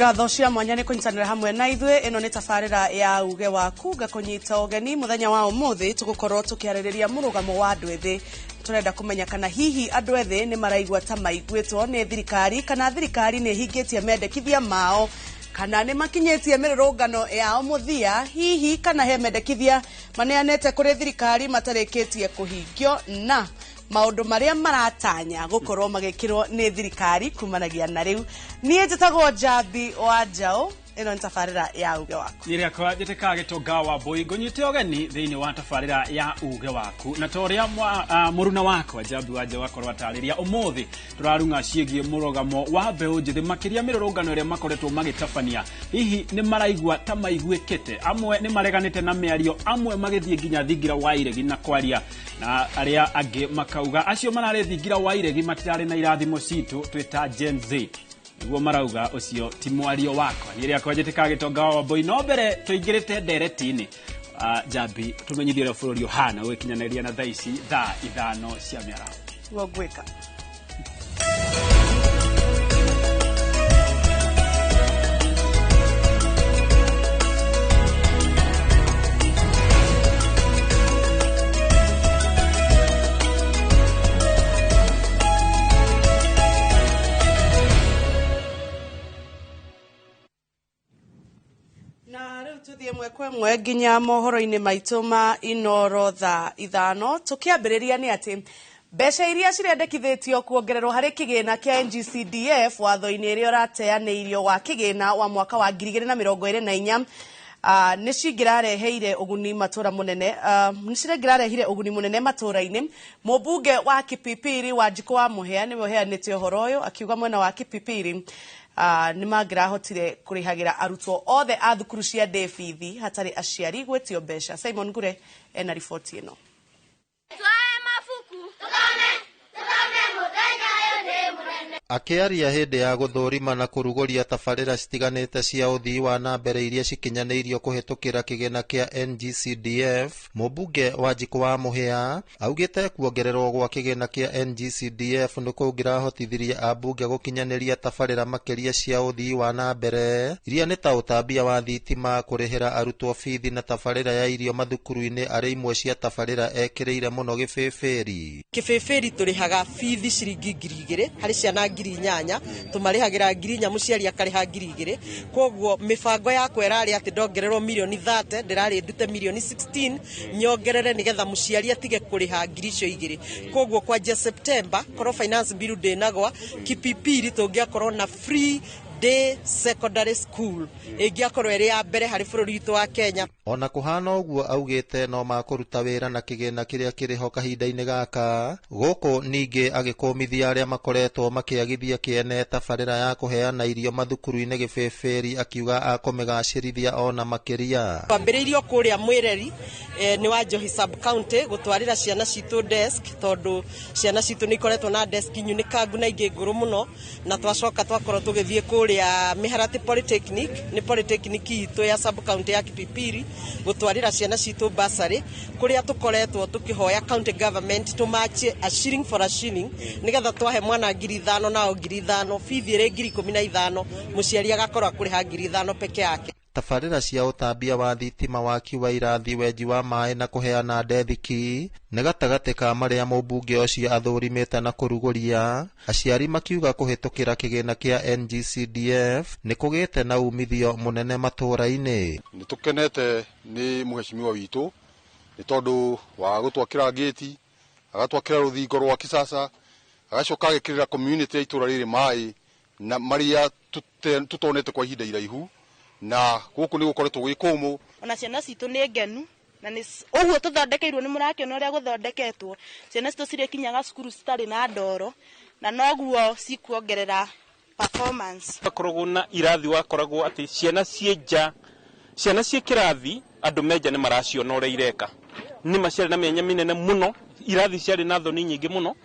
Ngatho cia mwanya nĩ kũnyitanĩra hamwe na ithuĩ. Ĩno nĩ tabarĩra ya Uge Waku, ngakũnyita ũgeni. Mũthenya wa ũmũthĩ tũgũkorwo tũkĩarĩrĩria mũrũgamo wa andũ ethĩ. Tũrenda kũmenya kana hihi andũ ethĩ nĩ maraigua ta maiguĩtwo nĩ thirikari, kana thirikari nĩ ĩhingĩtie mendekithia mao, kana nĩ makinyĩtie mĩrũrũngano yao mũthia, hihi kana he mendekithia maneanĩte kũrĩ thirikari matarĩkĩtie kũhingio, na maũndũ marĩa maratanya gũkorwo magĩkĩrwo nĩ thirikari kumanagia na rĩu. Niĩ njĩtagwo Njambi wa Njaũ. Ĩno nĩ tabarĩra ya Uge Waku. Niĩ rĩakwa njĩtĩkaga Gĩtonga wa Mbũi, ngũnyite ũgeni thĩinĩ wa tabarĩra ya Uge Waku, na ta ũrĩa mũruna wakwa Njambi wa Njaũ akorwo atarĩria, ũmũthĩ tũrarung'a ciĩgiĩ mũrũgamo wa mbeũ njĩthĩ, makĩria mĩrũrũngano ĩrĩa makoretwo magĩtabania. Hihi nĩ maraigua ta maiguĩkĩte? Amwe nĩ mareganĩte na mĩario, amwe magĩthiĩ nginya thingira wa iregi na kwaria, na arĩa angĩ makauga acio mararĩ thingira wa iregi matirarĩ na irathimo citũ twĩ ta Gen Z, nĩguo marauga ũcio ti mwario wakwa. Niĩ rĩakwa njĩtĩkaga Gĩtonga wa Wambũi. No mbere tũingĩrĩte ndereti-inĩ, Njambi, tũmenyithie ũrĩa bũrũri ũhana gũgĩkinyanĩria na thaa ici thaa 5 cia mĩaraho. Guo ngwĩka. Na rĩu tũthiĩ ĩmwe kwa ĩmwe nginya mohoro-inĩ maitũ ma Inoro thaa 5. Tũkĩambĩrĩria nĩ atĩ mbeca iria cirendekithĩtio kuongererwo harĩ kĩgĩna kĩa NGCDF watho-inĩ ĩrĩa ũrateanĩirio wa kĩgĩna wa mwaka wa 2024, nĩ cingĩrareheire ũguni matũra mũnene, nĩ cingĩrarehire ũguni mũnene matũra-inĩ. Mũmbunge wa Kipipiri Wanjikũ wa Mũhĩa nĩwe ũheanĩte ũhoro ũyũ, akiuga mwena wa Kipipiri nĩ mangĩrahotire kũrĩhagĩra arutwo othe a thukuru cia ndĩ bithi hatarĩ aciari gwĩtio mbeca. Simon Ngure ena riboti ĩno. Akĩaria hĩndĩ ya gũthũrima na kũrugũria tabarĩra citiganĩte cia ũthii wa na mbere iria cikinyanĩirio kũhĩtũkĩra kĩgĩna kĩa NGCDF, mũmbunge wa Wanjikũ wa Mũhĩa augĩte kuongererwo gwa kĩgĩna kĩa NGCDF nĩ kũngĩrahotithirie ambunge gũkinyanĩria tabarĩra makĩria cia ũthii wa na mbere iria nĩ ta ũtambia wa thitima, kũrĩhĩra arutwo bithi na tabarĩra ya irio mathukuru-inĩ arĩ imwe cia tabarĩra ekĩrĩire mũno gĩbĩbĩri. Kĩbĩbĩri tũrĩhaga bithi ciringi 2,000 harĩ ciana 8,000, tũmarĩhagĩra 4,000, mũciari akarĩha 2,000. Koguo mĩbango yakwa ĩrarĩ atĩ ndongererwo mirioni 30, ndĩrarĩ ndute mirioni 16 nyongerere nĩgetha mũciari atige kũrĩha ngiri icio igĩrĩ. Koguo kwanjia September korwo finance bill ndĩnagwa, Kipipiri tũngĩakorwo na free day secondary school ĩngĩakorwo ĩrĩ ya mbere harĩ bũrũri witũ wa Kenya. Ona kũhana ũguo, augĩte no makũruta wĩra na kĩgĩna kĩrĩa kĩrĩ ho kahinda-inĩ gaka. Gũkũ ningĩ agĩkũmithia arĩa makoretwo makĩagithia kĩene tabarĩra ya kũheana irio mathukuru-inĩ gĩbĩbĩri, akiuga akũmĩgacĩrithia ona makĩria. Twambĩrĩirio kũrĩa Mwĩreri, nĩ wa Njohi sub county, gũtwarĩra ciana citũ desk, tondũ ciana citũ nĩ ikoretwo na desk nyunĩkangu na ingĩ ngũrũ mũno, na twacoka twakorwo tũgĩthiĩ kũrĩa Mĩharatĩ Polytechnic, nĩ polytechnic itũ ya sub county ya Kipipiri, gũtwarĩra ciana citũ bursary, kũrĩa tũkoretwo tũkĩhoya county government tũmachie a shilling for a shilling, nĩgetha twahe mwana 5,000 nao 5,000, bithi ĩrĩ 15,000, mũciari agakorwo akũrĩha 5,000 peke yake. Tabarĩra cia ũtambia wa thitima, waki wa irathi, wenji wa maĩ na kũheana ndethiki nĩ gatagatĩ ka marĩa mũmbunge ũcio athũrimĩte na kũrugũria. Aciari makiuga kũhĩtũkĩra kĩgĩna kĩa NGCDF nĩ kũgĩte na umithio mũnene matũũra-inĩ. Nĩ tũkenete nĩ mũhecimiwa witũ nĩ tondũ wa gũtwakĩra ngĩti, agatwakĩra rũthingo rwa kisasa, agacoka agĩkĩrĩra community ya itũũra rĩrĩ maĩ na marĩa tũtonete kwa ihinda iraihu, na gũkũ nĩ gũkoretwo gwĩ kũmũ. Ona ciana citũ nĩ ngenu na nĩ ũguo tũthondekeirwo, nĩ mũrakĩona ũrĩa gũthondeketwo. Ciana citũ cirĩkinyaga cukuru citarĩ na ndoro, na noguo cikuongerera performance. Akoragwo na irathi, wakoragwo atĩ ciana ciĩ nja, ciana ciĩ kĩrathi, andũ menja nĩ maraciona ũrĩa ireka. Nĩ ma ciarĩ na mĩanya mĩnene mũno, irathi ciarĩ na thoni nyingĩ mũno,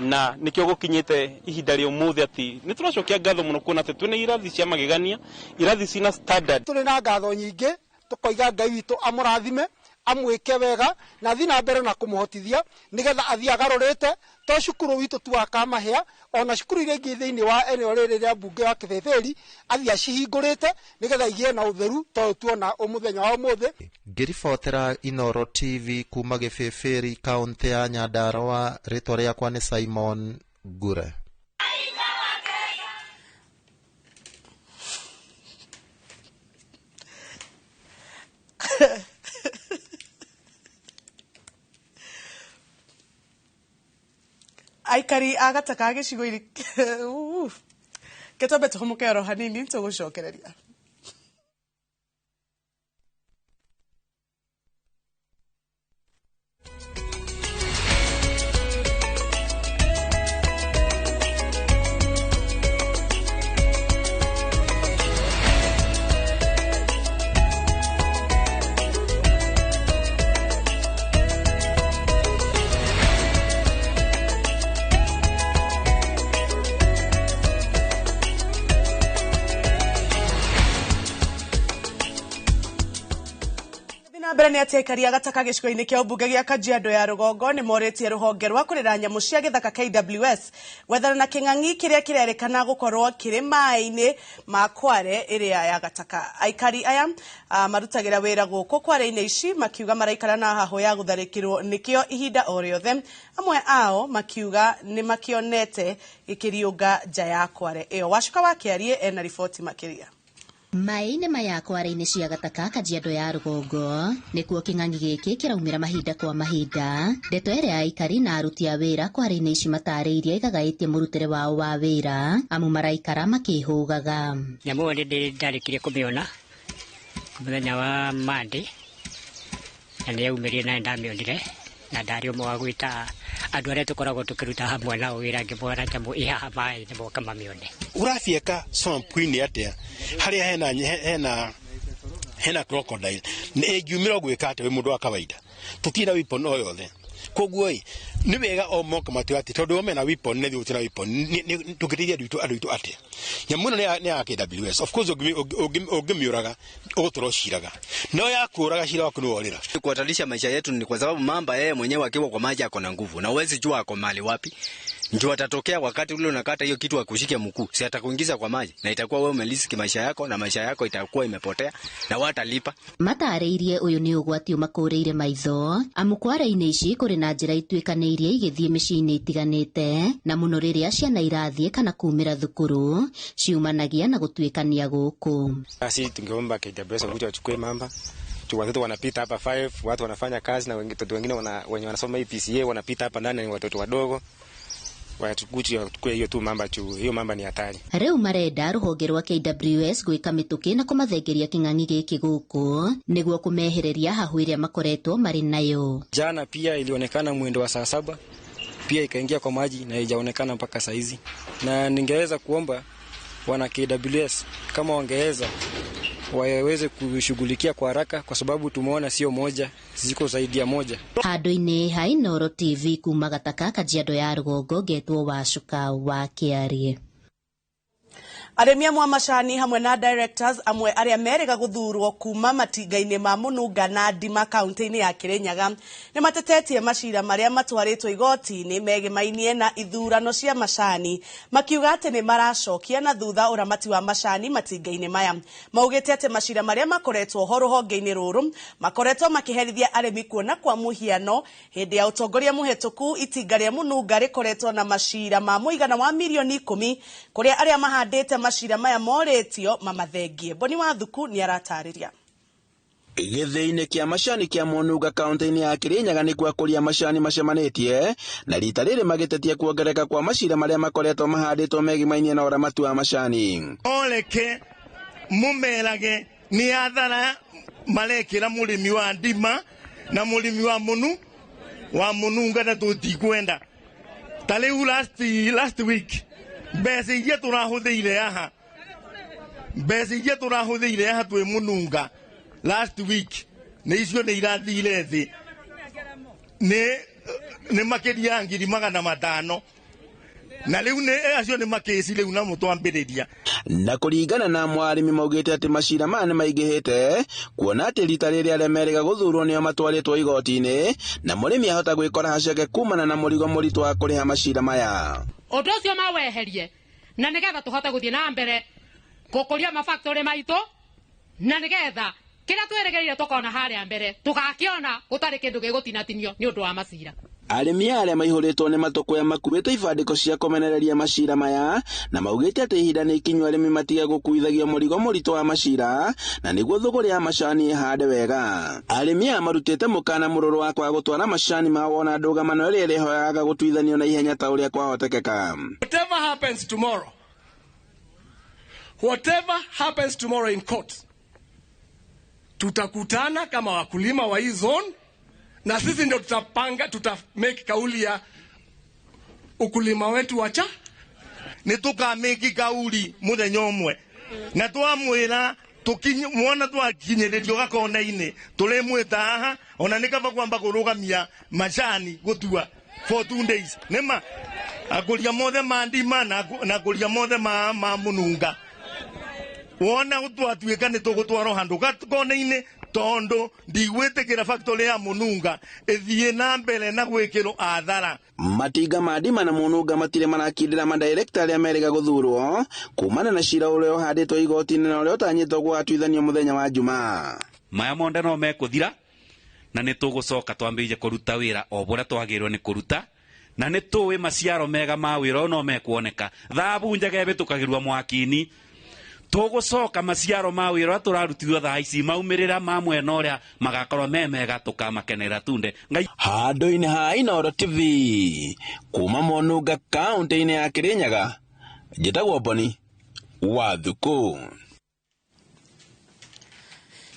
na nĩkĩo gũkinyĩte ihinda rĩa ũmũthĩ atĩ nĩ tũracokia ngatho mũno kuona atĩ twĩna irathi cia magegania, irathi cina standard. Tũrĩ na ngatho nyingĩ, tũkoiga Ngai witũ amũrathime, amwĩke wega na athiĩ na mbere na kũmũhotithia nĩgetha athiĩ agarũrĩte To cukuru witũ tu wa Kamahĩa, ona cukuru iria ingĩ thĩinĩ wa eneo rĩrĩ rĩa mbunge wa Kĩbĩbĩri athiĩ acihingũrĩte nĩgetha igĩe na ũtheru tondũ tuona mũthenya wa ũmũthĩ. Ngĩribotera Inooro TV kuma Gĩbĩbĩri, kaũntĩ ya Nyandarũa, rĩtwa rĩakwa nĩ Simon Ngure. Aikari a gataka gĩcigo-inĩ ke twambe tũhũmũke oro hanini tũgũcokereria. Mbere nĩ atĩ aikari a gataka gĩcigo-inĩ kĩa ũmbunge gĩa Kajiado ya rũgongo nĩ morĩtie rũhonge rwa kũrera nyamũ cia gĩthaka KWS gwethana na kĩng'ang'i kĩrĩa kĩrerĩkana gũkorwo kĩrĩ maĩ-inĩ ma Kware ĩrĩa ya gataka. Aikari aya marutagĩra wĩra gũkũ Kware-inĩ ici makiuga maraikara na hahũ ya gũtharĩkĩrwo nĩkĩo ihinda o rĩothe. Amwe ao makiuga nĩ makĩonete gĩkĩriũnga nja ya Kware ĩyo. Wacuka wa Kĩarie ena riboti makĩria. Maĩ-inĩ maya Kware-inĩ cia gataka Kajiado ya rũgongo nĩkuo kĩng'ang'i gĩkĩ kĩraumĩra mahinda kwa mahinda. Ndeto ĩrĩa aikari na aruti a wĩra Kware-inĩ ici matarĩirie ĩgagaĩtie mũrutĩre wao wa wĩra amu maraikara makĩhũgaga. Nyamũ ĩyo nĩ ndarĩkirie kũmĩona mũthenya wa Monday na nĩ yaumĩrire na nĩndamĩonire na ndarĩ ũmwe wa gwĩta andũ arĩa tũkoragwo tũkĩruta hamwe nao wĩra ngĩmona nyamũ ĩ haha maĩ-inĩ moka mamĩone. Ũrabieka swamp-inĩ atĩa harĩa hena crocodile nĩ ĩngiumĩra ũgwĩka atĩa wĩ mũndũ wa kawaida? Tũtirĩ na weapon o yothe. Koguo ĩ nĩ wega o moka matue atĩ tondũ o mena weapon na ithuĩ gũtirĩ na weapon, tũngĩteithia andũ aitũ atĩa? Nyamũ ĩno nĩ ya KWS. Of course ũngĩmĩũraga ũgũtũra ũciraga, no ya kũũraga cira waku nĩ worĩra. Kuhatarisha maisha yetu ni kwa sababu mamba yeye mwenyewe akiwa kwa maji ako na nguvu na huwezi jua ako mahali wapi. Njoo atatokea wakati ule unakata hiyo kitu akushike mkuu, si atakuingiza kwa maji na itakuwa wewe umeliski maisha yako na maisha yako itakuwa imepotea na watalipa. Matarĩirie ũyũ nĩ ũgwati ũmakũrĩire maitho amu Kware-inĩ ici kũrĩ na njĩra ituĩkanĩirie igĩthiĩ mĩciĩ-inĩ itiganĩte na mũno rĩrĩa ciana irathiĩ kana kumĩra thukuru ciumanagia na gũtuĩkania gũkũ. Sisi tungeomba KWS wakuje wachukue mamba. Watoto wanapita hapa 5, watu wanafanya kazi na watoto wengine wenye wanasoma EPCA wanapita hapa ndani, ni watoto wadogo. Wachukue hiyo tu mamba chu, hiyo mamba ni hatari. Rĩu marenda rũhonge rwa KWS gwĩka mĩtũkĩ na kũmathengeria kĩng'ang'i gĩkĩ gũkũ nĩguo kũmehereria hahũ ĩrĩa makoretwo marĩ nayo. Jana pia ilionekana mwendo wa saa 7 pia ikaingia kwa maji na haijaonekana mpaka saa hizi, na ningeweza kuomba wana KWS kama wangeweza waweze kushughulikia kwa haraka kwa sababu tumeona sio moja, ziko zaidi ya moja. Handũ-inĩ ha Inooro TV kuma Gataka Kajiado ya rũgongo ngetwo Wacuka wa Kĩarie. Arĩmi amwe a macani hamwe na directors amwe arĩa merĩga gũthurwo kuma matinga-inĩ ma Mũnunga na Ndima kaunti-inĩ ya Kĩrĩnyaga nĩ matetetie macira marĩa matwarĩtwo igoti-inĩ megemainie na ithurano cia macani makiuga atĩ nĩ maracokia na thutha ũramati wa macani matinga-inĩ maya. Maugĩte atĩ macira marĩa makoretwo ho rũhonge-inĩ rũrũ makoretwo makĩherithia arĩmi kuona kwa mũhiano hĩndĩ ya ũtongoria mũhetũku itinga rĩa Mũnunga rĩkoretwo na macira ma mũigana wa mirioni 10 kũrĩa arĩa mahandĩte macira maya morĩtio mamathengie. Boni wa Thuku nĩ aratarĩria. Gĩthĩinĩ kĩa macani kĩa Mũnunga kaunti-inĩ ya Kĩrĩnyaga nĩkuo akũria macani macemanĩtie na rita rĩrĩ magĩtetia kuongereka kwa macira marĩa makoretwo mahandĩtwo megimainie na ũramati wa macani. Oreke mumerage nĩ athara marekĩra mũrĩmi wa ndima na mũrĩmi wa Mũnunga na tũtikwenda. Ta rĩu last week mbeca iria tũrahũthĩire haha, mbeca iria tũrahũthĩire haha twĩ Mũnunga last week nĩ icio nĩ irathire thĩ nĩ makĩria ya 500,000. Na rĩu nĩ acio nĩ makĩci rĩu namo twambĩrĩria. Na kũringana na mwarĩmi maugĩte atĩ macira maya nĩ maingĩhĩte kuona atĩ rita rĩrĩ arĩa merĩga gũthurwo nĩo matwarĩtwo igoti-inĩ na mũrĩmi ahota gwĩkora haceke kumana na mũrigo mũritũ wa kũrĩha macira maya. Ũndũ ũcio maweherie na nĩgetha tũhote gũthiĩ na mbere gũkũria mafactory maitũ na nĩgetha kĩrĩa twĩrĩgĩrĩire tũkona harĩa mbere tũgakĩona gũtarĩ kĩndũ gĩgũtinatinio nĩ ũndũ wa macira. Arĩmi arĩa maihũrĩtwo nĩ matũkũya makuĩte ibandĩko cia kũmenereria macira maya na maugĩte atĩ ihinda nĩ ikinyu arĩmi matige gũkuithagio mũrigo mũritũ wa macira na nĩguo thũgũrĩ ya macani ĩhande wega. Arĩmi aya marutĩte mũkana mũrũrũ wa kwaga gũtwara macani mao wona ndũgamano ĩrĩa ĩrĩhoyaga gũtuithanio na ihenya ta ũrĩa kwahotekeka. Whatever happens tomorrow, whatever happens tomorrow in court, tutakutana kama wakulima wa hii zone na sisi ndio tutapanga, tutamake kauli ya ukulima wetu wacha. Nĩ tũkamĩki kauli mũthenya ũmwe na twamwĩra muona twakinyĩrĩrio gakona-inĩ tũrĩmwĩta haha ona nĩ kaba kwamba kũrũgamia macani gũtua for 2 days nĩma akũria mothe ma ndima na akũria mothe ma mũnunga wona twatuĩka nĩ tũgũtwarwo handũ gakona-inĩ tondu ndigwĩtĩkĩra factory ya mũnunga ĩthiĩ na mbere na gwĩkĩrwo athara. Matinga ma ndima na mũnunga matirĩ marakindĩra madirekta arĩa merĩga gũthurwo kumana na cira ũrĩa ũhandĩtwo igoti-inĩ na ũrĩa ũtanyĩtwo gũgatuithanio mũthenya wa Jumaa. Maya monde no mekũthira na nĩ tũgũcoka twambĩrĩrie kũruta wĩra o ũrĩa twagĩrĩirwo nĩ kũruta na nĩ tũĩ maciaro mega ma wĩra ũyũ no mekuoneka. Thabu njega ĩhĩtũkagĩrwo mwaki-inĩ tũgũcoka maciaro ma wĩra ũrĩa tũrarutithio thaa ici maumĩrĩra ma mwena ũrĩa magakorwo me mega tũkamakenera tunde. Ngai handũ-inĩ ha Inooro TV kuma Mũnunga kaũntĩ-inĩ ya Kĩrĩnyaga, njĩtagwo Boni wa Thukũ.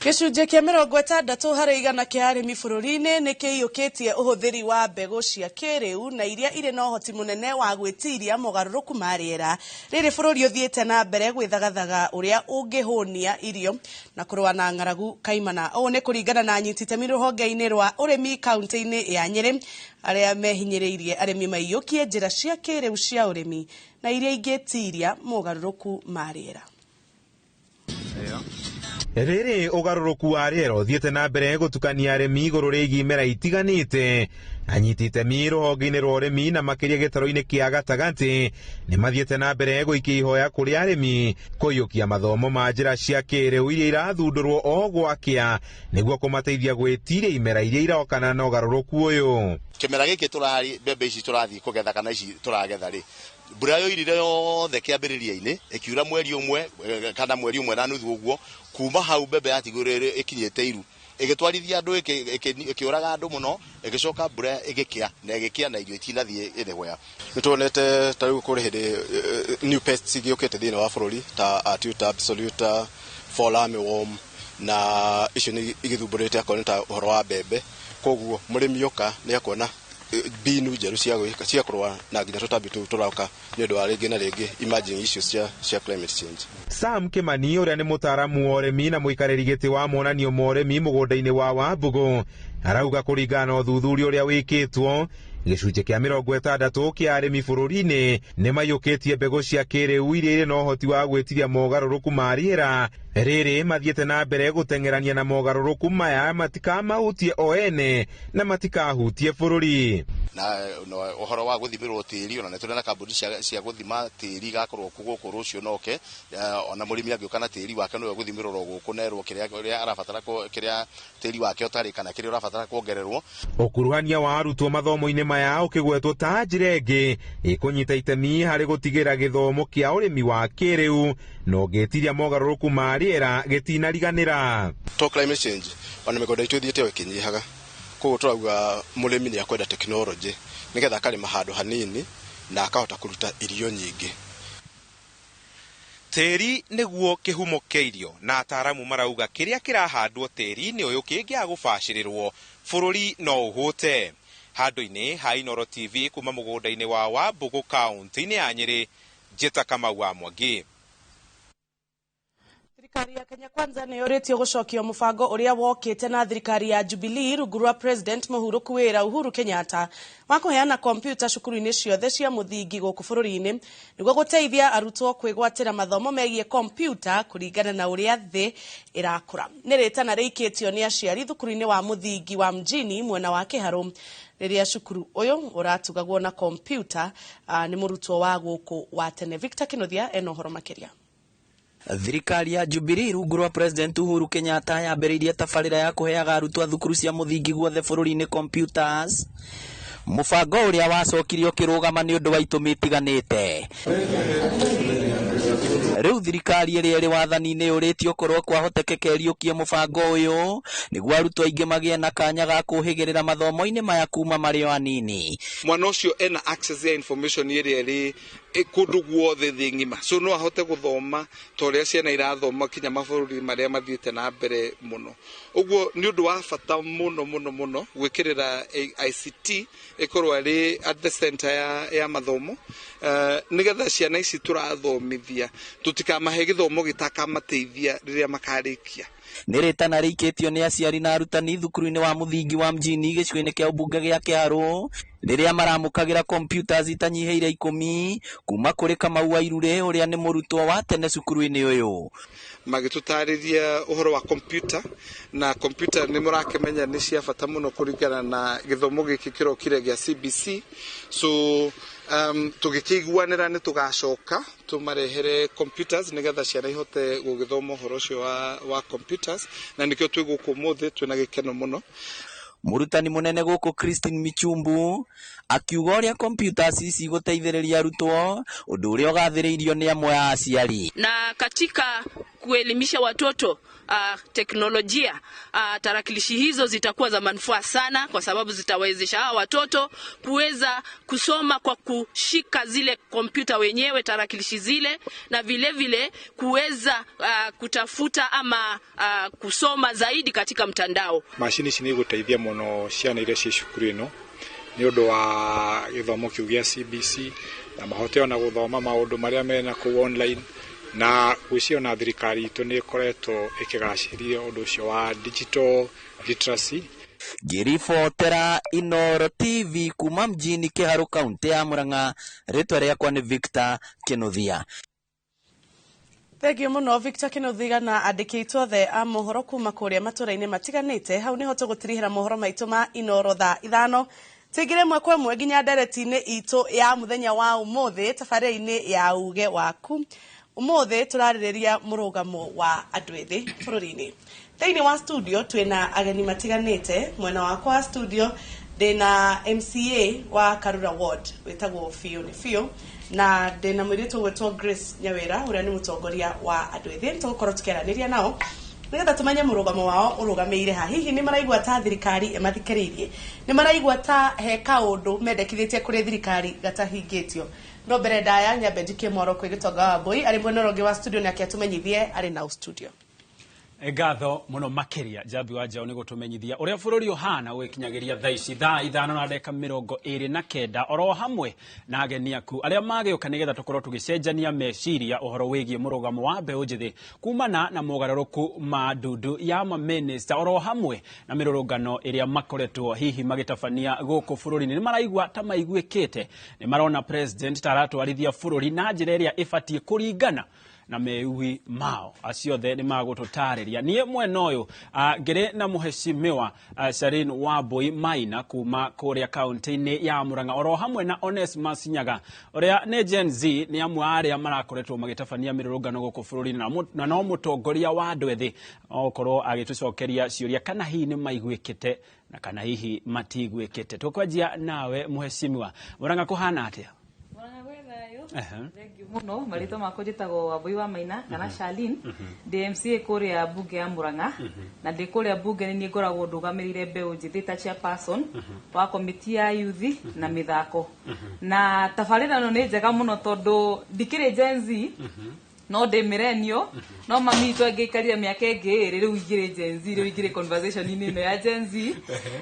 Gĩcunjĩ kĩa 60% kĩa arĩmi bũrũri-inĩ nĩ kĩiyũkĩtie ũhũthĩri wa mbegũ cia kĩrĩu na iria irĩ na ũhoti mũnene wa gwĩtiria mogarũrũku ma rĩera. Rĩrĩ bũrũri ũthiĩte na mbere gwĩthagathaga ũrĩa ũngĩhũnia irio na kũrũa na ng'aragu kaimana. Ũũ nĩ kũringana na anyiti itemi rũhonge-inĩ rwa ũrĩmi kaũntĩ-inĩ ya Nyĩrĩ arĩa mehinyĩrĩirie arĩmi maiyũkie njĩra cia kĩrĩu cia ũrĩmi na iria ingĩtiria mogarũrũku ma rĩera. Rĩrĩ ũgarũrũku wa rĩera ũthiĩte na mbere gũtukania arĩmi igũrũ rĩgiĩ imera itiganĩte. Anyiti itemi rũhonge-inĩ rwa ũrĩmi na makĩria gĩtarũ-inĩ kĩa gatagatĩ nĩ mathiĩte na mbere gũikia ihoya kũrĩ arĩmi kũiyũkia mathomo ma njĩra cia kĩrĩu iria irathundũrwo o gwakĩa nĩguo kũmateithia gwĩtiria imera iria irokana na ũgarũrũku ũyũ. Kĩmera gĩkĩ tũrarĩ mbembe ici tũrathiĩ kũgetha kana ici tũragetha rĩ, mbura yoirire yothe kĩambĩrĩria-inĩ ĩkiura mweri ũmwe kana mweri ũmwe na nuthu ũguo. Kuma hau mbembe yatigwo ĩkinyĩte iru ĩgĩtwarithia andũ ĩkĩũraga andũ mũno, ĩgĩcoka mbura ĩgĩkĩa na ĩgĩkĩa na irio itinathiĩ ĩrĩgwea. Nĩtuonete ta rĩu kũrĩ hĩndĩ new pests igĩũkĩte thĩinĩ wa bũrũri ta Atuta absoluta, fall armyworm na icio nĩ igĩthumbũrĩte akorwo nĩ ta ũhoro wa mbembe. Koguo mũrĩmi oka nĩ akuona mbinu njerũ cia kũrũa na nginya tũtambi tũu tũroka nĩ ũndũ wa rĩngĩ na rĩngĩ emerging issues cia climate change. Sam Kimani ũrĩa nĩ mũtaaramu wa ũrĩmi na mũikarĩri gĩtĩ wa monanio ma ũrĩmi mũgũnda-inĩ wa Wambugu arauga kũringana na ũthuthuria ũrĩa wĩkĩtwo gĩcunjĩ kĩa 60 kĩa arĩmi bũrũri-inĩ nĩ maiyũkĩtie mbegũ cia kĩrĩu iria irĩ na ũhoti wa gwĩtiria mogarũrũku ma rĩera. Rĩrĩ mathiĩte na mbere gũteng'erania na mogarũrũku maya matikamahutie o ene na matikahutie bũrũri. Na ũhoro wa gũthimĩrwo tĩri ona nĩ tũrĩ na kambuni cia gũthima tĩri gakorwo gũkũ rũciũ noke ona mũrĩmi angĩũka na tĩri wake no egũthimĩrwo gũkũ na erwo kĩrĩa arabatara kĩrĩa tĩri wake ũtarĩ kana kĩrĩa ũrabatara kuongererwo. Ũkuruhania wa arutwo mathomo-inĩ maya ũkĩgwetwo ta njĩra ĩngĩ ĩkũnyita itemi harĩ gũtigĩra gĩthomo kĩa ũrĩmi wa kĩrĩu na ũngĩtiria mogarũrũku ma rĩera gĩtinariganĩra. To climate change ona mĩgũnda itũ ĩthiĩte o ĩkĩnyihaga, koguo tũrauga mũrĩmi nĩ akwenda tekinoronjĩ nĩgetha akarĩma handũ hanini na akahota kũruta irio nyingĩ. Tĩri nĩguo kĩhumo kĩa irio na ataaramu marauga kĩrĩa kĩrahandwo tĩri-inĩ ũyũ kĩngĩaga gũbacĩrĩrwo bũrũri no ũhũte. Handũ-inĩ ha Inooro TV kuma mũgũnda-inĩ wa Wambugu kaũntĩ-inĩ ya Nyĩrĩ, njĩta Kamau wa Mwangi. Thirikari ya Kenya Kwanza nĩ yũrĩtio gũcokia mũbango ũrĩa wokĩte na thirikari ya Jubilee rungu rwa President mũhurũku wĩra Uhuru Kenyatta wa kũheana kompiuta cukuru-inĩ ciothe cia mũthingi gũkũ bũrũri-inĩ nĩguo gũteithia arutwo kwĩgwatĩra mathomo megiĩ kompiuta kũringana na ũrĩa thĩ ĩrakũra. Nĩ rĩtana rĩikĩtio nĩ aciari thukuru-inĩ wa mũthingi wa Mjini mwena wa Kĩharũ rĩrĩa cukuru ũyũ ũratugagwo na kompiuta nĩ mũrutwo wa gũkũ wa tene. Victor Kinuthia ena ũhoro makĩria. Thirikari ya Jubilee rungu rwa President Uhuru Kenyatta yambĩrĩirie tabarĩra ya kũheaga arutwo a thukuru cia mũthingi guothe bũrũri-inĩ computers, mũbango ũrĩa wacokire ũkĩrũgama nĩ ũndũ wa itũmi itiganĩte. Rĩu thirikari ĩrĩa ĩrĩ wathani-inĩ yũrĩtio korwo kwahotekeka ĩriũkie mũbango ũyũ nĩguo arutwo aingĩ magĩe na kanya ga kũhĩgĩrĩra mathomo-inĩ maya kuma marĩ o anini. Mwana ũcio ena access ya information ĩrĩa ĩrĩ kũndũ guothe thĩ ng'ima, so no ahote gũthoma ta ũrĩa ciana irathoma kinya mabũrũri marĩa mathiĩte na mbere mũno. Ũguo nĩ ũndũ wa bata mũno mũno mũno gwĩkĩrĩra ICT ĩkorwo ĩrĩ at the center ya mathomo, nĩgetha ciana ici tũrathomithia tũtikamahe gĩthomo gĩtakamateithia rĩrĩa makarĩkia. Nĩ rĩtana rĩikĩtio nĩ aciari na arutani thukuru-inĩ wa mũthingi wa Mjini gĩcigo-inĩ kĩa ũmbunge gĩa Kĩharũ rĩrĩa maramũkagĩra computers itanyihĩire 10 kuma kũrĩ Kamau wa Irure ũrĩa nĩ mũrutwo wa tene cukuru-inĩ ũyũ. Magĩtũtarĩria ũhoro wa computer, na computer nĩ mũrakĩmenya nĩ cia bata mũno kũringana na gĩthomo gĩkĩ kĩrokire gĩa CBC. So tũgĩkĩiguanĩra nĩ tũgacoka tũmarehere computers nĩgetha ciana ihote gũgĩthoma ũhoro ũcio wa computers, na nĩkĩo twĩ gũkũ ũmũthĩ twĩna gĩkeno mũno. Mũrutani mũnene gũkũ Christine Michumbu akiuga ũrĩa computers ici igũteithĩrĩria arutwo, ũndũ ũrĩa ũgathĩrĩirio nĩ amwe a aciari. Na katika kuelimisha watoto teknolojia, tarakilishi hizo zitakuwa za manufaa sana, kwa sababu zitawezesha hawa watoto kuweza kusoma kwa kushika zile kompyuta wenyewe, tarakilishi zile, na vile vile kuweza kutafuta ama kusoma zaidi katika mtandao. Macini ici nĩ igũteithia mũno ciana iria ciĩ cukuru ĩno nĩ ũndũ wa gĩthomo kĩu gĩa CBC, na mahote ona gũthoma maũndũ marĩa mena kũu online, na gwĩciria ona thirikari itũ nĩ ĩkoretwo ĩkĩgacĩria ũndũ ũcio wa digital literacy. Ngĩribotera Inooro TV kuma Mjini Kĩharũ kaunti ya Murang'a, rĩtwa rĩakwa nĩ Victor Kinuthia. Thengiũ mũno Victor Kinuthia na andĩki aitũ othe a mohoro kuma kũrĩa matũra-inĩ matiganĩte. Hau nĩho tũgũtirihĩra mohoro maitũ ma Inooro thaa 5. Tũingĩre ĩmwe kwa ĩmwe nginya ndereti-inĩ itũ ya mũthenya wa ũmũthĩ tabarĩra-inĩ ya uge waku. Ũmũthĩ tũrarĩrĩria mũrũgamo wa andũ ethĩ bũrũri-inĩ. Thĩinĩ wa studio twĩna ageni matiganĩte. Mwena wakwa wa studio ndĩna MCA wa Karura Ward wĩtagwo Biũ nĩ Biũ, na ndĩna mũirĩtu ũgwĩtwo Grace Nyawĩra ũrĩa nĩ mũtongoria wa andũ ethĩ. Tũgũkorwo tũkĩaranĩria nao nĩgetha tũmenye mũrũgamo wao ũrũgamĩire ha. Hihi nĩ maraigua ta thirikari ĩmathikĩrĩirie? Nĩ maraigua ta he kaũndũ mendekithĩtie kũrĩ thirikari gatahingĩtio? No mbere ndaya nyambe njikie mwaro kwĩ Gĩtonga wa Mbũi arĩ mwena ũrĩa ũngĩ wa studio nake atũmenyithie arĩ nau studio. Ngatho mũno makĩria Njambi wa Njaũ nĩ gũtũmenyithia ũrĩa bũrũri ũhana ũgĩkinyagĩria thaa ici thaa 5:29 oro hamwe na ageni aku arĩa magĩũka nĩgetha tũkorwo tũgĩcenjania meciria ũhoro wĩgiĩ mũrũgamo wa mbeũ njĩthĩ kumana na mogarũrũku ma ndundu ya mamĩnĩsta oro hamwe na mĩrũrũngano ĩrĩa makoretwo hihi magĩtabania gũkũ bũrũri-inĩ. Nĩ maraigua ta maiguĩkĩte, nĩ marona president ta aratwarithia bũrũri na njĩra ĩrĩa ĩbatiĩ kũringana na meui mao. Acio othe nĩ magũtũtarĩria. Niĩ mwena ũyũ ngĩrĩ na mũheshimiwa Sharin Wambui Maina kuma kũrĩa kaunti-inĩ ya Murang'a oro hamwe na Onesmus Nyaga ũrĩa nĩ Gen Z, nĩ amwe a arĩa marakoretwo magĩtabania mĩrũrũngano gũkũ bũrũri-inĩ na no mũtongoria wa andũ ethĩ okorwo agĩtũcokeria ciũria kana hihi nĩ maiguĩkĩte na kana hihi matiguĩkĩte. Tũkwanjia nawe mũheshimiwa, Murang'a kũhana atĩa? Thank you muno. Marĩtwa makwa njĩtagwo Wambui wa Maina kana Charlene. Ndĩ MCA kũrĩa mbunge ya Murang'a, na ndĩ kũrĩa mbunge nĩ niĩ ngoragwo ndũgamĩrĩire mbeũ njĩthĩ ta chairperson wa komiti ya youth na mĩthako. Na tabarĩra ĩno nĩ njega mũno tondũ ndikĩrĩ Gen Z, no ndĩ millennial, no No mami witũ angĩikarire mĩaka ĩngĩ ĩrĩ, rĩu ingĩrĩ Gen Z, rĩu ingĩrĩ conversation-inĩ ĩno ya Gen Z.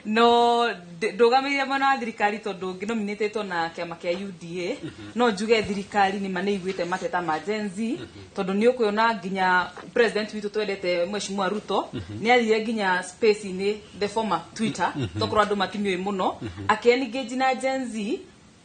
No ndũgamĩrĩire mwena wa thirikari tondũ ngĩnominĩtĩtwo na kĩama kĩa UDA. No njuge thirikari nĩma nĩ iguĩte mateta ma Gen Z, tondũ nĩ ũkuona nginya president witũ twendete, Mheshimiwa Ruto, nĩ athire nginya space-inĩ, the former Twitter, tokorwo andũ matimĩũĩ mũno, akĩ-engage na Gen Z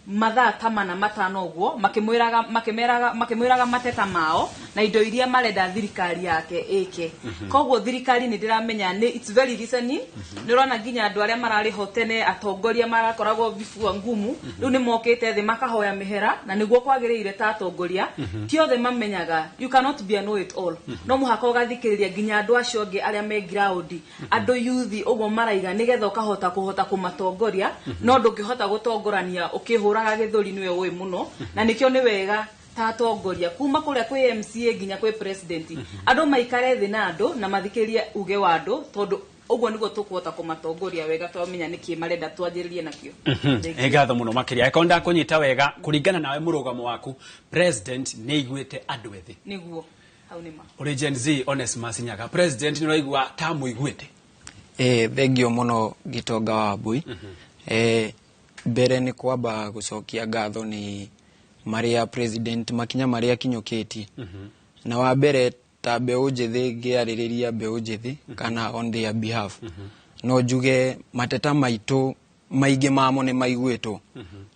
mathaa ta mana matano ũguo, makĩmwĩraga makĩmeraga makĩmwĩraga mateta mao na indo iria marenda thirikari yake ĩke. Koguo thirikari nĩ ndĩramenya nĩ it's very listening. Nĩ ũrona nginya andũ arĩa mararĩ ho tene, atongoria marakoragwo vifua ngumu, rĩu nĩ mokĩte thĩ makahoya mĩhera, na nĩguo kwagĩrĩire ta atongoria. Ti othe mamenyaga, you cannot be a know it all. No mũhaka ũgathikĩrĩria nginya andũ acio angĩ arĩa me ground, andũ yuthi ũguo maraiga, nĩgetha ũkahota kũhota kũmatongoria. No ndũngĩhota gũtongorania ũkĩhũraga gĩthũri nĩwe ũĩ mũno, na nĩkĩo nĩ wega ta atongoria kuma kũrĩa kwĩ MCA nginya kwĩ president, andũ maikare thĩ na andũ na mathikĩrĩrie uge wa andũ, tondũ ũguo nĩguo tũkũhota kũmatongoria wega twamenya nĩkĩ marenda twanjĩrĩrie nakĩo. Nĩ ngatho mũno makĩria. Angĩkorwo ndakũnyita wega, kũringana nawe, mũrũgamo waku, president nĩ aiguĩte andũ ethĩ? Nĩguo, hau nĩ ma. Ũrĩ Gen Z, Onesmus Nyaga, president nĩ ũraigua ta mũiguĩte? Thengio mũno, Gĩtonga wa Mbui. Mbere nĩ kwamba gũcokia ngatho nĩ marĩa president, makinya marĩa akinyũkĩtie. Na wa mbere, ta mbeũ njĩthĩ, ngĩarĩrĩria mbeũ njĩthĩ kana on their behalf, no njuge mateta maitũ maingĩ mamo nĩ maiguĩtwo.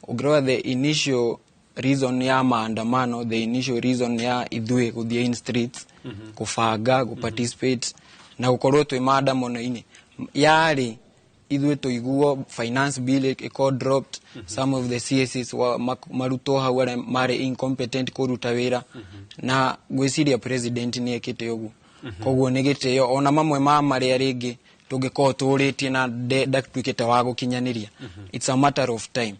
Ũngĩrora the initial reason ya maandamano, the initial reason ya ithuĩ gũthiĩ in streets, kũbanga gũparticipate na gũkorwo twĩ maandamano-inĩ, yarĩ ithuĩ tũiguo finance bill ĩko dropped, some of the CSs marutwo hau arĩa marĩ incompetent kũruta wĩra, na ngwĩciria president nĩ ekĩte ũguo. Koguo nĩ gĩtĩo ona mamwe ma marĩa rĩngĩ tũngĩkorwo tũrĩtie na ndatuĩkĩte wa gũkinyanĩria. It's a matter of time,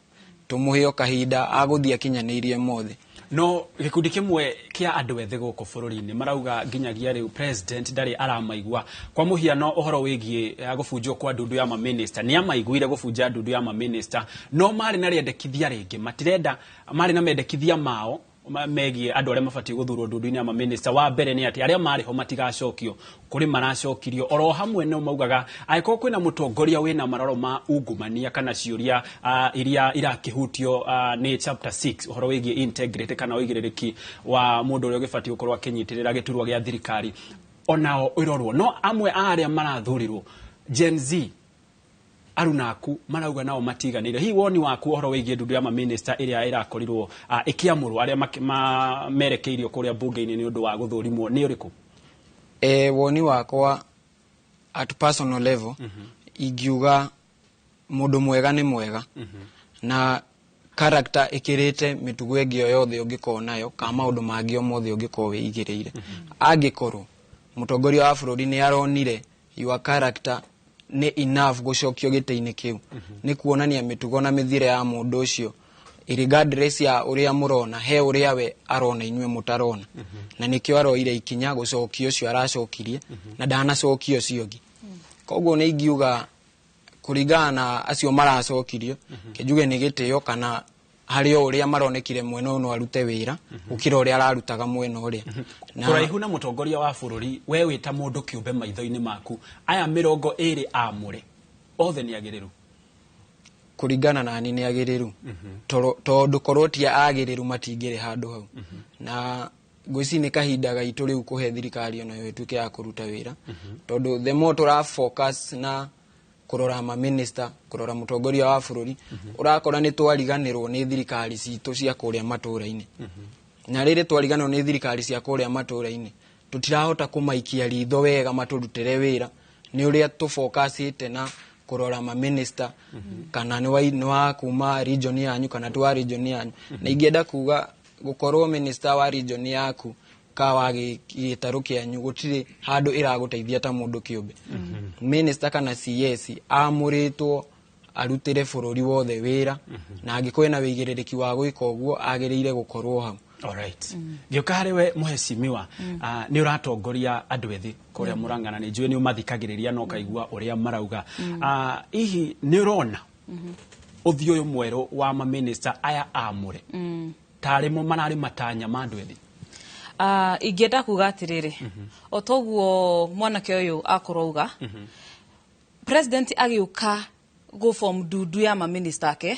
tũmũhe o kahinda agũthiĩ akinyanĩirie mothe. No gĩkundi kĩmwe kĩa andũ ethĩ gũkũ bũrũri-inĩ marauga nginyagia rĩu president ndarĩ aramaigua. Kwa mũhiano, ũhoro wĩgiĩ gũbunjwo kwa ndundu ya maminista, nĩ amaiguire gũbunja ndundu ya maminista, no marĩ na rĩendekithia rĩngĩ matirenda, marĩ na mendekithia mao megiĩ andũ arĩa mabatiĩ gũthurwo ndundu-inĩ ya maminista. Wa mbere nĩ atĩ arĩa marĩ ho matigacokio kũrĩ maracokirio. Oro hamwe no maugaga angĩkorwo kwĩna mũtongoria wĩna maroro ma ungumania kana ciũria iria irakĩhutio nĩ chapter 6, ũhoro wĩgiĩ integrity kana ũigĩrĩrĩki wa mũndũ ũrĩa ũgĩbatiĩ gũkorwo akĩnyitĩrĩra gĩturwa gĩa thirikari, onao ĩrorwo. No amwe a arĩa marathurirwo, Gen Z arunaku, marauga nao matiganĩire. Hihi woni waku ũhoro wĩgiĩ ndundu ya maminista ĩrĩa ĩrakorirwo ĩkĩamũrwo, arĩa merekeirio kũrĩa mbunge-inĩ nĩ ũndũ wa gũthũrimwo, nĩ ũrĩkũ? Woni wakwa at personal level, ingiuga mũndũ mwega nĩ mwega, na character ĩkĩrĩte mĩtugo ĩngĩ o yothe ũngĩkorwo nayo kana maũndũ mangĩ o mothe ũngĩkorwo wĩigĩrĩire. Angĩkorwo mũtongoria wa bũrũri nĩ aronire your character nĩ enough gũcokio gĩtĩ-inĩ kĩu, nĩ kuonania mĩtugo na mĩthiĩre ya mũndũ ũcio, regardless ya ũrĩa mũrona, he ũrĩa we arona inyuĩ mũtarona, na nĩkĩo aroire ikinya gũcokia ũcio aracokirie na ndanacokia ũcio ũngĩ. Koguo nĩ ingiuga kũringana na acio maracokirio, kĩnjuge nĩ gĩtĩo kana harĩ o ũrĩa maronekire mwena ũyũ no arute wĩra gũkĩra ũrĩa ararutaga mwena ũrĩa. Na Kũraihu na mũtongoria wa bũrũri, we wĩ ta mũndũ kĩũmbe, maitho-inĩ maku, aya 20 amũre othe nĩ agĩrĩru? Kũringana na niĩ nĩ agĩrĩru. Tondũ korwo ti agĩrĩru matingĩrĩ handũ hau. Na ngwĩciria nĩ kahinda gaitũ rĩu kũhe thirikari onayo ĩtuĩke ya kũruta wĩra, tondũ the more tũra focus na kũrora maminista, kũrora mũtongoria wa bũrũri, ũrakora nĩ twariganĩrwo nĩ thirikari citũ cia kũrĩa matũra-inĩ. Na rĩrĩ twariganĩrwo nĩ thirikari cia kũrĩa matũra-inĩ, tũtirahota kũmaikia ritho wega matũrutĩre wĩra nĩ ũrĩa tũfocusĩte na kũrora maminista kana nĩ wa kuma region yanyu kana ti wa region yanyu. Na ingĩenda kuga gũkorwo minister wa region yaku ka wa gĩtarũ kĩanyu gũtirĩ handũ ĩragũteithia ta mũndũ kĩũmbe. Minister kana CS amũrĩtwo arutĩre bũrũri wothe wĩra, na angĩkorwo ena wĩigĩrĩrĩki wa gwĩka ũguo, agĩrĩire gũkorwo hau. Alright. Ngĩũka harĩ we mũhecimiwa, nĩ ũratongoria andũ ethĩ kũrĩa Mũrang'a, na nĩ njũĩ nĩ ũmathikagĩrĩria na ũkaigua ũrĩa marauga. Hihi nĩ ũrona ũthiũ ũyũ mwerũ wa maminista aya amũre tarĩ mo mararĩ matanya ma andũ ethĩ? Ingĩenda kuga atĩrĩrĩ, o toguo mwanake ũyũ akorwo auga, president agĩũka gũ-form ndundu ya maminista ake,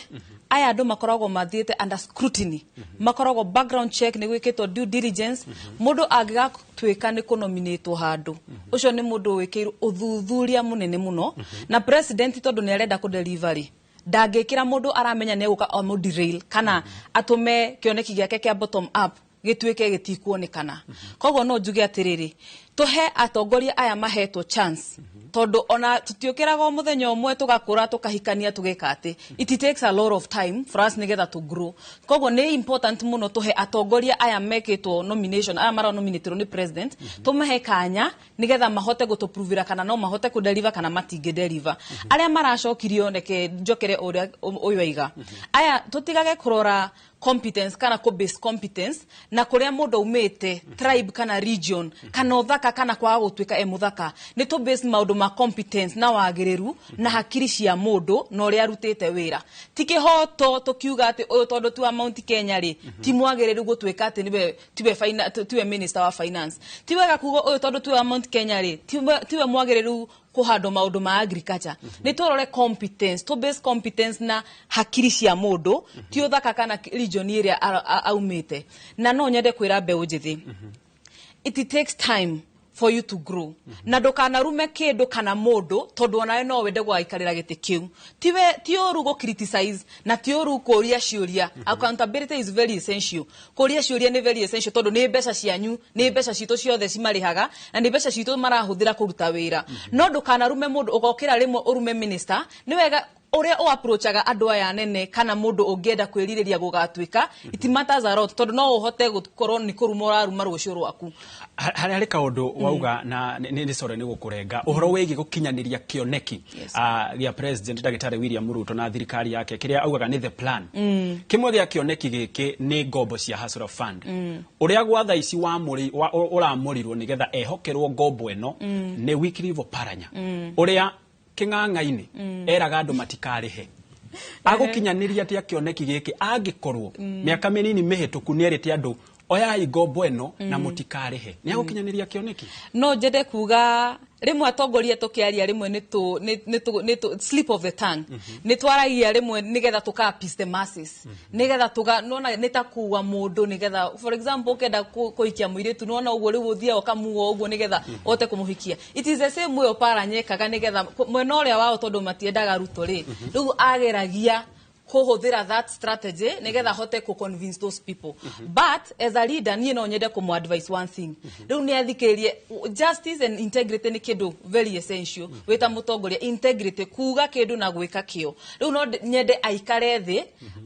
aya andũ makoragwo mathiĩte under scrutiny, makoragwo background check, nĩ gwĩkĩtwo due diligence. Mũndũ angĩgatuĩka nĩ kũnominatwo handũ, ũcio nĩ mũndũ wĩkĩirwo ũthuthuria mũnene mũno. Na president, tondũ nĩ arenda kũ-deliver, ndangĩkĩra mũndũ aramenya nĩ egũka amũ derail kana atũme kĩoneki gĩake kĩa bottom up gĩtuĩke gĩtikuonekana. Koguo no njuge atĩrĩrĩ, tũhe atongoria aya mahetwo chance, tondũ ona tũtiũkĩraga o mũthenya ũmwe tũgakũra, tũkahikania, tũgeka atĩ. It takes a lot of time for us nĩgetha to grow. Koguo nĩ important mũno tũhe atongoria aya mekĩtwo nomination, aya maranominĩtĩrwo nĩ president, tũmahe kanya nĩgetha mahote gũtũpruvĩra kana no mahote kũdeliver kana matingĩ deliver. Arĩa maracokirio, reke njokere ũrĩa ũyũ aiga, aya tũtigage kũrora competence kana kũ base competence na kũrĩa mũndũ aumĩte, tribe kana region kana ũthaka kana kwaga gũtuĩka e mũthaka. Nĩ tũ base maũndũ ma competence na wagĩrĩru na hakiri cia mũndũ na ũrĩa arutĩte wĩra. Ti kĩhoto tũkiuga atĩ ũyũ tondũ ti wa Mount Kenya rĩ, ti mwagĩrĩru gũtuĩka atĩ nĩwe tiwe minister wa finance. Ti wega kuga ũyũ tondũ tiwe wa Mount Kenya rĩ, tiwe mwagĩrĩru kũhandwo maũndũ ma agriculture. Nĩ tũrore competence, to base competence na hakiri cia mũndũ, ti ũthaka kana region ĩrĩa aumĩte. Na no nyende kwĩra mbeũ njĩthĩ, it takes time for you to grow, na ndũkanarume kĩndũ kana mũndũ tondũ onawe no wende gũgaikarĩra gĩtĩ kĩu. Tiwe ti ũru gũ criticize na ti ũru kũria ciũria. Accountability is very essential. Kũria ciũria nĩ very essential, tondũ nĩ mbeca cianyu, nĩ mbeca citũ ciothe cimarĩhaga, na nĩ mbeca citũ marahũthĩra kũruta wĩra. No ndũkanarume mũndũ ũgokĩra rĩmwe ũrume minister. Nĩ wega ũrĩa ũ-approachaga andũ aya anene kana mũndũ ũngĩenda kwĩrirĩria gũgatuĩka. It matters a lot, tondũ no ũhote gũkorwo nĩ kũruma ũraruma rũciũ rwaku. Harĩa harĩ kaũndũ wauga na nĩ sorry nĩ gũkũrenga, ũhoro wĩgiĩ gũkinyanĩria kĩoneki gĩa president Ndagĩtarĩ William Ruto na thirikari yake, kĩrĩa augaga nĩ the plan. Kĩmwe gĩa kĩoneki gĩkĩ nĩ ngombo cia Hustler Fund. Ũrĩa gwa thaa ici ũramũrirwo nĩgetha ehokerwo ngombo ĩno nĩ Wycliffe Oparanya, ũrĩa kĩng'ang'a-inĩ eraga andũ matikarĩhe. Agũkinyanĩria atĩa kĩoneki gĩkĩ angĩkorwo mĩaka mĩnini mĩhĩtũku nĩ erĩte andũ, "Oyai ngombo ĩno na mũtikarĩhe"? Nĩ agũkinyanĩria kĩoneki? No njende kuga rĩmwe atongoria tũkĩaria rĩmwe nĩ tũ slip of the tongue, nĩ twaragia rĩmwe nĩgetha tũka appease the masses, nĩgetha tũga nona nĩ ta kuga mũndũ nĩgetha, for example, ũkenda kũhikia mũirĩtu, nona ũguo rĩu ũthiaga ũkamua ũguo nĩgetha ũhote kũmũhikia. It is the same way Oparanya ekaga nĩgetha mwena ũrĩa wao, tondũ matiendaga Ruto rĩ, rĩu ageragia kũhũthĩra that strategy nĩgetha ahote kũ convince those people. But as a leader, niĩ no nyende kũmũ advise one thing. Rĩu nĩ athikĩrĩrie, justice and integrity nĩ kĩndũ very essential wĩta mũtongoria. Integrity, kuga kĩndũ na gwĩka kĩo. Rĩu no nyende aikare thĩ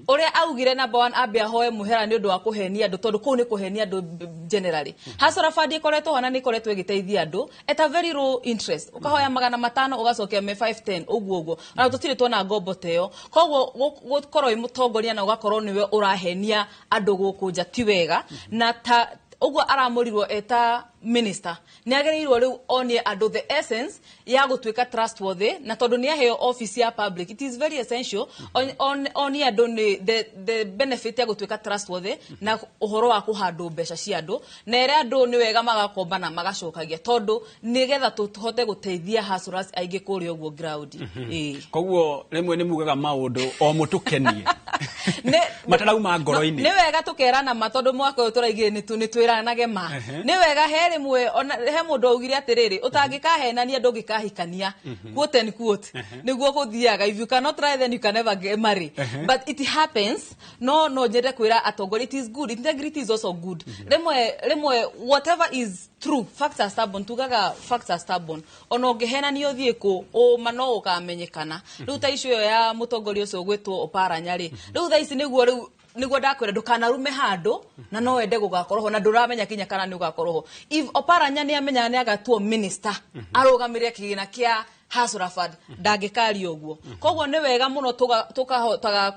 ũrĩa augire, number one, ambe ahoe mũhera nĩ ũndũ wa kũhenia andũ, tondũ kũu nĩ kũhenia andũ generally. Hustler Fund ĩkoretwo ho na nĩ ĩkoretwo ĩgĩteithia andũ at a very low interest, ũkahoya 500 ũgacokia me 510 ũguo ũguo. Ona tũtirĩ tuona ngombo ta ĩyo. Koguo gũkorwo wĩ mũtongoria na ũgakorwo nĩwe ũrahenia andũ gũkũ nja ti wega. Na ta ũguo aramũrirwo eta minister, nĩ agĩrĩirwo rĩu onie andũ the essence ya gũtuĩka trustworthy, na tondũ nĩ aheo office ya public, it is very essential onie andũ nĩ the benefit ya gũtuĩka trustworthy na ũhoro wa kũhandwo mbeca cia andũ, na ere andũ nĩ wega magakomba na magacokagia, tondũ nĩgetha tũhote gũteithia hustlers aingĩ kũrĩa ũguo ground. Ĩĩ. Koguo rĩmwe nĩ mugaga maũndũ o mũtũkenie matarauma ngoro-inĩ. Nĩ wega tũkerana ma, tondũ mwaka ũyũ tũraigire nĩ twĩranage ma. Nĩ wega he rĩmwe ona he mũndũ augire atĩrĩrĩ, ũtangĩkahenania ndũngĩkahikania, quote and quote. Nĩguo gũthiaga, if you cannot try, then you can never get married. But it happens. No nyende kwĩra atongoria, it is good, integrity is also good. Rĩmwe rĩmwe whatever is true, facts are stubborn, tugaga facts are stubborn. Ona ũngĩhenania ũthiĩ kũ, ũma no ũkamenyekana. Rĩu ta icio ya mũtongoria ũcio ũgwĩtwo Oparanya rĩ, rĩu thaa ici nĩguo rĩu nĩguo ndakwĩra ndũkanarume handũ na no wende gũgakorwo ho na ndũramenya kinya kana nĩ ũgakorwo ho. If Oparanya nĩ amenyaga nĩ agatuo minister arũgamĩrĩre kĩgĩna kĩa Hustler Fund ndangĩkaria ũguo. Koguo nĩ wega mũno tũkahotaga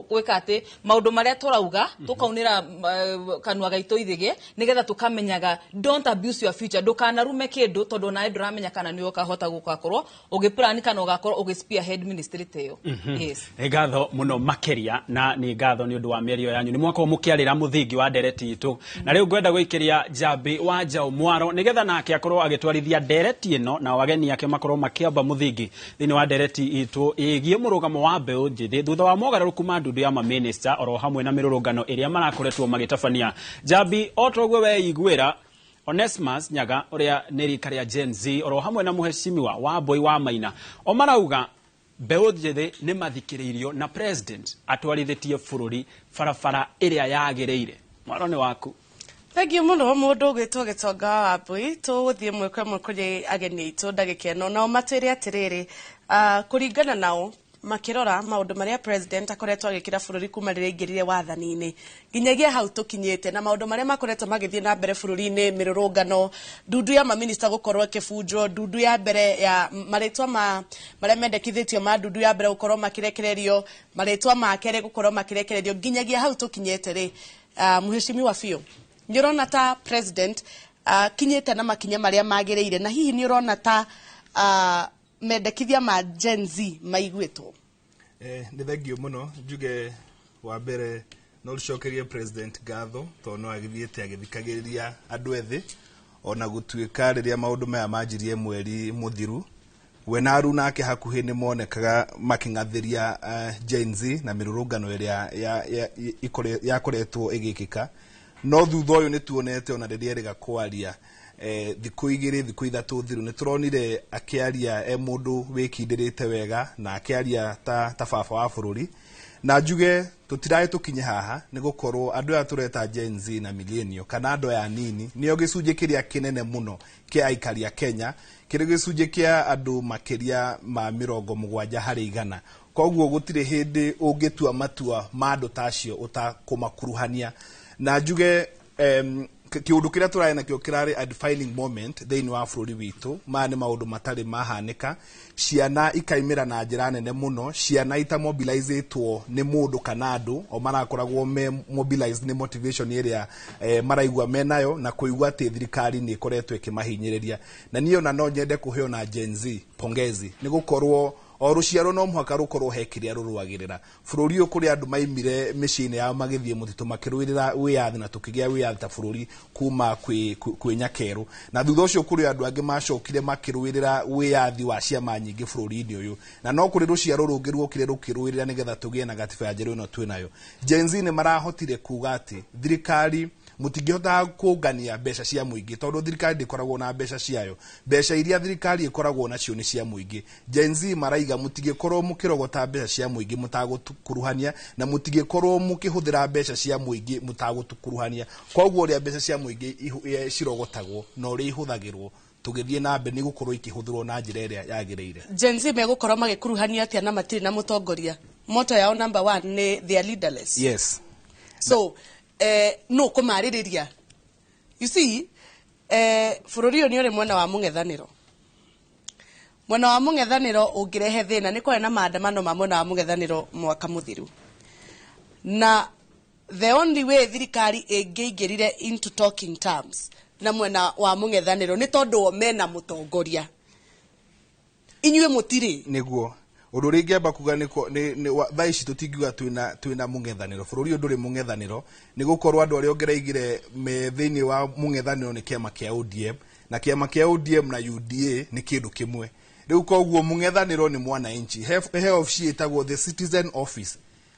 gwĩka atĩ maũndũ marĩa tũrauga tũkaunĩra kanua gaitũ ithĩgĩ, nĩgetha tũkamenyaga don't abuse your future, ndũkanarume kĩndũ tondũ onawe ndũramenya kana nĩ ũkahota gũgakorwo ũgĩplan kana ũgakorwo ũgĩ spearhead ministry ta ĩyo. Yes. Nĩ ngatho mũno makĩria, na nĩ ngatho nĩ ũndũ wa mĩario yanyu. Nĩ mwakorwo mũkĩarĩra mũthingi wa ndereti itũ, na rĩu ngwenda gũikĩria Njambi wa Njaũ mwaro nĩgetha nake akorwo agĩtwarithia ndereti ĩno, na ageni ake makorwo makĩamba mũthingi thĩinĩ wa ndereti itũ ĩgiĩ mũrũgamo wa mbeũ njĩthĩ thutha wa mogarũrũku ma ndundu ya mamĩnĩsta oro hamwe na mĩrũrũngano ĩrĩa marakoretwo magĩtabania. Njambi, o toguo weiguĩra Onesmus Nyaga ũrĩa nĩ rika rĩa Gen Z oro hamwe na mũhecimiwa wa Mbui wa Maina o marauga mbeũ njĩthĩ nĩ mathikĩrĩirio na president atwarithĩtie bũrũri barabara ĩrĩa yagĩrĩire. Mwaro nĩ waku. Thank you mũno mũndũ ũgwĩtwo Gĩtonga wa Wambui. Tũgũthiĩ ĩmwe kwa ĩmwe kũrĩ ageni aitũ ndagĩka ĩno, nao matwĩre atĩrĩrĩ, kũringana nao makĩrora maũndũ marĩa president akoretwo agĩkĩra bũrũri kuma rĩrĩa aingĩrire wathani-inĩ nginyagia hau tũkinyĩte, na maũndũ marĩa makoretwo magĩthiĩ na mbere bũrũri-inĩ, mĩrũrũngano, ndundu ya maminista gũkorwo ĩkĩbunjwo, ndundu ya mbere ya marĩtwa ma marĩa mendekithĩtio ma ndundu ya mbere gũkorwo makĩrekererio, marĩtwa ma kerĩ gũkorwo makĩrekererio, nginyagia hau tũkinyĩte rĩ, mũhecimiwa biũ, nĩ ũrona ta president kinyĩte na makinya marĩa magĩrĩire, na hihi nĩ ũrona ta mendekithia ma Gen Z maiguĩtwo? Nĩ thengio mũno. Njuge wa mbere no rĩcokerie president ngatho tondũ no agĩthiĩte agĩthikagĩrĩria andũ ethĩ, ona gũtuĩka rĩrĩa maũndũ maya manjirie mweri mũthiru, we na aruna ake hakuhĩ nĩ monekaga makĩng'athĩria Gen Z na mĩrũrũngano ĩrĩa yakoretwo ĩgĩkĩka. No thutha ũyũ nĩ tuonete ona rĩrĩa erĩga kwaria thikũ igĩrĩ, thikũ ithatũ thiru, nĩ tũronire akĩaria e mũndũ wĩkindĩrĩte wega na akĩaria ta baba wa bũrũri. Na njuge tũtiraĩ tũkinye haha nĩ gũkorwo andũ aya tũreta Gen Z na millennial kana andũ aya anini nĩo gĩcunjĩ kĩrĩa kĩnene mũno kĩa aikari a Kenya, kĩrĩ gĩcunjĩ kĩa andũ makĩria ma 70%. Koguo gũtirĩ hĩndĩ ũngĩtua matua ma andũ ta acio ũtakũmakuruhania. Na njuge kĩũndũ kĩrĩa tũrarĩ nakĩo kĩrarĩ a defining moment thĩinĩ wa bũrũri witũ. Maya nĩ maũndũ matarĩ mahanĩka, ciana ikaimĩra na njĩra nene mũno, ciana itamobilizĩtwo nĩ mũndũ kana andũ o marakoragwo me mobilized nĩ motivation ĩrĩa maraigua menayo na kũigua atĩ thirikari nĩ ĩkoretwo ĩkĩmahinyĩrĩria. Na niĩ ona no nyende kũheo na Gen Z pongezi nĩ gũkorwo o rũciaro no mũhaka rũkorwo he kĩrĩa rũrũagĩrĩra. Bũrũri ũyũ kũrĩ andũ maimire mĩciĩ-inĩ yao magĩthiĩ mũtitũ makĩrũĩrĩra wĩyathi, na tũkĩgĩa wĩyathi ta bũrũri kuma kwĩ nyakerũ, na thutha ũcio kũrĩ andũ angĩ macokire makĩrũĩrĩra wĩyathi wa ciama nyingĩ bũrũri-inĩ ũyũ, na no kũrĩ rũciaro rũngĩ ruokire rũkĩrũĩrĩra nĩgetha tũgĩe na gatiba ya njerũ ĩno twĩnayo. Gen Z nĩ marahotire kuga atĩ thirikari mũtingĩhota kũngania mbeca cia mũingĩ tondũ thirikari ndĩkoragwo na mbeca ciayo, mbeca iria thirikari ĩkoragwo nacio nĩ cia mũingĩ. Gen Z maraiga mũtigĩkorwo mũkĩrogota mbeca cia mũingĩ mũtagũtukuruhania, na mũtigĩkorwo mũkĩhũthĩra mbeca cia mũingĩ mũtagũtukuruhania. Koguo ũrĩa mbeca cia mũingĩ cirogotagwo na ũrĩa ihũthagĩrwo tũgĩthiĩ na mbere nĩ gũkorwo ikĩhũthĩrwo na njĩra ĩrĩa yagĩrĩire. Gen Z megũkorwo magĩkuruhania atĩa na matirĩ na mũtongoria? Motto yao number 1 nĩ they are leaderless. Yes. So no kũmarĩrĩria, you see, bũrũri ũyũ nĩ ũrĩ mwena wa mũng'ethanĩro. Mwena wa mũng'ethanĩro ũngĩrehe thĩna, nĩ kwarĩ na maandamano ma mwena wa mũng'ethanĩro mwaka mũthiru, na the only way thirikari ĩngĩingĩrire into talking terms na mwena wa mũng'ethanĩro nĩ tondũ o mena mũtongoria, inyuĩ mũtirĩ. Nĩguo ũndũ ũrĩa ingĩamba kuga nĩ thaa ici tũtingiuga twĩna mũng'ethanĩro. Bũrũri ũyũ ndũrĩ mũng'ethanĩro nĩ gũkorwo andũ arĩa ũngĩraigire me thĩinĩ wa mũng'ethanĩro nĩ kĩama kĩa ODM, na kĩama kĩa ODM na UDA nĩ kĩndũ kĩmwe. Rĩu koguo mũng'ethanĩro nĩ mwananchi. He obici ĩtagwo the Citizen Office,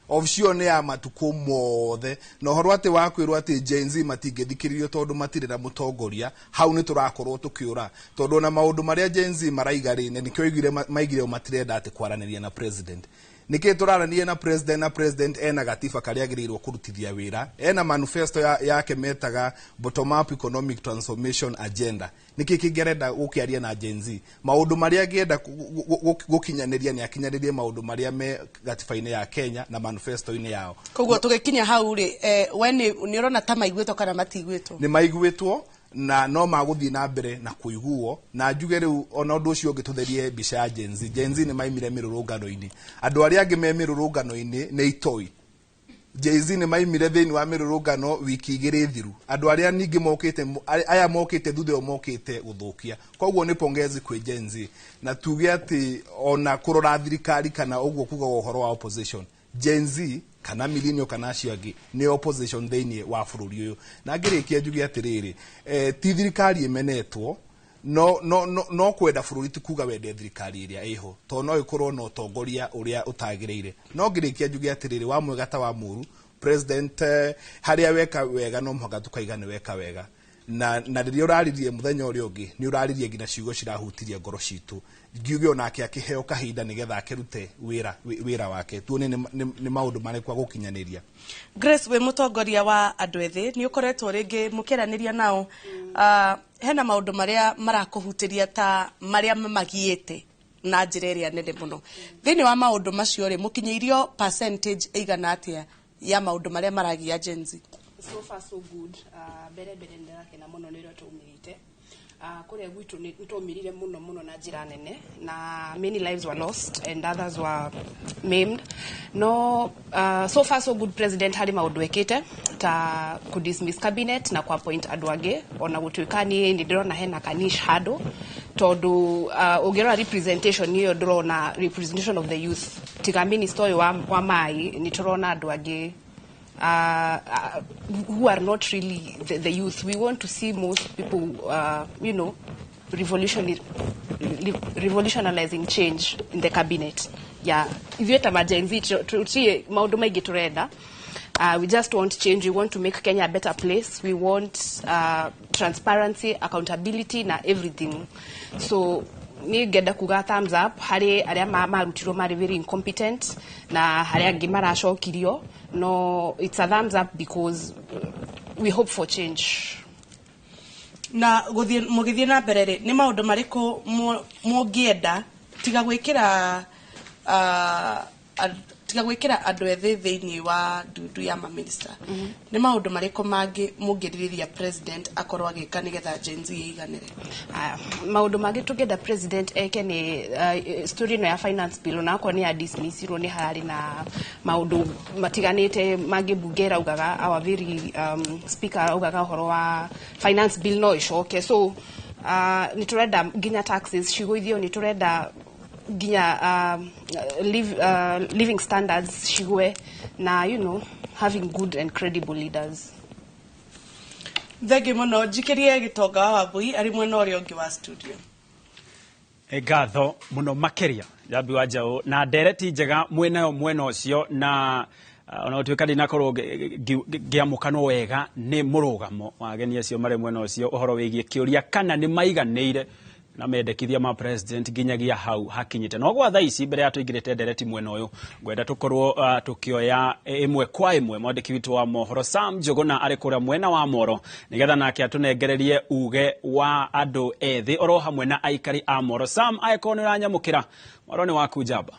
obici ĩyo nĩ ya matukũ mothe, na ũhoro atĩ wa kwĩrwo atĩ Gen Z matingĩthikĩrĩrio tondũ matirĩ na mũtongoria, hau nĩ tũrakorwo tũkĩũra, tondũ ona maũndũ marĩa Gen Z maraiga rĩ, na nĩkĩo maigire o matirenda atĩ kwaranĩria na president. Nĩkĩ tũraranĩria na president, na president ena gatiba karĩa agĩrĩirwo kũrutithia wĩra, ena manifesto yake metaga bottom up economic transformation agenda. Nĩkĩ kĩngĩ arenda gũkĩaria na Gen Z? Maũndũ marĩa angĩenda gũkinyanĩria nĩ akinyanĩrie maũndũ marĩa me gatiba-inĩ ya Kenya na manifesto-inĩ yao. Koguo tũgĩkinya hau rĩ, we nĩ ũrona ta maiguĩtwo kana matiguĩtwo? Nĩ maiguĩtwo, Na no magũthiĩ na mbere na kũiguo. Na njuge rĩu ona ũndũ ũcio ũngĩ, tũtherie mbica ya Gen Z. Gen Z nĩ maimire mĩrũrũngano-inĩ. Andũ arĩa angĩ me mĩrũrũngano-inĩ nĩ itoi. Gen Z nĩ maimire thĩinĩ wa mĩrũrũngano wiki 2 thiru. Andũ arĩa ningĩ mokĩte, aya mokĩte thutha ũyũ, mokĩte gũthũkia. Koguo nĩ pongezi kwĩ Gen Z, na tuge atĩ ona kũrora thirikari kana ũguo kugaga ũhoro wa opposition, Gen Z kana millennial kana acio angĩ nĩ opposition thĩinĩ wa bũrũri ũyũ. Na ngĩrĩkia njuge atĩrĩrĩ, ti thirikari ĩmenetwo, no kwenda bũrũri ti kuga wende thirikari ĩrĩa ĩho, tondũ no ĩkorwo na ũtongoria ũrĩa ũtagĩrĩire. No ngĩrĩkia njuge atĩrĩrĩ, wa mwega ta wa mũru, president, harĩa weka wega no mũhaka tũkaiga nĩ weka wega, na rĩrĩa ũraririe mũthenya ũrĩa ũngĩ, nĩ ũraririe nginya ciugo cirahutirie ngoro citũ. Ngiuge onake akĩheo kahinda nĩgetha akĩrute wĩra wake, tuone nĩ maũndũ marĩkũ agũkinyanĩria. Grace, wĩ mũtongoria wa andũ ethĩ, nĩ ũkoretwo rĩngĩ mũkĩaranĩria nao. Hena maũndũ marĩa marakũhutĩria ta marĩa mamagiĩte na njĩra ĩrĩa nene mũno. Thĩinĩ wa maũndũ macio rĩ, mũkinyĩirio percentage ĩigana atĩa ya maũndũ marĩa maragia Gen Z? So far so good. Mbere mbere nĩndĩrakena mũno nĩ ũrĩa tũumĩrĩte kũrĩa gwitũ. Nĩ twaumĩrire mũno mũno na njĩra nene, na many lives were lost and others were maimed. No so far so good. President harĩ maũndũ ekĩte ta ku dismiss cabinet na ku appoint andũ angĩ, ona gũtuĩka niĩ nĩ ndĩrona hena kanish handũ, tondũ ũngĩrora representation ĩyo, ndĩrona representation of the youth tiga minister ũyũ wa maĩ. Nĩ tũrona andũ angĩ who are not really the youth. We want to see most people, revolutionizing change in the cabinet. Yeah, ithuĩ ta ma-Gen Z tũtirĩ maũndũ maingĩ tũrenda. We just want change. We want to make Kenya a better place. We want transparency, accountability na everything. So niĩ ngenda kuga thumbs up harĩ arĩa marutirwo marĩ very incompetent na harĩa angĩ maracokirio. No it's a thumbs up because we hope for change. Na gũthiĩ mũgĩthiĩ na mbere rĩ, nĩ maũndũ marĩkũ mũngĩenda tiga gwĩkĩra andũ ethĩ thĩinĩ wa ndundu ya maminista? Nĩ maũndũ marĩkũ mangĩ mũngĩrirĩria president akorwo agĩka nĩgetha Gen Z ĩiganĩre? Aya, maũndũ mangĩ tũngĩenda president eke nĩ story ĩno ya finance bill. Onakorwo nĩ ya dismissirwo, nĩ hararĩ na maũndũ matiganĩte mangĩ mbunge ĩraugaga. Our very speaker araugaga ũhoro wa finance bill no ĩcoke. So nĩ tũrenda nginya taxes cigũithio, nĩ tũrenda nginya living standards cigwe, na having good and credible leaders. Thengi mũno. Njikĩrie Gĩtonga wa Wambui arĩ mwena ũrĩa ũngĩ wa studio. Ngatho mũno makĩria, Njambi wa Njaũ, na ndereti njega mwĩnayo mwena ũcio. Na ona gũtuĩka ndinakorwo ngĩamũkanwo wega nĩ mũrũgamo wa ageni acio marĩ mwena ũcio ũhoro wĩgiĩ kĩũria kana nĩ maiganĩire na mendekithia ma president nginyagia hau hakinyĩte. No gwa thaa ici, mbere ya tũingĩrĩte ndereti mwena ũyũ, ngwenda tũkorwo tũkĩoya ĩmwe kwa ĩmwe mwandĩki witũ wa mohoro Sam Njũgũna arĩ kũrĩa mwena wa Moro, nĩgetha nake atũnengererie uge wa andũ ethĩ oro hamwe na aikari a Moro. Sam, angĩkorwo nĩ ũranyamũkĩra, mwaro nĩ waku njamba.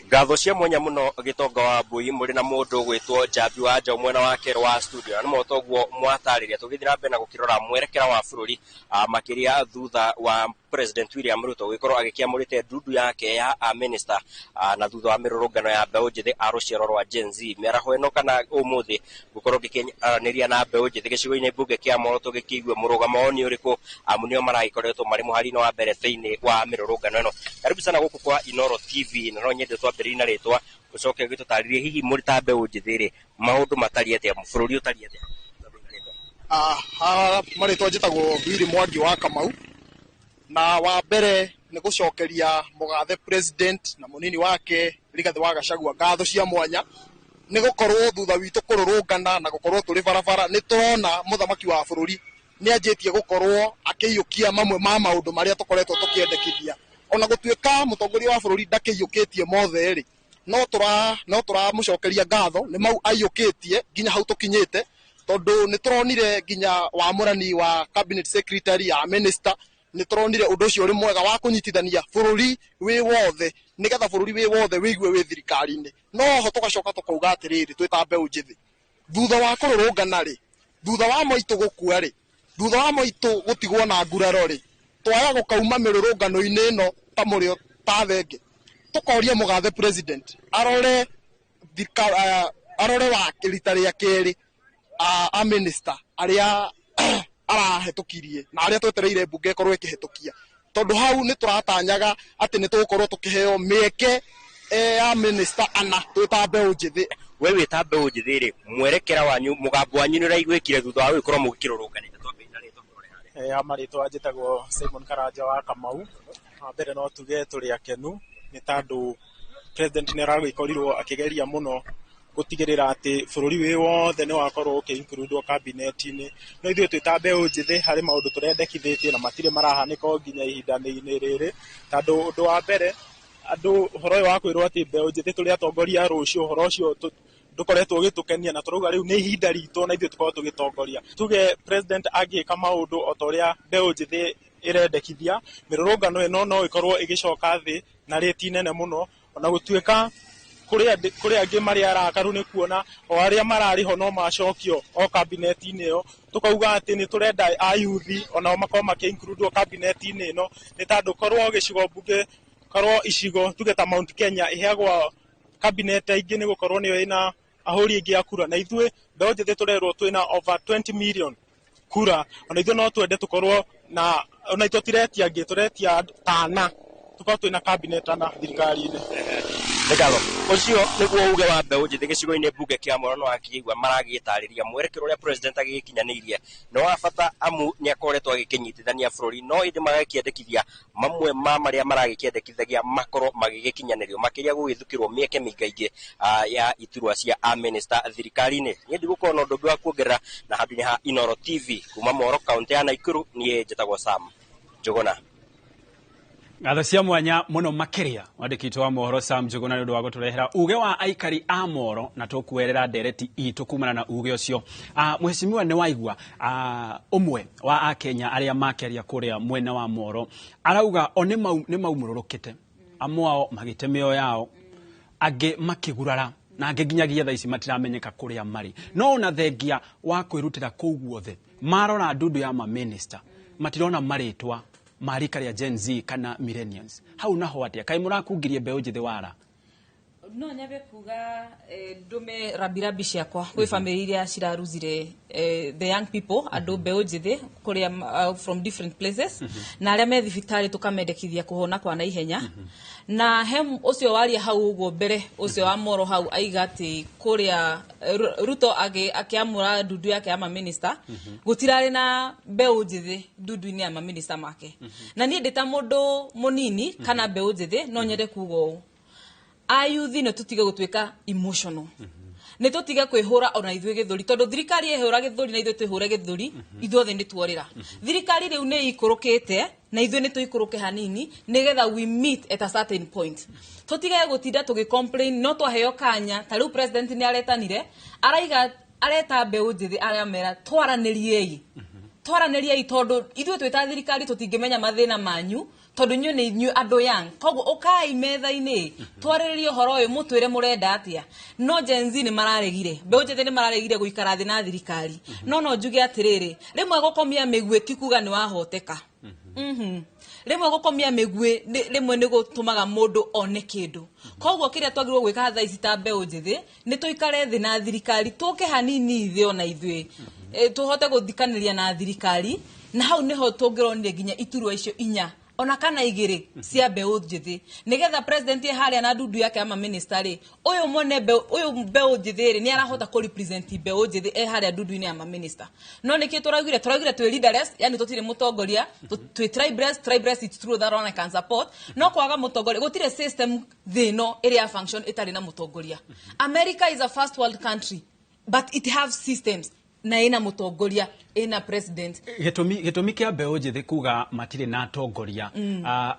Ngatho cia mwanya muno, Gitonga wa Mbui, mũrĩ na mũndũ gwĩtwo Njambi wa Njaũ mwena wa kerĩ wa studio. Na nĩmo toguo mwatarĩria, tũgĩthiĩ na mbere na gũkĩrora mwerekera wa bũrũri, makĩria thutha wa President William Ruto gũgĩkorwo agĩkĩamũrĩte ndundu yake ya a minister, na thutha wa mĩrũrũngano ya mbeũ njĩthĩ a rũciaro rwa Gen Z. Mĩaraho ĩno kana ũmũthĩ gũkorwo ngĩkĩaranĩria na mbeũ njĩthĩ gĩcigo-inĩ mbunge kĩa Moro, tũgĩkĩigue mũrũgamo wao nĩ ũrĩkũ, amu nĩo maragĩkoretwo marĩ mũhari-inĩ wa mbere thĩinĩ wa mĩrũrũngano ĩno. Karibu sana gũkũ kwa Inoro TV, na no nyende twambĩrĩrie na rĩtwa, ũcoke ũgĩtũtarĩrie hihi mũrĩ ta mbeũ njĩthĩ rĩ, maũndũ matariĩ atĩa, bũrũri ũtariĩ atĩa? Haha marĩtwa njĩtagwo Willy Mwangi wa Kamau, na wa mbere nĩ gũcokeria mũgathe president na mũnini wake Rigathĩ wa Gachagua ngatho cia mwanya, nĩ gũkorwo thutha witũ kũrũrũngana na gũkorwo tũrĩ barabara, nĩ tũrona mũthamaki wa bũrũri nĩ anjĩtie gũkorwo akĩiyũkia mamwe ma maũndũ marĩa tũkoretwo tũkĩendekithia. Ona gũtuĩka mũtongoria wa bũrũri ndakĩiyũkĩtie mothe rĩ, no tũramũcokeria ngatho nĩ mau aiyũkĩtie nginya hau tũkinyĩte, tondũ nĩ tũronire nginya wamũrani wa cabinet secretary ya minister. Nĩ tũronire ũndũ ũcio ũrĩ mwega wa kũnyitithania bũrũri wĩ wothe, nĩgetha bũrũri wĩ wothe wĩigue wĩ thirikari-inĩ. No ho tũgacoka tũkauga atĩrĩrĩ, twĩ ta mbeũ njĩthĩ, thutha wa kũrũrũngana rĩ, Thutha wa moitũ gũkua rĩ, thutha wa moitũ gũtigwo na nguraro rĩ, twaya gũkauma mĩrũrũngano-inĩ ĩno ta mũrĩo ta thenge. Tũkoria mũgathe president arore arore wa rita rĩa kerĩ a minister arĩa arahĩtũkirie na arĩa twetereire mbunge ĩkorwo ĩkĩhĩtũkia, tondũ hau nĩ tũratanyaga atĩ nĩ tũgũkorwo tũkĩheo mĩeke ya minister ana twĩ ta mbeũ njĩthĩ. We wĩ ta mbeũ njĩthĩ rĩ, mwerekera wanyu, mũgambo wanyu nĩ ũraiguĩkire thutha wa gũgĩkorwo mũgĩkĩrũrũnganĩte? Ya marĩtwa njĩtagwo Simon Karanja wa Kamau. Wa mbere no tuge tũrĩ akenu nĩ tondũ president nĩ aragĩkorirwo akĩgeria mũno gũtigĩrĩra atĩ bũrũri wĩ wothe nĩ wakorwo ũkĩ-include cabinet-inĩ. No ithuĩ twĩ ta mbeũ njĩthĩ harĩ maũndũ tũrendekithĩtie na matirĩ marahanĩka o nginya ihinda-inĩ rĩrĩ, tondũ ũndũ wa mbere andũ ũhoro ũyũ wa kwĩrwo atĩ mbeũ njĩthĩ tũrĩ atongoria a rũciũ, ũhoro ũcio ndũkoretwo ũgĩtũkenia, na tũrauga rĩu nĩ ihinda ritũ na ithuĩ tũkorwo tũgĩtongoria. Tuge president angĩka maũndũ o ta ũrĩa mbeũ njĩthĩ ĩrendekithia, mĩrũrũngano ĩno no ĩkorwo ĩgĩcoka thĩ na rĩti nene mũno, ona gũtuĩka kũrĩ angĩ marĩ arakaru nĩ kuona o arĩa mararĩ ho no macokio o kabineti-inĩ ĩyo. Tũkauga atĩ nĩ tũrenda ayuthi onao makorwo makĩ-include kabineti-inĩ ĩno, nĩ tondũ korwo gĩcigo mbunge, korwo icigo tuge ta Mount Kenya ĩheagwo cabinet aingĩ nĩ gũkorwo nĩyo ĩna ahũri aingĩ a kura, na ithuĩ mbeũ njĩthĩ tũrerwo twĩna over 20 million kura, ona ithuĩ no twende tũkorwo na, ona ithuĩ tũtiretia angĩ, tũretia tana tũkorwo twĩna cabinet ana thirikari-inĩ. Nĩ ũcio nĩguo uge wa mbeũ njĩthĩ gĩcigo-inĩ mbunge kĩa Moro wakĩigua maragĩtarĩria mwerekero ũrĩa president agĩgĩkinyanĩirie nĩ wa bata, amu nĩ akoretwo agĩkĩnyitithania bũrũri, no ĩndĩ magakĩendekithia mamwe ma marĩa maragĩkĩendekithagia makorwo magĩgĩkinyanĩrio, makĩria gũgĩthukĩrwo mĩeke mĩingaingĩ ya iturwa cia a-minister thirikari-inĩ. Niĩ ndigũkorwo na ũndũ ũngĩ wa kuongerera na handũ-inĩ ha Inooro TV kuma Moro, kaũntĩ ya Nakuru, niĩ njĩtagwo Sam Njũgũna. Ngatho cia mwanya muno makiria mwandĩki wa mohoro Sam Njũgũna nĩ ũndũ wa gũtũrehera uge wa aikari a Moro, na tũkuerera ndereti itũ kumana na uge ũcio. Mheshimiwa, nĩ waigua ũmwe wa akenya arĩa makĩaria kũrĩa mwena wa Moro arauga o nĩ maumũrũrũkĩte, amwe ao magĩte mĩoyo yao, angĩ makĩgurara, na angĩ nginyagia thaa ici matiramenyeka kũrĩa marĩ. No ona thengia wa kwĩrutĩra kũu guothe, marora ndundu ya maminista matirona marĩtwa ma rika rĩa Gen Z kana millennials. Hau naho atia kaĩ mũrakungirie mbeũ njĩthĩ wara? No nyambe kuga ndume rabirabi ciakwa kwĩ family iria ciraruzire the young people, andũ mbeũ njĩthĩ kũrĩa from different places, na arĩa me thibitarĩ tũkamendekithia kũhona kwa naihenya. Na he ũcio waria hau ũguo mbere, ũcio wa Moro hau aiga atĩ kũrĩa Ruto akĩamũra ndundu yake ya maminista, gũtirarĩ na mbeũ njĩthĩ ndundu-inĩ ya maminista make. Na niĩ ndĩ ta mũndũ mũnini kana mbeũ njĩthĩ no nyende kuga ũũ, ayuthi nĩ tũtige gũtuĩka emotional, nĩ tũtige kwĩhũra ona ithuĩ gĩthũri, tondũ thirikari ĩhũra gĩthũri na ithuĩ twĩhũre gĩthũri, ithuothe nĩ tuorĩra. Thirikari rĩu nĩ ikũrũkĩte na ithuĩ nĩ tũikũrũke hanini nĩgetha we meet at a certain point. Tũtige gũtinda tũgĩ complain, no twaheo kanya ta rĩu president nĩ aretanire, araiga areta mbeũ njĩthĩ aramera twaranĩriei, twaranĩriei, tondũ ithuĩ twĩ ta thirikari tũtingĩmenya mathĩna manyu, tondũ inyuĩ nĩ inyuĩ andũ young. Koguo ũkai metha-inĩ twarĩrĩrie ũhoro ũyũ, mũtwĩre mũrenda atĩa. No Gen Z nĩ mararegire, mbeũ njĩthĩ nĩ mararegire gũikara thĩ na thirikari. No njuge atĩrĩrĩ, rĩmwe gũkomia mĩguĩ ti kuga nĩ wahoteka. Rĩmwe gũkomia mĩguĩ rĩmwe nĩ gũtũmaga mũndũ one kĩndũ. Koguo kĩrĩa twagĩrĩirwo gwĩka thaa ici ta mbeũ njĩthĩ nĩ tũikare thĩ na thirikari, tũke hanini thĩ ona ithuĩ, tũhote gũthikanĩria na thirikari, na hau nĩho tũngĩronire nginya iturwa icio inya ona kana igĩrĩ cia mbeũ njĩthĩ, nĩgetha president e harĩa na ndundu yake ya maminista rĩ, ũyũ mwene ũyũ mbeũ njĩthĩ rĩ nĩ arahota kũ represent mbeũ njĩthĩ e harĩa ndundu-inĩ ya maminista. No nĩkĩ tũraugire? Tũraugire twĩ leaderless, yani tũtirĩ mũtongoria, twĩ tribeless. Tribeless, it's true that one I can support. No kwaga mũtongoria, gũtirĩ system thĩ ĩno ĩrĩa function ĩtarĩ na mũtongoria. America is a first world country, but it have systems na ina mũtongoria, ina president. Gĩtũmi kĩa mbeũ njĩthĩ kuga matirĩ na atongoria,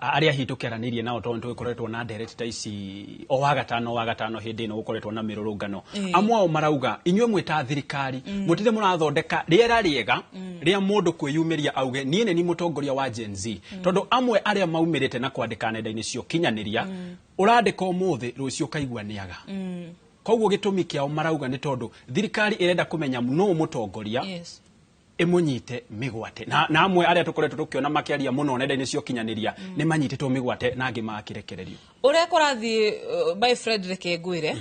arĩa hihi tũkĩaranĩirie nao, tondũ tũgĩkoretwo na ndereti ta ici o wagatano wagatano hĩndĩ ĩno gũkoretwo na mĩrũrũngano, amwe ao marauga inyuĩ mwĩ ta thirikari mũtirĩ mũrathondeka rĩera rĩega rĩa mũndũ kwĩyumĩria auge niĩ nĩ ni mũtongoria wa Gen Z, tondũ amwe arĩa maumĩrĩte na kwandĩka nenda-inĩ cia ũkinyanĩria, ũrandĩka ũmũthĩ rũciũ ũkaigua nĩaga. Koguo gĩtũmi kĩao marauga nĩ tondũ thirikari ĩrenda kũmenya nũ mũtongoria, ĩmũnyite mĩgwate, na amwe arĩa tũkoretwo tũkĩona makĩaria mũno nenda-inĩ cia ũkinyanĩria nĩ manyitĩtwo mĩgwate na angĩ magakĩrekererio. Ũrĩa kũrathiĩ, by Fred, reke ngwĩre,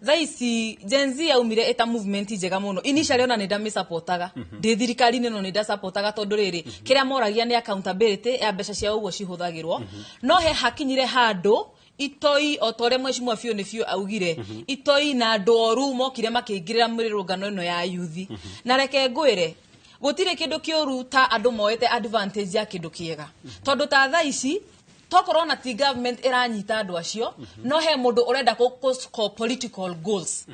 thaa ici Gen Z yaumire ĩta movement njega mũno. Initially ona nĩ ndamĩsupportaga ndĩ thirikari-inĩ, no nĩ ndasupportaga tondũ rĩrĩ, kĩrĩa moragia nĩ accountability ya mbeca cia ũguo cihũthagĩrwo. No he hakinyire handũ itoi, o ta ũrĩa mheshimiwa biũ nĩ biũ augire, itoi na andũ oru mokire makĩingĩrĩra mĩrũrũngano ĩno ya yuthi. Na reke ngwĩre, gũtirĩ kĩndũ kĩũru ta andũ moete advantage ya kĩndũ kĩega, tondũ ta thaa ici tokorwo na ti government ĩranyita andũ acio, no he mũndũ ũrenda kũ score political goals.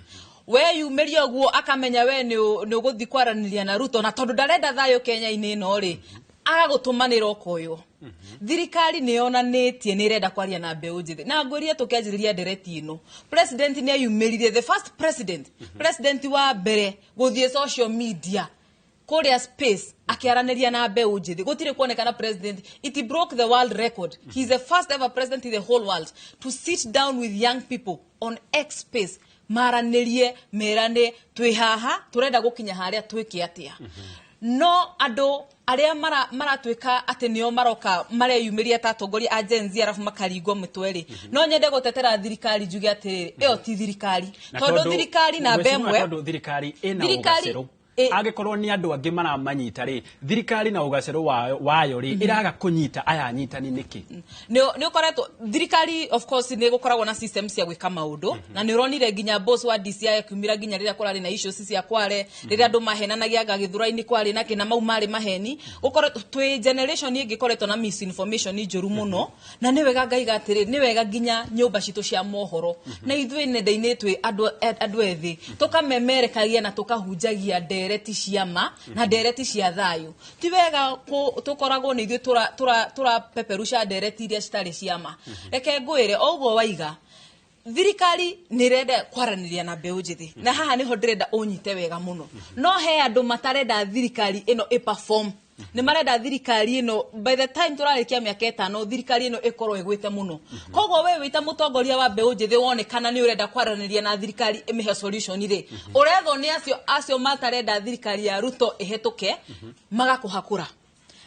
We yumĩria ũguo akamenya we nĩ ũgũthiĩ kwaranĩria na Ruto, na tondũ ndarenda thayũ Kenya-inĩ ĩno rĩ, agagũtũmanĩra ũkoywo. Thirikari nĩ yonanĩtie nĩ ĩrenda kwaria na mbeũ njĩthĩ, na ngwĩrie tũkĩanjĩrĩria ndereti ĩno, president nĩ eyumĩririe, the first president, president wa mbere gũthiĩ social media kũrĩa space akĩaranĩria na mbeũ njĩthĩ. Gũtirĩ kuonekana president. It broke the world record. He is the first ever president in the whole world to sit down with young people on X space, maranĩrie, merane twĩ haha, tũrenda gũkinya harĩa, twĩke atĩa. No andũ arĩa maratuĩka atĩ nĩo maroka mareyumĩria ta atongoria a Gen Z arabu makaringwo mĩtwe rĩ, no nyende gũtetera thirikari njuge atĩrĩrĩ, ĩyo ti thirikari, Na tondũ thirikari namba mheshimiwa, ĩmwe tondũ thirikari ĩna Thirikari ũgacerũ, angĩkorwo nĩ andũ angĩ maramanyita rĩ, thirikari na ũgacerũ wayo rĩ, ĩraga kũnyita aya anyitani nĩkĩ? Nĩ ũkoretwo thirikari, of course, nĩ gũkoragwo na system cia gwĩka maũndũ, na nĩ ũronire nginya boss wa DCI akiumĩra nginya rĩrĩa kũrarĩ na issues cia Kware, rĩrĩa andũ mahenanagia anga Gĩthũrai-inĩ kwarĩ na kĩna, mau marĩ maheni. Gũkoretwo twĩ generation ĩngĩ ĩkoretwo na misinformation njũru mũno, na nĩ wega ngaiga atĩrĩ, nĩ wega nginya nyũmba citũ cia mohoro na ithuĩ nenda-inĩ twĩ andũ ethĩ tũkamemerekagia na tũkahunjagia ndereti cia ma na ndereti cia thayũ. Ti wega tũkoragwo nĩ ithuĩ tũrapeperusha ndereti iria citarĩ cia ma. Reke ngwĩre, o ũguo waiga, thirikari nĩ ĩrenda kwaranĩria na mbeũ njĩthĩ, na haha nĩho ndĩrenda ũnyite wega mũno. No he andũ matarenda thirikari ĩno ĩ-perform. Nĩ marenda thirikari ĩno, by the time tũrarĩkia mĩaka 5, thirikari ĩno ĩkorwo ĩgwĩte mũno. Koguo we wĩta mũtongoria wa mbeũ njĩthĩ wonekana nĩ ũrenda kwaranĩria na thirikari ĩmĩhe solution rĩ, ũrethwo nĩ acio matarenda thirikari ya Ruto ĩhetũke, magakũhakũra,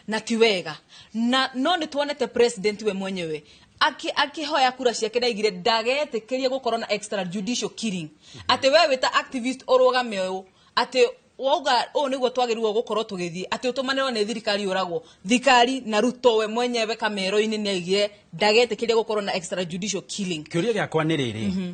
na ti wega. Na no nĩ tuonete president we mwenyewe akihoya kura ciake ndaigire ndagetĩkĩrie gũkorwo na extrajudicial killing, atĩ we wĩta activist ũrũgame ũũ, atĩ wauga ũũ nĩguo twagĩrĩirwo gũkorwo tũgĩthiĩ, atĩ ũtũmanĩrwo nĩ thirikari ũragwo. Thirikari na Ruto we mwenyewe kamero-inĩ nĩ aigire ndagetĩkĩrie gũkorwo na extrajudicial killing. Kĩũria gĩakwa nĩ rĩrĩ,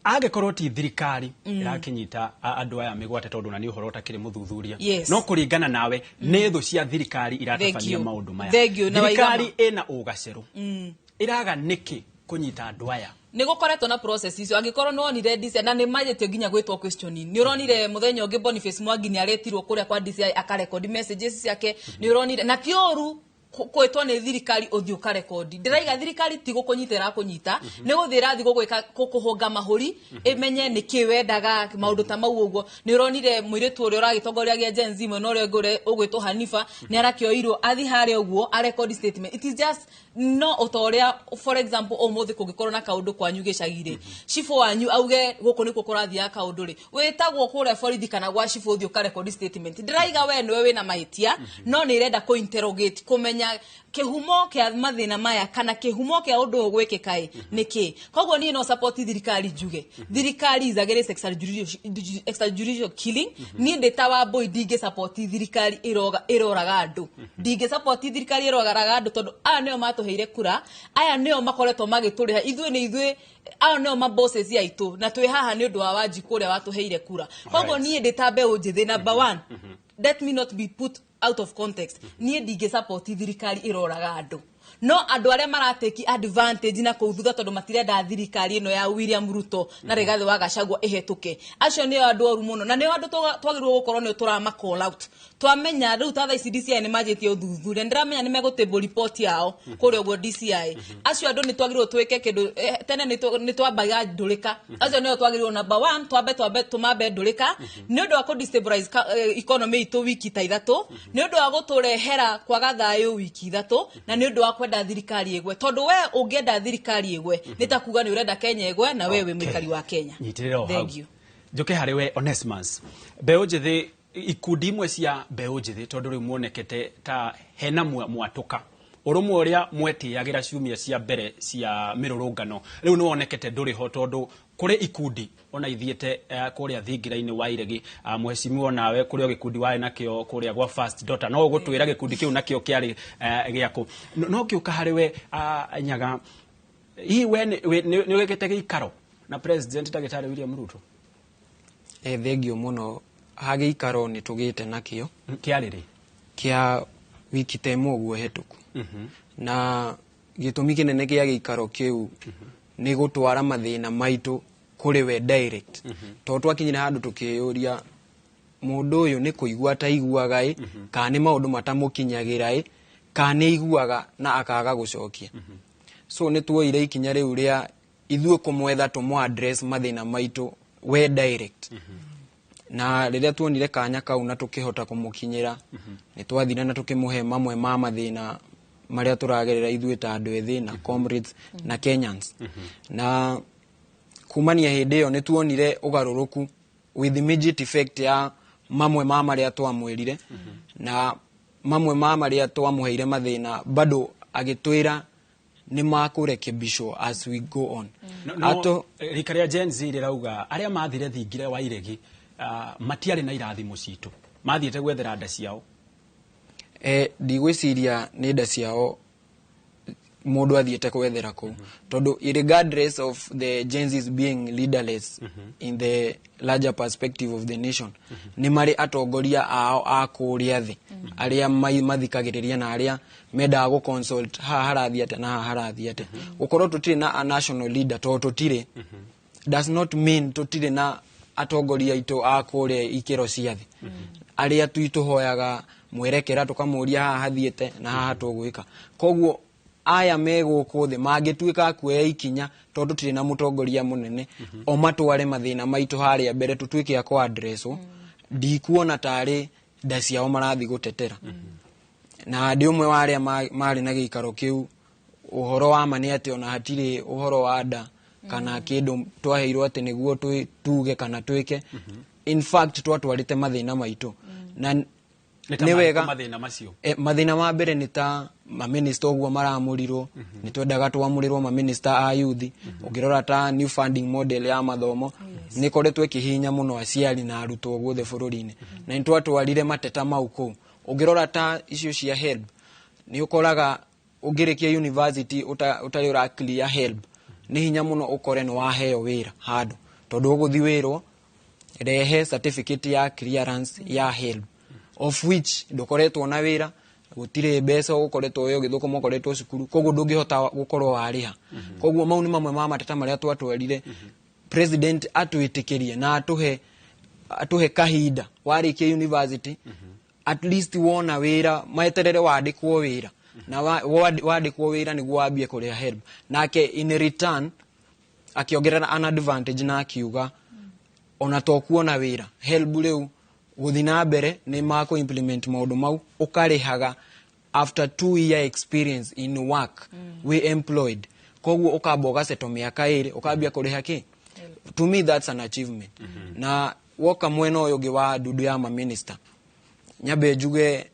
angĩkorwo ti thirikari ĩrakĩnyita andũ aya mĩgwate, tondũ na nĩ ũhoro ũtakĩrĩ mũthuthuria, no kũringana nawe nĩ thũ cia thirikari iratabania Thank you. maũndũ maya, Thank you, na waigama. thirikari ĩna ũgacerũ, ĩraga nĩkĩ kũnyita andũ aya? Nĩ gũkoretwo na process icio. Angĩkorwo nĩ wonire DCI na nĩ manjĩtie nginya gwĩtwo questioning, nĩ ũronire mũthenya ũngĩ Boniface Mwangi nĩ aretirwo kũrĩa kwa DCI akarekondi messages ciake. Nĩ ũronire, na ti ũru kwĩtwo nĩ thirikari ũthiĩ ũkarekondi. Ndĩraiga thirikari ti gũkũnyita ĩrakũnyita, nĩ gũthiĩ ĩrathiĩ gũgwĩka kũhũnga mahũri, ĩmenye nĩkĩ wendaga, maũndũ ta mau ũguo. Nĩ ũronire mũirĩtu ũrĩa ũragĩtongoria gĩa Gen Z mwena ũrĩa ũngĩ ũgwĩtwo Hanifa nĩ arakĩoirwo athi harĩa ũguo arekondi statement. It is just no ũta ũrĩa, for example, ũmũthĩ kũngĩkorwo na kaũndũ kwanyu gĩcagi-rĩ, cibũ wanyu auge gũkũ nĩkuo kũrathiaga kaũndũ rĩ, wĩtagwo kũrĩa borithi kana gwa cibũ ũthiĩ ũkarekondi statement. Ndĩraiga we nĩwe wĩna mahĩtia, no nĩ ĩrenda kũ interrogate, kũmenya kĩhumo kĩa mathĩna maya kana kĩhumo kĩa ũndũ ũyũ gwĩkĩka ĩ nĩ kĩ. Koguo niĩ no support thirikari, njuge thirikari is against extrajudicial killing. Niĩ ndĩ ta Wambũi ndingĩ support thirikari ĩroraga andũ, ndingĩ support thirikari ĩroraga andũ, tondũ aya nĩo matũheire kura, aya nĩo makoretwo magĩtũrĩha ithuĩ, nĩ ithuĩ aya nĩo mabosses aitũ, na twĩ haha nĩ ũndũ wa Wanjikũ ũrĩa watũheire kura. Koguo niĩ ndĩ ta mbeũ njĩthĩ, number one, let me not be put out of context, niĩ ndingĩ support thirikari ĩroraga andũ. No andũ arĩa marateki advantage na kũu thutha tondũ matirenda thirikari ĩno ya William Ruto na Rigathĩ wa Gachagua ĩhetũke, acio nĩo andũ oru mũno, na nĩo andũ twagĩrĩirwo gũkorwo nĩo tũrama call out. Twamenya rĩu ta thaa ici DCI nĩ manjĩtie ũthuthuria, nĩndĩramenya nĩ megũtable report yao kũrĩa ũguo DCI. Acio andũ nĩ twagĩrĩirwo twĩke kĩndũ, tene nĩ twambaga ndũrĩka. Acio nĩo twagĩrĩirwo number one twambe tũmambe ndũrĩka nĩ ũndũ wa kũ destabilize economy itũ wiki ta 3, nĩ ũndũ wa gũtũrehera kwaga thayũ wiki 3, na nĩ ũndũ wa Kwenda thirikari ĩgwe, tondũ we ũngĩenda thirikari ĩgwe nĩ ta kuga nĩ ũrenda Kenya ĩgwe, na we wĩ mũikari wa Kenya. Nyitĩrĩra o hau. Thank you. Njoke harĩ we Onesmus. Mbeũ njĩthĩ, ikundi imwe cia mbeũ njĩthĩ, tondũ rĩu muonekete ta hena mwatũka ũrũmwe ũrĩa mwetĩagĩra ciumia cia mbere cia mĩrũrũngano, rĩu nĩ wonekete ndũrĩ ho, tondũ kũrĩ ikundi ona ithiĩte kũrĩa thingira-inĩ wa iregi. Mheshimiwa, nawe kũrĩ o gĩkundi warĩ nakĩo kũrĩa gwa First Daughter, no ũgũtwĩra gĩkundi kĩu nakĩo kĩarĩ gĩakũ. No ngĩũka harĩ we Nyaga, hihi we nĩ ũgĩkĩte gĩikaro na President Ndagĩtarĩ William Ruto? Thengio mũno. Ha gĩikaro nĩ tũgĩte nakĩo. Kĩarĩ rĩ? Kĩa wiki ta ĩmwe ũguo hĩtũku. Na gĩtũmi kĩnene kĩa gĩikaro kĩu nĩ gũtwara mathĩna maitũ kũrĩ we direct, tondũ twakinyire handũ tũkĩyũria, mũndũ ũyũ nĩ kũigua ataiguaga ĩ, kana nĩ maũndũ matamũkinyagĩra ĩ, kana nĩ aiguaga na akaga gũcokia. So nĩ tuoire ikinya rĩu rĩa ithuĩ kũmwetha, tũmũ address mathĩna maitũ we direct. Na rĩrĩa tuonire kanya kau na tũkĩhota kũmũkinyĩra, nĩ twathire na tũkĩmũhe mamwe ma mathĩna marĩa tũragerera ithuĩ ta andũ ethĩ na comrades na Kenyans. Na kumania hĩndĩ ĩyo nĩ tuonire ũgarũrũku with immediate effect ya mamwe ma marĩa twamwĩrire, na mamwe ma marĩa twamũheire mathĩna bado agĩtwĩra nĩ makũrekebishwo as we go on. No, rika rĩa Gen Z rĩrauga arĩa mathire thingira wa iregi matiarĩ na irathimo citũ, mathiĩte gwethera nda ciao. Ndigwĩciria nĩ nda ciao mũndũ athiĩte gwethera kũu, tondũ regardless of the Gen Zs being leaderless in the larger perspective of the nation, nĩ marĩ atongoria ao a kũrĩa thĩ arĩa mathikagĩrĩria na arĩa mendaga gũ consult haha harathiĩ atĩa na haha harathiĩ atĩa. Gũkorwo tũtirĩ na a national leader, tondũ tũtirĩ, does not mean tũtirĩ na atongoria aitũ a kũrĩa ikĩro cia thĩ arĩa tũhoyaga mwerekera, tũkamũria haha hathiĩte na haha tũgwĩka. Koguo aya me gũkũ thĩ mangĩtuĩka a kuoya ikinya, tondũ tũtirĩ na mũtongoria mũnene, o matware mathĩna maitũ harĩa mbere tũtuĩke a kũ address, ndikuona tarĩ nda ciao marathiĩ gũtetera. Na ndĩ ũmwe wa arĩa marĩ na gĩikaro kĩu. Ũhoro wa ma nĩ atĩ ona hatirĩ ũhoro wa nda kana kĩndũ twaheirwo atĩ nĩguo tuge kana twĩke. In fact, twatwarĩte mathĩna maitũ na Nĩ ta nĩ wega marĩkũ mathĩna macio? Mathĩna ma mbere nĩ ta maminista ũguo maramũrirwo. Nĩ twendaga twamũrĩrwo maminista a youth. Ũngĩrora ta new funding model ya mathomo, nĩ ĩkoretwo ĩkĩhihinya mũno aciari na arutwo guothe bũrũri-inĩ, na nĩ twatwarire mateta mau kũu. Ũngĩrora ta icio cia HELB, nĩ ũkoraga ũngĩrĩkia university ũtarĩ ũra clear HELB, nĩ hinya mũno ũkore nĩ waheo wĩra handũ, tondũ ũgũthiĩ wĩrwo rehe certificate ya clearance ya HELB, of which ndũkoretwo na wĩra, gũtirĩ mbeca ũkoretwo we ũgĩthũkũma, ũkoretwo cukuru, koguo ndũngĩhota gũkorwo warĩha. Koguo mau nĩ mamwe ma mateta marĩa twatwarire president atwĩtĩkĩrie na atũhe kahinda warĩkia university, at least wona wĩra, meterere wandĩkwo wĩra, na wandĩkwo wĩra nĩguo wambie kũrĩha HELB. Nake in return akĩongerera an advantage na akiuga ona to kuona wĩra, HELB rĩu gũthiĩ na mbere nĩ makũ implement maũndũ mau, ũkarĩhaga after 2 year experience in work, we employed. Koguo ũkamba ũgaceto mĩaka 2, ũkambia kũrĩha kĩ. To me, that's an achievement. Na woka mwena ũyũ ũngĩ wa ndundu ya maminista, nyambe njuge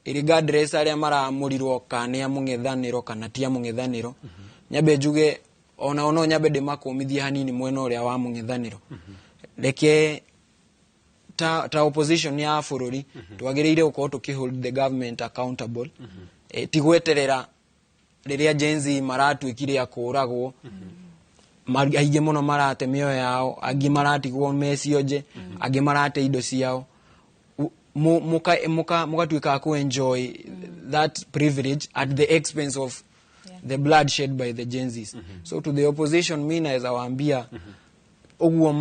regardless arĩa maramũrirwo kana nĩ a mũng'ethanĩro kana ti a mũng'ethanĩro, nyambe njuge onao no nyambe ndĩmakũmithie hanini mwena ũrĩa wa mũng'ethanĩro. Reke ta opposition ya bũrũri twagĩrĩire gũkorwo tũkĩ hold the government accountable. Ti gweterera rĩrĩa Gen Z maratuĩkire a kũragwo, aingĩ mũno marate mĩoyo yao, angĩ maratigwo me cionje, angĩ marate indo ciao, mũgatuĩka a kũ enjoy that privilege at the expense of the blood shed by the Gen Zs. So to the opposition, mi naweza waambia ũguo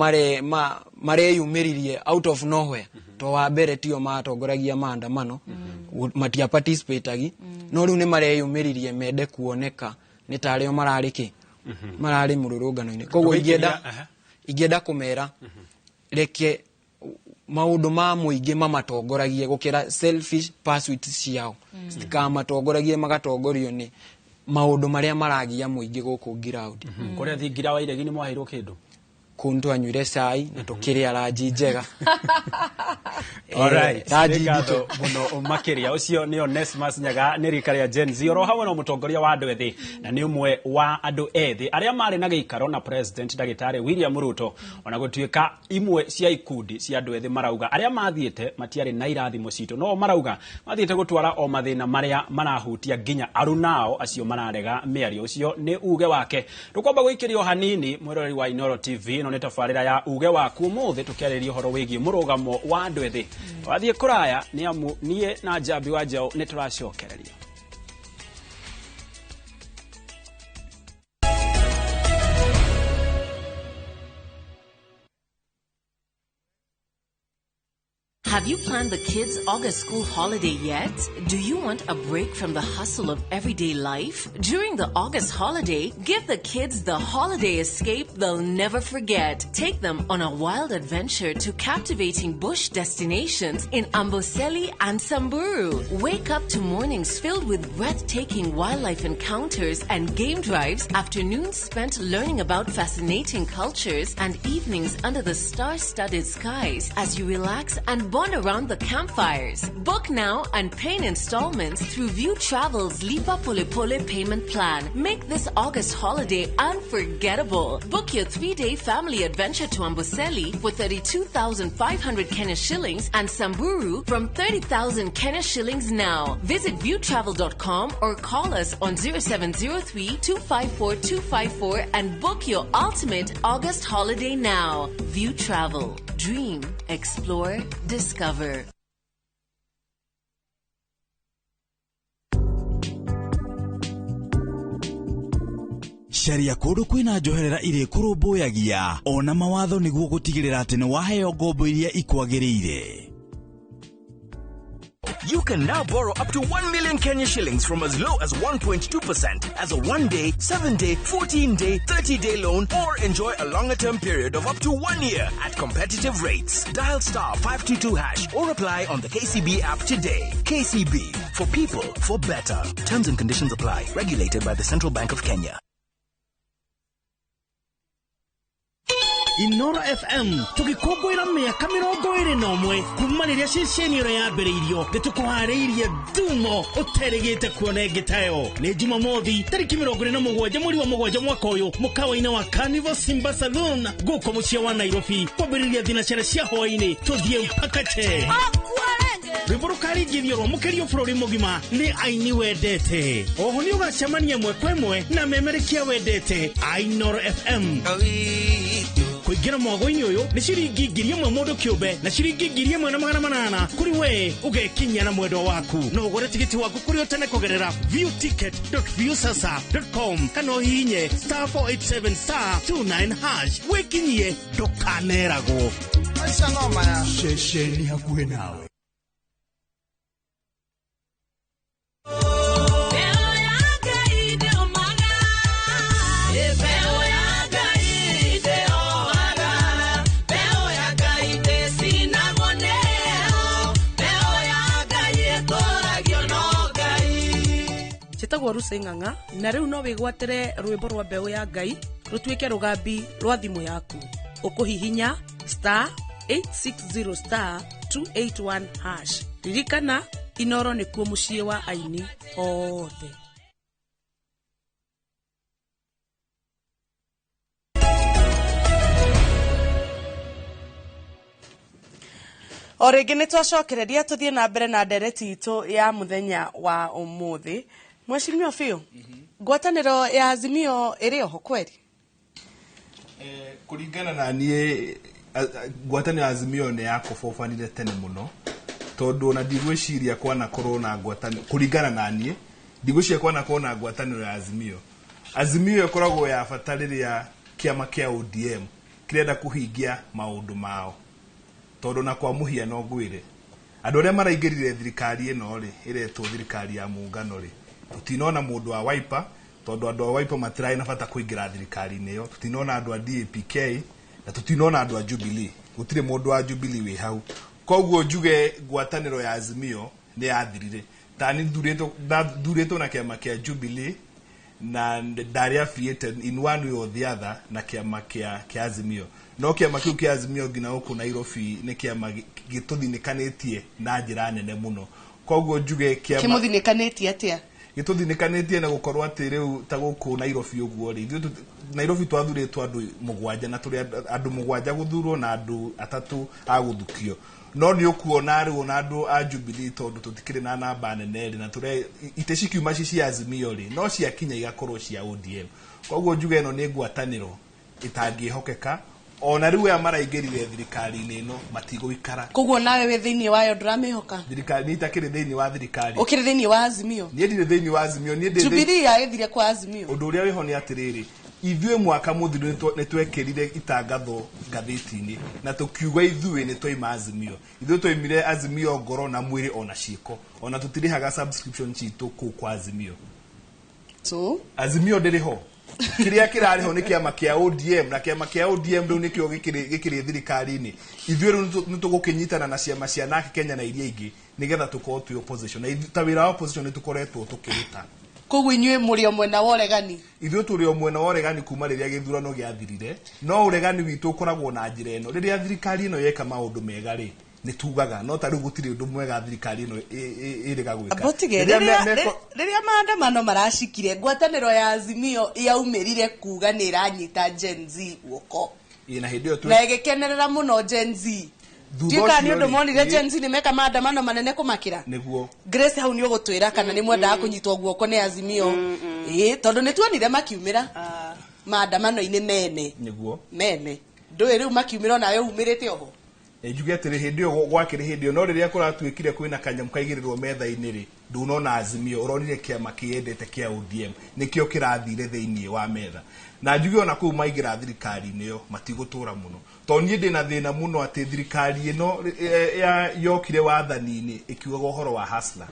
mareyumĩririe out of nowhere, to wa mbere tio matongoragia maandamano, matia participatagi, no rĩu nĩ mareyumĩririe mende kuoneka nĩ tarĩo mararĩ kĩ mararĩ mũrũrũngano-inĩ. Koguo ingĩenda kũmera reke Maũndũ ma mũingĩ mamatongoragie gũkĩra selfish pursuits ciao. Citikamatongoragie, magatongorio nĩ maũndũ marĩa maragia mũingĩ gũkũ ground. Kũrĩa thingira wa iregi nĩ mwaheirwo kĩndũ? Kũu twanyuire cai na tũkĩrĩa ranji njega. Alright, ranji nĩ ngatho mũno makĩria. Ũcio nĩ Onesmus Nyaga, nĩ rika rĩa Gen Z, oro hamwe na mũtongoria wa andũ ethĩ, na nĩ ũmwe wa andũ ethĩ arĩa marĩ na gĩikaro na President Ndagĩtarĩ William Ruto, ona gũtuĩka imwe cia ikundi cia andũ ethĩ marauga arĩa mathiĩte matiarĩ na irathimo citũ, no marauga mathiĩte gũtwara o mathĩna marĩa marahutia nginya arunao acio mararega mĩario. Ũcio nĩ uge wake. Tũkwamba gũikĩrio hanini, mwĩroreri wa Inooro TV. Ĩno nĩ tabarĩra ya uge waku, ũmũthĩ tũkĩarĩrĩria ũhoro wĩgiĩ mũrũgamo wa andũ ethĩ. Wathiĩ kũraya nĩ amu niĩ na Njambi wa Njaũ nĩ tũracokereria. Have you planned the kids' August school holiday yet? Do you want a break from the hustle of everyday life? During the August holiday, give the kids the holiday escape they'll never forget. Take them on a wild adventure to captivating bush destinations in Amboseli and Samburu. Wake up to mornings filled with breathtaking wildlife encounters and game drives, afternoons spent learning about fascinating cultures, and evenings under the star-studded skies as you relax and bond around the campfires. Book now and pay in installments through View Travel's Lipa Pole Pole payment plan. Make this August holiday unforgettable. Book your 3-day family adventure to Amboseli for 32,500 Kenya shillings and Samburu from 30,000 Kenya shillings now. Visit viewtravel.com or call us on 0703 254 254 and book your ultimate August holiday now. View Travel. Dream, explore, discover. Caria kũndũ kwĩna njoherera irĩ kũrũmbũyagia ona mawatho nĩguo gũtigĩrĩra atĩ nĩ waheo ngombo iria ikwagĩrĩire. You can now borrow up to 1 million Kenya shillings from as low as 1.2% as a 1-day, 7-day, 14-day, 30-day loan, or enjoy a longer-term period of up to 1 year at competitive rates. Dial star 522 hash or apply on the KCB app today. KCB, for people, for better. Terms and conditions apply. Regulated by the Central Bank of Kenya. Inooro FM tũgĩkũngũĩra mĩaka 21 kuma rĩrĩa ceceni ĩno yambĩrĩirio, nĩ tũkũharĩirie thumo ũterĩgĩte kuona ĩngĩ tayo. Nĩ Jumamothi tarĩki 27 mweri wa 7 mwaka ũyũ, mũkawa-inĩ wa Carnival Simba Saloon gũkũ mũciĩ wa Nairobi, kwambĩrĩria thinacara cia hwaĩ-inĩ tũthiĩ mpaka che. Rwĩmbo rũkaringithio rwamũkĩrio bũrũri mũgima nĩ aini wendete. Oho nĩ ũgacemania ĩmwe kwa ĩmwe na memerekia wendete a Inooro FM. Kũingĩra mwago-inĩ ũyũ nĩ ciringi 1,000 mũndũ kĩũmbe na ciringi 1,800 kũrĩ we ũgekinyia na mwendwa waku. No ũgũre tigiti waku kũrĩ o tene kũgerera viewticket.viewsasa.com kana ũhihinye star 487 star 29 hash. Wĩkinyie, ndũkaneragwo. Ceceni hakuhĩ nawe. Njĩtagwo Rucy Ng'ang'a, na rĩu no wĩgwatĩre rwĩmbo rwa mbeũ ya Ngai rũtuĩke rũgambi rwa thimũ yaku. Ũkũhihinya star 860 star 281 hash. Ririkana, Inooro nĩkuo mũciĩ wa aini othe. O rĩngĩ nĩ twacokereria tũthiĩ na mbere na ndereti itũ ya mũthenya wa ũmũthĩ. Mheshimiwa Biũ, ngwatanĩro ya Azimio ĩrĩ oho kweri? Kũringana na niĩ, ngwatanĩro ya Azimio nĩ yakobobanire tene mũno, tondũ ona ndigwĩciria kwanakorwo na ngwatanĩro. Kũringana na niĩ, ndigwĩciria kwanakorwo na ngwatanĩro ya Azimio. Azimio ĩkoragwo ya bata rĩrĩa kĩama kĩa ODM kĩrenda kũhingia maũndũ mao, tondũ na kwa mũhiano ngwĩre, andũ arĩa maraingĩrire thirikari ĩno rĩ, ĩretwo thirikari ya muungano rĩ, tũtinona mũndũ wa Wiper, tondũ andũ a Wiper matirarĩ na bata kũingĩra thirikari-inĩ ĩyo. Tũtinona andũ a DAPK na tũtinona andũ a Jubilee. Gũtirĩ mũndũ wa Jubilee wĩ hau. Koguo njuge ngwatanĩro ya Azimio nĩ yathirire. Tani ndathurĩtwo na kĩama kĩa Jubilee na ndarĩ affiliated in one way or the other na kĩama kĩa Azimio. No kĩama kĩu kĩa Azimio nginya gũkũ Nairobi nĩ kĩama gĩtũthinĩkanĩtie na njĩra nene mũno. Koguo njuge kĩama Kĩmũthinĩkanĩtie atĩa? Gĩtũthinĩkanĩtie na gũkorwo atĩ rĩu ta gũkũ Nairobi ũguo rĩ, ithuĩ Nairobi twathurĩtwo andũ 7 na tũrĩ andũ 7 gũthurwo na andũ 3 a gũthukio. No nĩ ũkuona rĩu ona andũ a Jubilee tondũ tũtikĩrĩ na namba nene rĩ, na tũrĩa itĩ cikiuma ci cia Azimio rĩ, no ciakinya igakorwo cia ODM. Koguo njuge ĩno nĩ ngwatanĩro ĩtangĩhokeka. Ona rĩu aya maraingĩrire thirikari-inĩ ĩno matigũikara. Koguo nawe wĩ thĩinĩ wayo ndũramĩhoka? Thirikari nĩ itakĩrĩ thĩinĩ wa thirikari. Ũkĩrĩ thĩinĩ wa Azimio? Niĩ ndirĩ thĩinĩ wa Azimio, niĩ ndĩ Jubilee yagĩthire kwa Azimio. Ũndũ ũrĩa wĩho nĩ atĩrĩrĩ, ithuĩ mwaka mũthiru nĩ twekĩrire itangatho ngathĩti-inĩ na tũkiuga ithuĩ nĩ twaima Azimio. Ithuĩ twaimire Azimio ngoro na mwĩrĩ ona ciĩko. Ona tũtirĩhaga subscription citũ kũu kwa Azimio. So? Azimio ndĩrĩ ho. Kĩrĩa kĩrarĩ ho nĩ kĩama kĩa ODM, na kĩama kĩa ODM rĩu nĩkĩo gĩkĩrĩ thirikari-inĩ. Ithuĩ rĩu nĩ tũgũkĩnyitana na ciama cia NARC Kenya na iria ingĩ nĩgetha tũkorwo twĩ opposition. Na ta wĩra wa opposition nĩ tũkoretwo tũkĩruta. Koguo inyuĩ mũrĩ o mwena wa ũregani? Ithuĩ tũrĩ o mwena wa ũregani kuma rĩrĩa gĩthurano gĩathirire, no ũregani witũ ũkoragwo na njĩra ĩno. Rĩrĩa thirikari ĩno yeka maũndũ mega rĩ, nĩ tugaga, no ta rĩu gũtirĩ ũndũ mwega thirikari ĩno ĩrĩga gwĩka. Abotige, rĩrĩa maandamano maracikire, ngwatanĩro ya Azimio yaumĩrire kuga nĩ ĩranyita Gen Z guoko. Ĩ, na hĩndĩ ĩyo Na ĩgĩkenerera mũno Gen Z. Thutha Ndiũĩ kana nĩ ũcio ũndũ rĩ, monire Gen Z nĩ meka maandamano manene kũmakĩra. Nĩguo. Grace, hau nĩ ũgũtwĩra kana nĩ mwendaga kũnyitwo guoko nĩ Azimio. Ĩ, tondũ nĩ tuonire makiumĩra maandamano-inĩ mene. Nĩguo. Mene. Ndũĩ rĩu makiumĩra onawe umĩrĩte oho. Njuge atĩrĩ, hĩndĩ ĩyo gwakĩrĩ hĩndĩ ĩyo, no rĩrĩa kũratuĩkire kwĩna kanyamũ kaigĩrĩrwo metha-inĩ rĩ, ndunona Azimio, ũronire kĩama kĩyendete kĩa ODM nĩkĩo kĩrathire thĩinĩ wa metha. Na njuge ona kũu maingĩra thirikari-inĩ ĩyo matigũtũra mũno, tondũ niĩ ndĩna thĩna mũno atĩ thirikari ĩno yokire wathani-inĩ ĩkiugaga ũhoro wa hustler.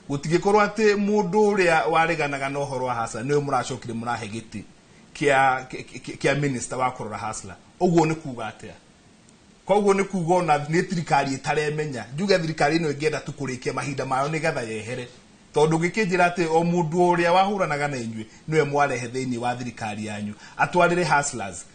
Gũtingĩkorwo atĩ mũndũ ũrĩa wareganaga na ũhoro wa hustler nĩwe mũracokire mũrahe gĩtĩ kĩa minister wa kũrora hustler. Ũguo nĩ kuga atĩa? Koguo nĩ kuga ona nĩ thirikari ĩtaremenya. Njuge thirikari ĩno ĩngĩenda tu kũrĩkia mahinda mayo nĩgetha yehere, tondũ gĩkĩnjĩra atĩ o mũndũ ũrĩa wahũranaga na inyuĩ nĩwe mwarehe thĩinĩ wa thirikari yanyu atwarĩre hustlers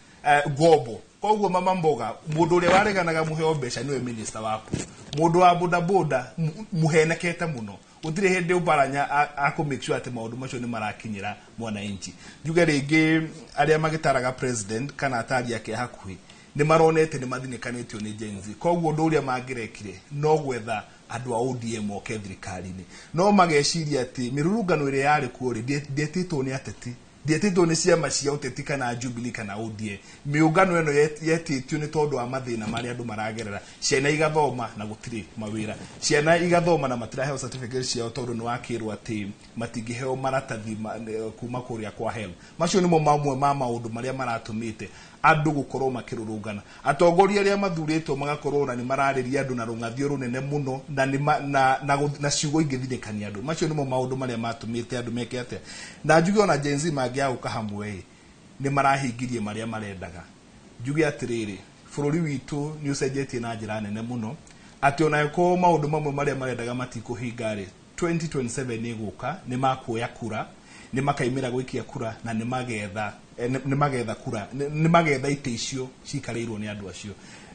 ngombo. Koguo mama mboga, mũndũ ũrĩa wareganaga mũheo mbeca nĩwe minister waku. Mũndũ wa boda boda mũhenekete mũno, gũtirĩ hĩndĩ Oparanya akũ make sure atĩ maũndũ macio nĩ marakinyĩra mwananchi. Njuge rĩngĩ arĩa magĩtaraga president kana atari ake a hakuhĩ nĩ maronete nĩ mathinĩkanĩtio nĩ Gen Z. Koguo ũndũ ũrĩa mangĩrekire no gwetha andũ a ODM moke thirikari-inĩ, no mageciria atĩ mĩrũrũngano ĩrĩa yarĩ kuo rĩ, ndĩetĩtwo nĩ ateti, ndĩetĩtwo nĩ ciama cia ũteti kana Jubilee kana ODM. Mĩũngano ĩno yetĩtio nĩ tondũ wa mathĩna marĩa andũ maragerera. Ciana igathoma na gũtirĩ mawĩra, ciana igathoma na matiraheo certificate ciao tondũ nĩ wakĩrwo atĩ matingĩheo maratathi kuma kũrĩa kwa HELB. Macio nĩmo mamwe ma maũndũ marĩa maratũmĩte andũ gũkorwo makĩrũrũngana. Atongoria arĩa mathurĩtwo magakorwo na nĩ mararĩria andũ na rũng'athio rũnene mũno na nĩ na ciugo ingĩthinĩkania andũ. Macio nĩmo maũndũ marĩa matũmĩte andũ meke atĩa. Na njuge ona Gen Z mangĩagũka hamwe ĩ, nĩ marahingirie marĩa marendaga. Njuge atĩrĩrĩ, bũrũri witũ nĩ ũcenjetie na njĩra nene mũno, atĩ ona angĩkorwo maũndũ mamwe marĩa marendaga matikũhinga rĩ, 2027 nĩ ĩgũka, nĩ makuoya kura, nĩ makaimĩra gũikia kura, na nĩ magetha kura, nĩ magetha itĩ icio cikarĩirwo nĩ andũ acio.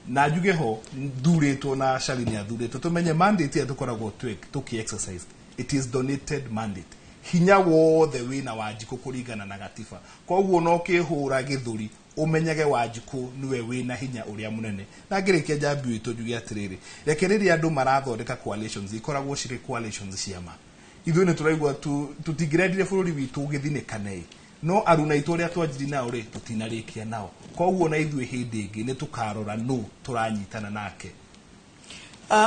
Na njuge ho thurĩtwo na Shalini athurĩtwo, tũmenye mandate ĩrĩa tũkoragwo tũkĩ exercise, it is donated mandate. Hinya wothe wĩna Wanjikũ kũringana na gatiba. Koguo no ũkĩhũra gĩthũri ũmenyage Wanjikũ nĩwe wĩna hinya ũrĩa mũnene. Na ngĩrĩkia njambi witũ njuge atĩrĩrĩ, reke rĩrĩa andũ marathondeka coalitions ikoragwo cirĩ coalitions cia ma. Ithuĩ nĩ tũraigua tũtingĩrendire bũrũri witũ ũgĩthinĩkane, no aruna aitũ arĩa twanjirie nao rĩ, tũtinarĩkia nao. Koguo na ithuĩ hĩndĩ ĩngĩ nĩ tũkarora nũ tũranyitana nake.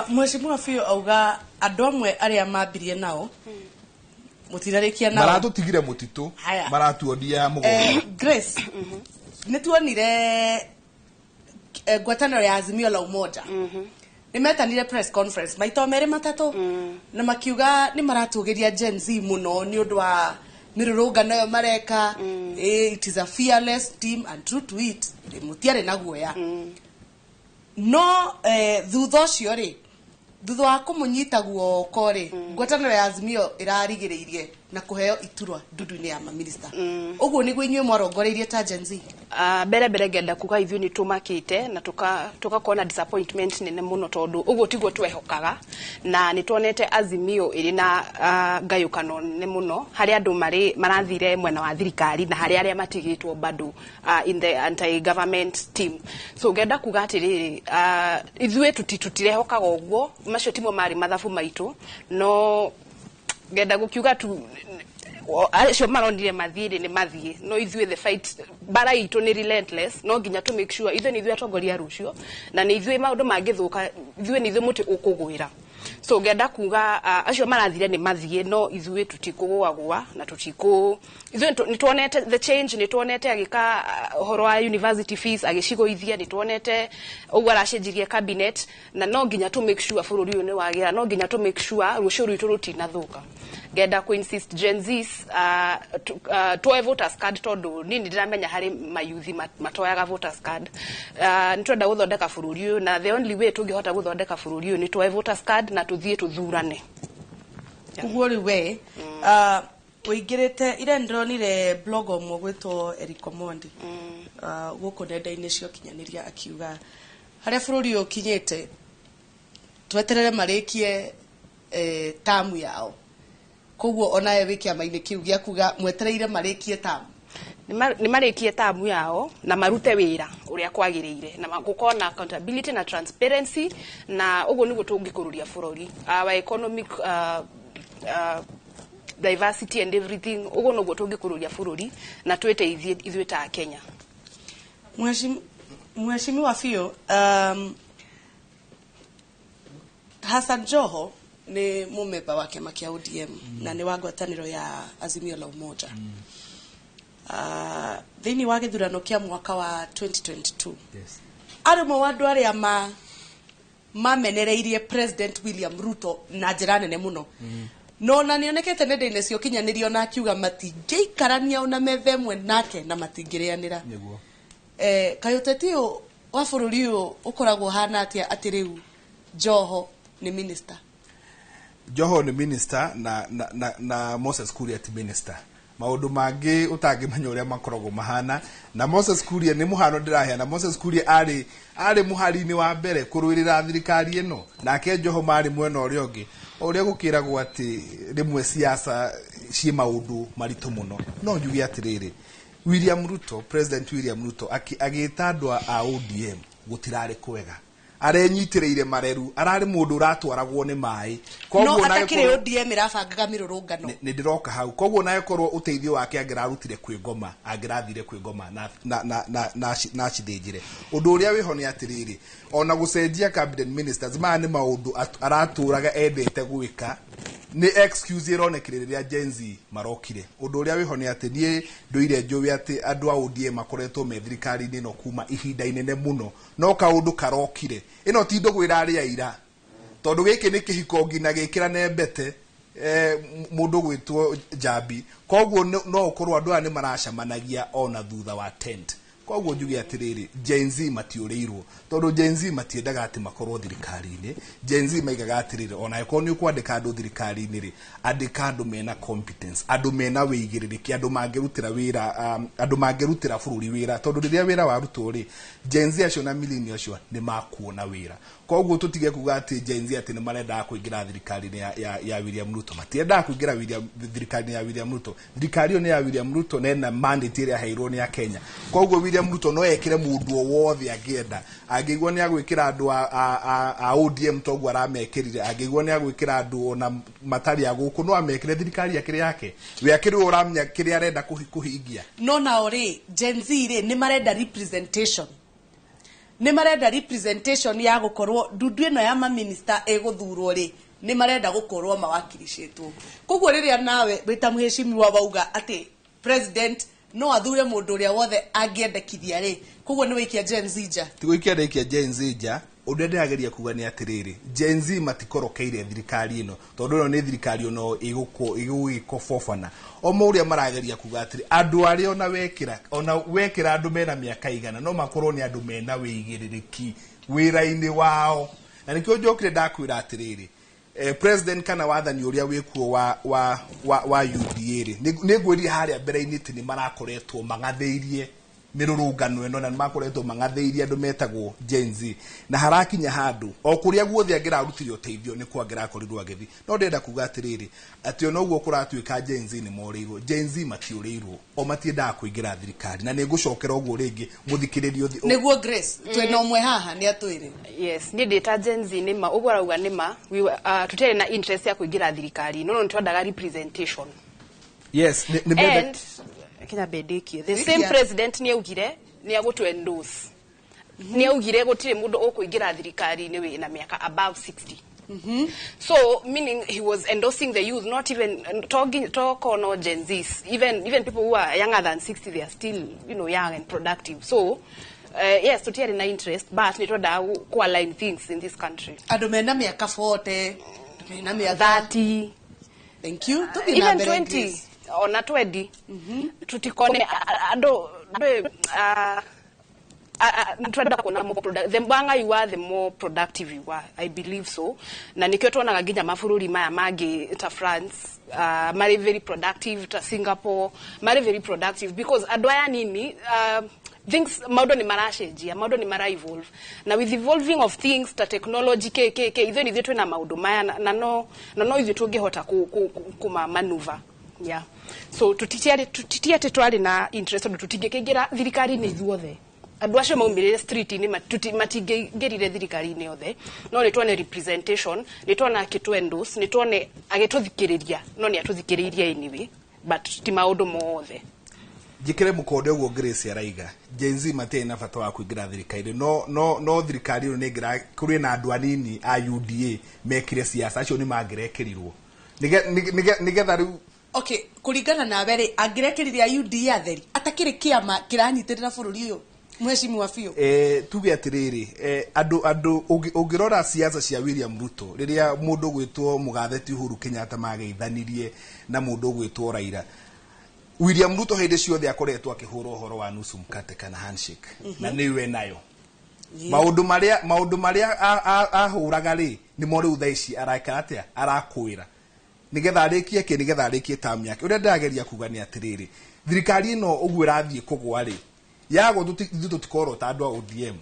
Mheshimiwa Biũ auga andũ amwe arĩa mambirie nao mũtinarĩkia nao, maratũtigire mũtitũ, Haya. maratuonia mũgongo. Grace, nĩ tuonire ngwatanĩro ya Azimio la Umoja nĩ metanire press conference maita merĩ matatũ, na makiuga nĩ maratũgĩria Gen Z mũno nĩ ũndũ wa mĩrũrũngano ĩyo mareka. It is a fearless team and true to it, mũtiarĩ na guoya. No thutha ũcio rĩ, thutha wa kũmũnyita guoko rĩ, ngwatanĩro ya Azimio ĩrarigĩrĩirie na kũheo iturwa ndundu-inĩ ya maminista. Ũguo nĩguo inyuĩ mwarongoreirie ta Gen Z? Mbere mbere ngenda kuga ithuĩ nĩ tũmakĩte na tugakorwo na disappointment nene mũno, tondũ ũguo tiguo twehokaga, na nĩ tuonete Azimio ĩrĩ na ngayũkano nene mũno harĩ andũ marĩ marathire mwena wa thirikari na harĩ arĩa matigĩtwo bado in the anti government team. So ngenda kuga atĩrĩrĩ, ithuĩ tutirehokaga ũguo, macio timo marĩ mathabu maitũ. No ngenda gũkiuga tu acio maronire mathiĩ rĩ, nĩ mathiĩ, no ithuĩ the fight, mbara itũ nĩ relentless. No nginya to make sure ithuĩ nĩ ithuĩ atongoria rũciũ, na nĩ ithuĩ maũndũ mangĩthũka, ithuĩ nĩ ithuĩ mũtĩ ũkũgwĩra. So ngenda kuga acio marathire nĩ mathiĩ, no ithuĩ tutikũgũagũa na tutikũ ithuĩ nĩ tuonete the change, nĩ tuonete agĩka ũhoro wa university fees agĩcigũithia, nĩ tuonete ũguo aracenjirie cabinet, na no nginya to make sure bũrũri ũyũ nĩ wagĩra, no nginya to make sure rũciũ rwitũ rũtinathũka. Ngenda kũ insist Gen Zs tuoe voters card, tondũ niĩ nĩ ndĩramenya harĩ mayuthi matoyaga voters card. Nĩ twenda gũthondeka bũrũri ũyũ, na the only way tũngĩhota gũthondeka bũrũri ũyũ nĩ tuoe voters card na tũthiĩ tũthurane. Ũguo rĩu we ũingĩrĩte ira, ndĩronire blog ũmwe gwĩtwo Eric Omondi gũkũ nenda-inĩ cia ũkinyanĩria akiuga harĩa bũrũri ũyũ ũkinyĩte, tweterere marĩkie tamu yao. Koguo onawe wĩ kĩama-inĩ kĩu gĩa kuga mwetereire marĩkie tamu? Nĩ marĩkie tamu yao na marute wĩra ũrĩa kwagĩrĩire, na gũkorwo na accountability na transparency, na ũguo nĩguo tũngĩkũrũria bũrũri, our economic diversity and everything. Ũguo noguo tũngĩkũrũria bũrũri na twĩteithie ithuĩ ta Kenya. Mheshimiwa Fiyo, Hassan Joho nĩ mũmemba wa kĩama kĩa ODM na nĩ wa ngwatanĩro ya Azimio la Umoja. Thĩinĩ wa gĩthurano kĩa mwaka wa 2022, arĩ ũmwe wa andũ arĩa mamenereirie President William Ruto na njĩra nene mũno, no na nĩonekete nenda-inĩ cia ũkinyanĩria ona akiuga matingĩikarania ona metha ĩmwe nake na matingĩrĩanĩra. Kaĩ ũteti ũyũ wa bũrũri ũyũ ũkoragwo ũhana atĩa atĩ rĩu Joho nĩ minister? Joho nĩ minister na Moses Kuria ti minister. Maũndũ mangĩ ũtangĩmenya ũrĩa makoragwo mahana. Na Moses Kuria nĩ mũhano ndĩraheana. Moses Kuria arĩ mũhari-inĩ wa mbere kũrũĩrĩra thirikari ĩno, nake Joho marĩ mwena ũrĩa ũngĩ. O ũrĩa gũkĩragwo atĩ rĩmwe siasa ciĩ maũndũ maritũ mũno, no njuge atĩrĩrĩ, William Ruto, President William Ruto agĩta andũ a ODM gũtirarĩ kwega, arenyitĩrĩire mareru, ararĩ mũndũ ũratwaragwo nĩ maĩ. No atakĩrĩ ODM ĩrabangaga mĩrũrũngano. Nĩ ndĩroka hau. Koguo nawe korwo ũteithio wake angĩrarutire kwĩ ngoma, angĩrathire kwĩ ngoma na acithĩnjĩre. Ũndũ ũrĩa wĩho nĩ atĩrĩrĩ, ona gũcenjia cabinet ministers, maya nĩ maũndũ aratũraga endete gwĩka, nĩ excuse ĩronekire rĩrĩa Gen Z marokire. Ũndũ ũrĩa wĩho nĩ atĩ niĩ ndũire njũĩ atĩ andũ a ODM makoretwo me thirikari-inĩ ĩno kuma ihinda inene mũno, no kaũndũ karokire. Ĩno ti ndũgũ ĩrarĩ ira, tondũ gĩkĩ nĩ kĩhiko nginya gĩkĩrane mbete, mũndũ gwĩtwo Njambi. Koguo no ũkorwo andũ aya nĩ maracemanagia ona thutha wa tent. Koguo njuge atĩrĩrĩ, Gen Z matiũrĩirwo, tondũ Gen Z matiendaga atĩ makorwo thirikari-inĩ. Gen Z maigaga atĩrĩrĩ, ona angĩkorwo nĩ ũkwandĩka andũ thirikari-inĩ rĩ, andĩka andũ mena competence, andũ mena wĩigĩrĩrĩki, andũ mangĩrutĩra wĩra, andũ mangĩrutĩra bũrũri wĩra, tondũ rĩrĩa wĩra warutwo rĩ, Gen Z acio na millennials acio nĩ makuona wĩra. Koguo tũtige kuga atĩ Gen Z atĩ nĩ marendaga kũingĩra thirikari-inĩ ya William Ruto. Matiendaga kũingĩra thirikari-inĩ ya William Ruto. Thirikari ĩyo nĩ ya William Ruto na ĩna mandate ĩrĩa aheirwo nĩ Akenya. Koguo William Ruto no ekĩre mũndũ o wothe angĩenda. Angĩigua nĩ agwĩkĩra andũ a ODM toguo aramekĩrire, angĩigua nĩ agwĩkĩra andũ ona matarĩ a gũkũ no amekĩre. Thirikari akĩrĩ yake, we akĩrĩ we ũramenya kĩrĩa arenda kũhingia. No nao rĩ, Gen Z rĩ, nĩ marenda representation, nĩ marenda representation ya gũkorwo ndundu ĩno ya maminista ĩgũthurwo rĩ, nĩ marenda gũkorwo mawakiricĩtwo. Koguo rĩrĩa nawe wĩ ta mũheshimiwa wauga atĩ president no athure mũndũ ũrĩa wothe angĩendekithia rĩ, koguo nĩ wĩikia Gen Z nja? Ti gũikia ndaikia Gen Z nja. Ũndũ ũrĩa ndĩrageria kuga nĩ atĩrĩrĩ, Gen Z matikorokeire thirikari ĩno, tondũ ĩno nĩ thirikari ono ĩgũgĩkobobana. O ũrĩa marageria kuga atĩrĩ, andũ arĩa ona wekĩra andũ mena mĩaka igana no makorwo nĩ andũ mena wĩigĩrĩrĩki. Wĩra-inĩ wao, na nĩkĩo njokire ndakwĩra atĩrĩrĩ, president kana wathani ũrĩa wĩkuo wa UDA rĩ, nĩ ngwĩrire harĩa mbere-inĩ atĩ nĩ marakoretwo mang'athĩirie mĩrũrũngano ĩno, na nĩ makoretwo mang'athĩirie andũ metagwo Gen Z, na harakinya handũ o kũrĩa guothe angĩrarutire ũteithio nĩ kwa angĩrakorirwo agĩthiĩ. No ndĩrenda kuga atĩrĩrĩ, atĩ ona ũguo kũratuĩka Gen Z nĩ morĩirwo, Gen Z matiũrĩirwo, o matiendaga kũingĩra thirikari, na nĩ ngũcokera ũguo rĩngĩ mũthikĩrĩrio. Nĩguo Grace, twĩna ũmwe haha nĩ atwĩre. Yes, niĩ ndĩ ta Gen Z, nĩ ma ũguo arauga nĩ ma. Tũtiarĩ na interest ya kũingĩra thirikari, no nĩ twendaga representation. Yes, nĩ menda. And kinya mbendĩkie, the same president nĩ augire nĩ agũtũ endorse, nĩ augire gũtirĩ mũndũ ũkũingĩra thirikari-inĩ wĩna mĩaka above 60. So meaning he was endorsing the youth, not even talking talk or no Gen Zs, even people who are younger than 60, they are still young and productive. So yes, tutiarĩ na interest, but nĩ twendaga ku align things in this country. Andũ mena mĩaka 40, andũ mena mĩaka 30. Thank you. Tũthiĩ na even mbere, 20 Grace. Ona 20 tutikone andũ twenda kuona more product. The younger you are, the more productive you are, I believe so. Na nikio tuonaga nginya mabũrũri maya mangĩ ta France, marĩ very productive, ta Singapore marĩ very productive, because andũ aya nini, things, maũndũ nĩ maracenjia, maũndũ nĩ mara evolve, na with evolving of things ta technology k k k, ithuĩ nithuĩ twĩna maũndũ maya, na no ithuĩ tũngĩhota kũma maneuver. Yeah, so tũtitiarĩ, tũtiti atĩ twarĩ na interest, tondũ tũtingĩkĩingĩra thirikari-inĩ ithuothe. Andũ acio maumĩrire street-inĩ matingĩingĩrire thirikari-inĩ othe, no nĩ tuone representation, nĩ tuona akĩtũ endorse, nĩ tuone agĩtũthikĩrĩria, no nĩ atũthikĩrĩirie anyway, but ti maũndũ mothe. Njĩkĩre mũkonde ũguo Grace araiga, Gen Z matiarĩ na bata wa kũingĩra thirikari, no thirikari ĩno nĩ kũrĩ na andũ anini a UDA mekire siasa, acio nĩ mangĩrekĩrirwo nĩgetha rĩu. Okay, kũringana nawe rĩ, angĩrekĩrire a UDA atheri atakĩrĩ kĩama kĩranyitĩrĩra bũrũri ũyũ, mheshimiwa biũ? Tuge atĩrĩrĩ, andũ ũngĩrora siasa cia William Ruto, rĩrĩa mũndũ gwĩtwo mũgathe ti Uhuru Kenyatta mageithanirie na mũndũ gwĩtwo Raila, William Ruto hĩndĩ ciothe akoretwo akĩhũra ũhoro wa nusu mkate kana handshake, na nĩwe nayo maũndũ marĩa ahũraga rĩ, nĩmo rĩu thaa ici areka atĩa, arakwĩra nĩgetha arĩkie kĩ, nĩgetha arĩkie tamu yake. Ũrĩa ndĩrageria kuga nĩ atĩrĩrĩ, thirikari ĩno ũguo ĩrathiĩ kũgwa rĩ, yagwo ithuĩ tũtikorwo ta andũ a ODM,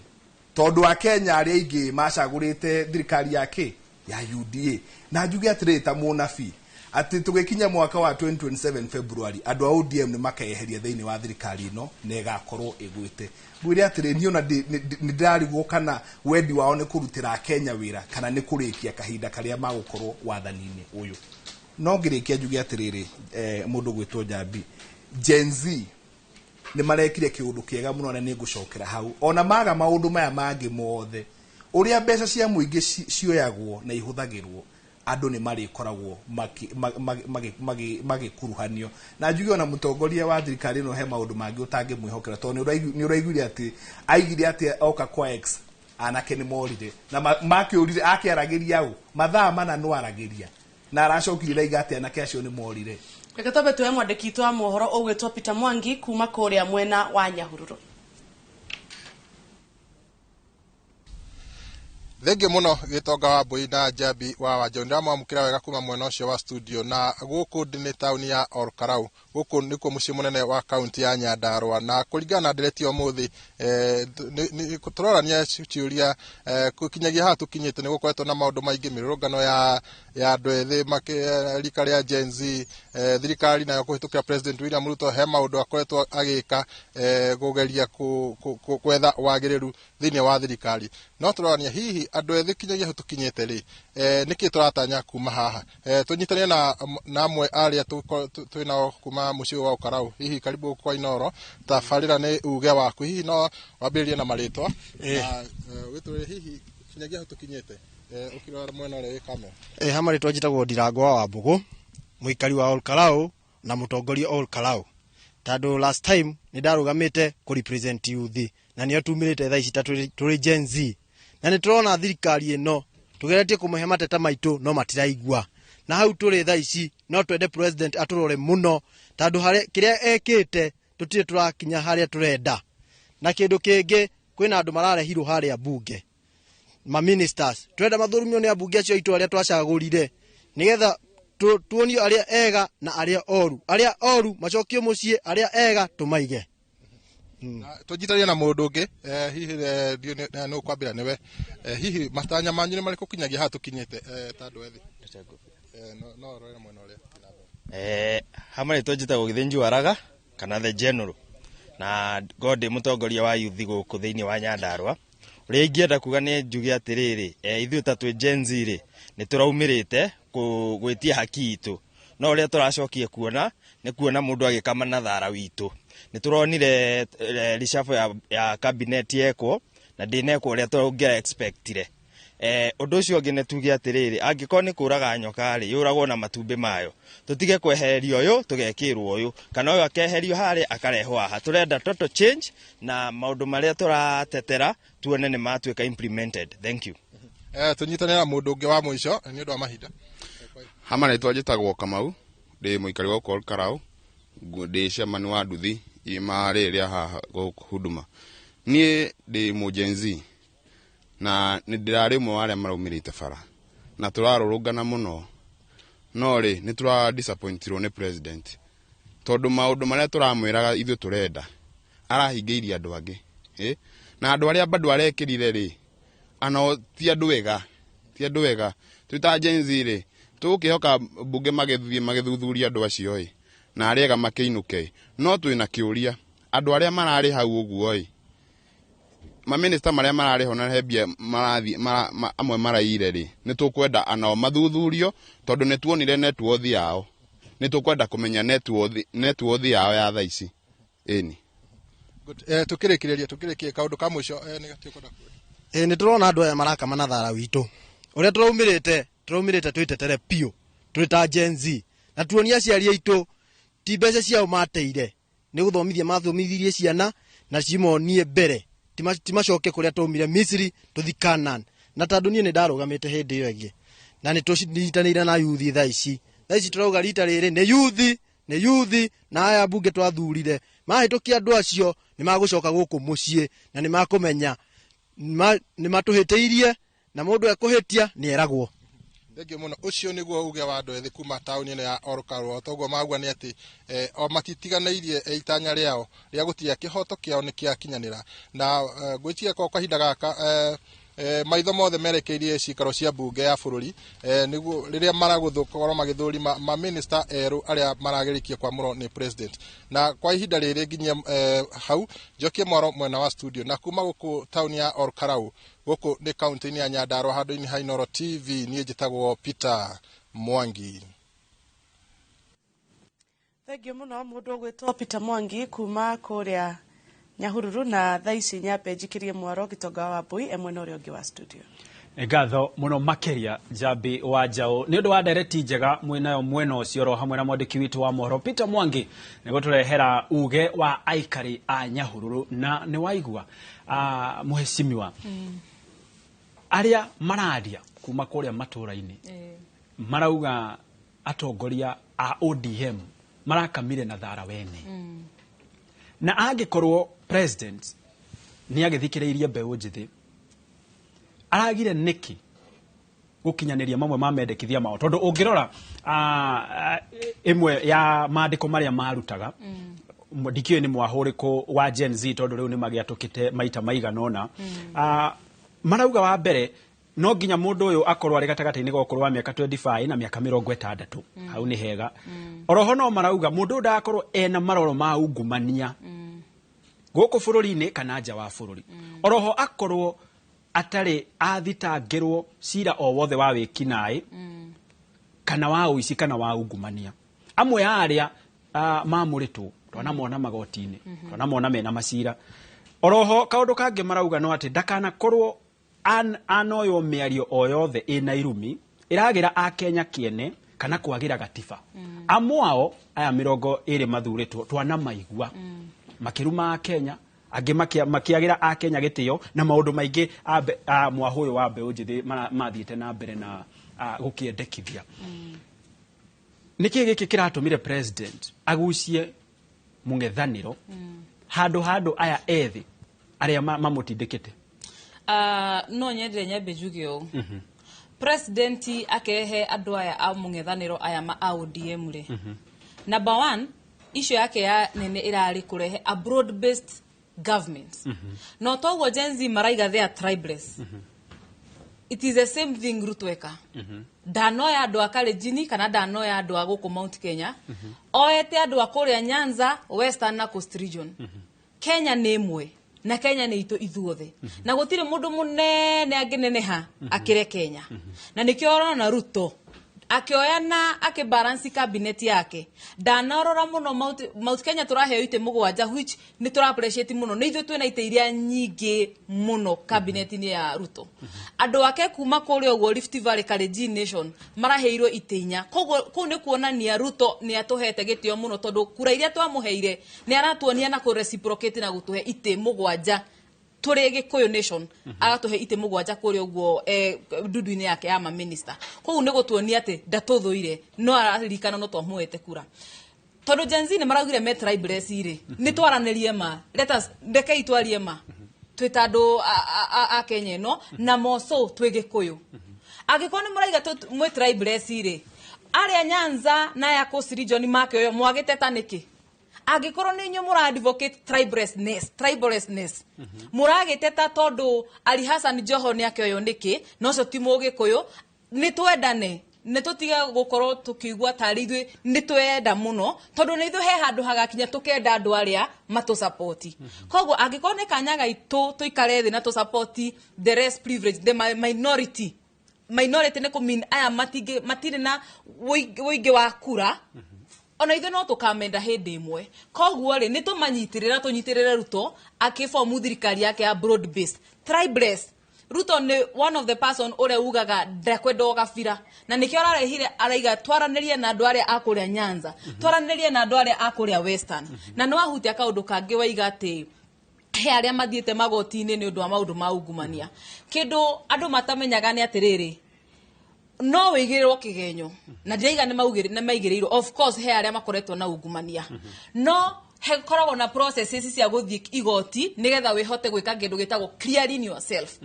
tondũ akenya arĩa aingĩ macagũrĩte thirikari ya kĩ ya UDA. Na njuge atĩrĩrĩ, ta mũnabii, atĩ tũgĩkinya mwaka wa 2027 February, andũ a ODM nĩ makeyeheria thĩinĩ wa thirikari ĩno na ĩgakorwo ĩgwĩte. Ngwĩre atĩrĩ, niĩ ona nĩ ndĩrarigwo kana wendi wao nĩ kũrutĩra akenya wĩra kana nĩ kũrĩkia kahinda karĩa magũkorwo wathani-inĩ ũyũ. No ngĩrĩkia njuge atĩrĩrĩ, mũndũ gwĩtwo Njambi, Gen Z nĩ marekire kĩũndũ kĩega mũno, na nĩ ngũcokera hau, ona maga maũndũ maya mangĩ mothe, ũrĩa mbeca cia mũingĩ cioyagwo na ihũthagĩrwo, andũ nĩ marĩkoragwo magĩkuruhanio. Na njuge ona mũtongoria wa thirikari ĩno he maũndũ mangĩ ũtangĩmwĩhokera, tondũ nĩ ũraiguire atĩ aigire atĩ oka kwa X anake nĩ morire na makĩũrire, akĩaragĩria ũ mathaa mana no aragĩria, na aracokire raiga atĩ anake acio nĩ morire. Reke twambe tuoe mwandĩki witũ wa mohoro ũgwĩtwo Peter Mwangi kuma kũrĩa mwena wa Nyahururu. Thengiũ mũno, Gĩtonga wa Mbũi na Njambi wa Wanjũ. Ndĩramwamũkĩra wega kuma mwena ũcio wa studio, na gũkũ ndĩ nĩ taũni ya Olkarau. Gũkũ nĩkuo mũciĩ mũnene wa kaunti ya Nyandarua, na kũringana na ndereti ya ũmũthĩ, tũrorania ciũria, kinyagia haha tũkinyĩte nĩ gũkoretwo na maũndũ maingĩ, mĩrũrũngano ya andũ ethĩ rika rĩa Gen Z, thirikari nayo kũhĩtũkĩra President William Ruto he maũndũ akoretwo agĩka, kũgeria gwetha wagĩrĩru thĩinĩ wa thirikari. No tũrorania hihi andũ ethĩ kinyagia hau tũkinyĩte rĩ, nĩkĩ tũratanya kuma haha? Tũnyitanie na amwe arĩa twĩ nao kuma mũciĩ wa Olkarau. Hihi karibu kwa Inoro, tabarĩra nĩ uge waku, hihi no wambĩrĩrie na marĩtwa na wĩtwĩre hihi kinyagia hau tũkinyĩte, ũkĩrora mwena ũrĩa wĩ kamera. Ha marĩtwa njĩtagwo Ndirango wa Wambũgũ, mũikari wa Olkarau na mũtongoria Olkarau, tondũ last time nĩ ndarũgamĩte kũ represent youth, na nĩo tumĩrĩte thaa ici ta tũrĩ Gen Z, na nĩ tũrona thirikari ĩno tũgeretie kũmahe mateta maitũ no matiraigua. Na hau tũrĩ thaa ici no twende president atũrore mũno, tondũ harĩa kĩrĩa ekĩte tũtirĩ tũrakinya harĩa tũrenda. Na kĩndũ kĩngĩ, kwĩna andũ mararehirwo harĩa bunge. Ma ministers turenda mathũrimwo nĩ ambunge acio aitũ arĩa twacagũrire, nĩgetha tuonio arĩa ega na arĩa oru. Arĩa oru macokio mũciĩ, arĩa ega tũmaige. Tũnyitanĩre na mũndũ ũngĩ, hihi nĩ ũkwambĩra nĩwe, hihi matanya manyu nĩ marĩkũ kinyagia haha tũkinyĩte, ta andũ ethĩ? No ũrore mwena ũrĩa. Hamwe nĩ njĩtagwo Gĩthĩnji Waraga kana the general, na ngorwo ndĩ mũtongoria wa youth gũkũ thĩinĩ wa Nyandarua. Ũrĩa ingĩenda kuga nĩ njuge atĩrĩrĩ, ithuĩ ta twĩ Gen Z rĩ, nĩ tũraumĩrĩte gwĩtia haki itũ, no ũrĩa tũracokia kuona nĩ kuona mũndũ agĩkama na thara witũ. Nĩ tũronire reshuffle ya cabinet yekwo na ndĩnekwo ũrĩa tũngĩra expectire. Ũndũ ũcio ũngĩ nĩ tuge atĩrĩrĩ, angĩkorwo nĩ kũraga nyoka rĩ, yũragwo na matumbĩ mayo. Tũtige kwehererio ũyũ tũgekĩrwo ũyũ, kana ũyũ akeherio harĩa akarehwo haha. Tũrenda total change na maũndũ marĩa tũratetera tuone nĩ matuĩka implemented. Thank you. Tũnyitanĩre na mũndũ ũngĩ wa mũico nĩ ũndũ wa mahinda. Hama rĩtwa njĩtagwo Kamau, ndĩ mũikari wa gũkũ Olkalau, ndĩ chairman wa nduthi ima rĩrĩa haha gũkũ Huduma. Niĩ ndĩ mũ Gen Z na nĩ ndĩrarĩ ũmwe wa arĩa maraumĩrĩte bara na tũrarũrũngana mũno, no rĩ nĩ tũra disappointirwo nĩ president tondũ maũndũ marĩa tũramwĩraga ithuĩ tũrenda arahingĩirie andũ angĩ, na andũ arĩa bado arekĩrire rĩ ano ti andũ ega, ti andũ ega. Twĩ ta Gen Z rĩ, tũgũkĩhoka mbunge magĩthiĩ magĩthuthuria andũ acio ĩ, na arĩa ega makĩinũke, no twĩna kĩũria, andũ arĩa mararĩ hau ũguo ĩ, maminista marĩa mararĩ ho na he mbia marathiĩ amwe maraire rĩ, nĩ tũkwenda anao mathuthurio tondũ nĩ tuonire net worth yao, nĩ tũkwenda kũmenya net worth yao ya thaa ici. Ĩni. Good. Tukĩrĩkĩrĩria, tukĩrĩkie kaũndũ ka mũico, nĩ gatiũkwenda kuuga. Nĩ tũrona andũ aya marakama na thara witũ. Ũrĩa tũraumĩrĩte twĩtetere biũ twĩ ta Gen Z, na tuonie aciari aitũ ti mbeca ciao mateire, nĩ gũthomithia mathomithirie ciana na cimonie mbere, ti macoke kũrĩa twaumire Misiri tũthi Canaan. Na tondũ niĩ nĩ ndarũgamĩte hĩndĩ ĩyo ĩngĩ na nĩ tũnyitanĩire na yuthi thaa ici, thaa ici tũrauga rita rĩrĩ nĩ yuthi, nĩ yuthi, na aya mbunge twathurire mahĩtũkia andũ acio nĩ magũcoka gũkũ mũciĩ na nĩ makũmenya nĩ matũhĩtĩirie, na mũndũ ekũhĩtia nĩ eragwo. Thengiũ mũno. Ũcio nĩguo uge wa andũ ethĩ kuma taũni ĩno ya Olkalau. Toguo magua nĩ atĩ o matitiganĩirie itanya rĩao rĩa gũtiga kĩhoto kĩao nĩ kĩakinyanĩra, na ngwĩciria kwa kahinda gaka maitho mothe merekeirie cikaro cia mbunge ya bũrũri, nĩguo rĩrĩa maragũkorwo magĩthũrima ma minister erũ arĩa maragĩrĩkia kwamũrwo nĩ president. Na kwa ihinda rĩrĩ nginyia hau njokie mwaro mwena wa studio, na kuma gũkũ taũni ya Olkalau gũkũ nĩ kaunti-inĩ ya Nyandarua handũ-inĩ ha Inooro TV, niĩ njĩtagwo Peter Mwangi. Thengiũ mũno mũndũ ũgwĩtwo Peter Mwangi kuma kũrĩa Nyahururu, na thaa ici nyambe njikirie mwaro Gĩtonga wa Mbui e mwena ũrĩa ũngĩ wa studio. Nĩ ngatho mũno makĩria Njambi wa Njaũ nĩ ũndũ wa ndereti njega mwĩnayo mwena ũcio, oro hamwe na mwandĩki witũ wa mohoro Peter Mwangi nĩ gũtũrehera uge wa aikari a Nyahururu. Na nĩ waigua, mũhecimiwa, arĩa mararia kuma kũrĩa matũũra-inĩ marauga atongoria a ODM marakamire na thara wene, na angĩkorwo president nĩ agĩthikĩrĩirie mbeũ njĩthĩ, aragire nĩkĩ gũkinyanĩria mamwe ma mendekithia mao? Tondũ ũngĩrora ĩmwe ya mandĩko marĩa marutaga, ndikĩũĩ nĩ mwahũrĩkũ wa Gen Z, tondũ rĩu nĩ magĩatũkĩte maita maigana ũna, marauga wa mbere no nginya mũndũ ũyũ akorwo arĩ gatagatĩ-inĩ ga ũkũrũ wa mĩaka 25 na mĩaka 60. Hau nĩ hega. Oroho no marauga mũndũ ũyũ ndagakorwo ena maroro ma ungumania gũkũ bũrũri-inĩ kana nja wa bũrũri. Oroho akorwo atarĩ athitangĩrwo cira o wothe wa wĩkinaĩ kana wa ũici kana wa ungumania. Amwe a arĩa mamũrĩtwo twanamona magoti-inĩ, twanamona mena macira. Oroho kaũndũ kangĩ marauga no atĩ ndakanakorwo anoywo mĩario o yothe ĩna irumi ĩragĩra akenya kĩene kana kwagĩra gatiba. Amwe ao aya 20 mathurĩtwo twanamaigua makĩruma akenya, angĩ makĩagĩra akenya gĩtĩo na maũndũ maingĩ mwahũ ũyũ wa mbeũ njĩthĩ mathiĩte na mbere na gũkĩendekithia. Nĩkĩ gĩkĩ kĩratũmire president agucie mũng'ethanĩro handũ aya ethĩ arĩa mamũtindĩkĩte? No nyendire nyambe njuge ũũ, president akehe andũ aya a mũng'ethanĩro aya ma a ODM rĩ, number one issue yake ya nene ĩrarĩ kũrehe a broad based government. No toguo Gen Z maraiga they are tribeless, it is the same thing Ruto eka. Ndanoya andũ a Kalenjin kana ndanoya andũ a gũkũ Mount Kenya, oete andũ a kũrĩa Nyanza, Western na Coast region. Kenya nĩ ĩmwe na Kenya nĩ itũ ithuothe, na gũtirĩ mũndũ mũnene angĩneneha akĩre Kenya. Na nĩkĩo ũrona Ruto akĩoya na akĩbalance cabinet yake, ndanarora mũno Mount Kenya. Tũraheo itĩ 7, which nĩ tũra appreciate mũno. Nĩ ithuĩ twĩna itĩ iria nyingĩ mũno cabinet-inĩ ya Ruto. Andũ ake kuma kũrĩa ũguo Rift Valley, Kalenjin Nation, maraheirwo itĩ 4. Koguo kũu nĩ kuonania Ruto nĩ atũhete gĩtĩo mũno, tondũ kura iria twamũheire nĩ aratuonia na kũ reciprocate na gũtũhe itĩ 7 tũrĩ Gĩkũyũ nation, agatũhe itĩ 7 kũrĩa ũguo ndundu-inĩ yake ya maminista. Koguo nĩ gũtuonia atĩ ndatũthũire, no araririkana no twamũhete kura. Tondũ Gen Z nĩ maraugire me tribeless rĩ, nĩ twaranĩrie ma, let us, rekei twarie ma twĩ ta andũ a Kenya ĩno na moco twĩ Gĩkũyũ. Angĩkorwo nĩ mũraiga mwĩ tribeless rĩ, arĩa Nyanza na aya Coast region makĩoyo mwagĩteta nĩkĩ? Angĩkorwo nĩ inyuĩ mũra advocate tribalessness, mũragĩteta tondũ Ali Hassan Joho nĩ akĩoywo nĩkĩ? Na ũcio ti Mũgĩkũyũ. Nĩ twendane, nĩ tũtige gũkorwo tũkĩigua tarĩ ithuĩ nĩ twenda mũno, tondũ nĩ ithuĩ he handũ hagakinya tũkenda andũ arĩa matũsapoti. Koguo angĩkorwo nĩ kanya gaitũ tũikare thĩ na tũsapoti the less privilege, the minority, nĩ kũmean aya matirĩ na ũingĩ wa kura, ona ithuĩ no tũkamenda hĩndĩ ĩmwe. Koguo rĩ, nĩ tũmanyitĩrĩra, tũnyitĩrĩre Ruto akĩbomu thirikari yake ya broad based tribeless. Ruto nĩ one of the person ũrĩa ugaga ndakwenda ũgabira, na nĩkĩo ararehire, araiga twaranĩrie na andũ arĩa a kũrĩa Nyanza, twaranĩrie na andũ arĩa a kũrĩa Western. Na nĩ wahutia kaũndũ kangĩ, waiga atĩ he arĩa mathiĩte magoti-inĩ nĩ ũndũ wa maũndũ ma ungumania. Kĩndũ andũ matamenyaga nĩ atĩrĩrĩ, no wĩigĩrĩrwo kĩgenyo, na ndiraiga nĩ maigĩrĩirwo. Of course he arĩa makoretwo na ungumania, no hekoragwo na processes cia gũthiĩ igoti nĩgetha wĩhote gwĩka kĩndũ gĩtagwo clearing yourself.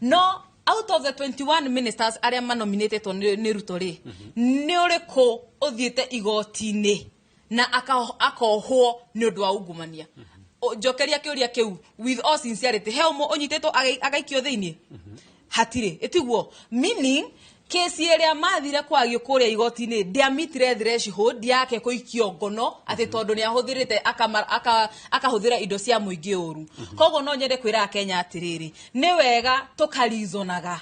No out of the 21 ministers arĩa manominatetwo nĩ Ruto rĩ, nĩ ũrĩkũ ũthiĩte igoti-inĩ na akohwo nĩ ũndũ wa ungumania? Njokeria kĩũria kĩu with all sincerity. He ũmwe ũnyitĩtwo agaikio thĩinĩ? Hatirĩ. Ĩtiguo meaning kesi ĩrĩa mathire kwagio kũrĩa igoti-inĩ ndĩamitire threshold yake kũikio ngono atĩ tondũ nĩ ahũthĩrĩte akahũthĩra indo cia mũingĩ ũru. Koguo no nyende kwĩra Akenya atĩrĩrĩ, nĩ wega tũkarizonaga.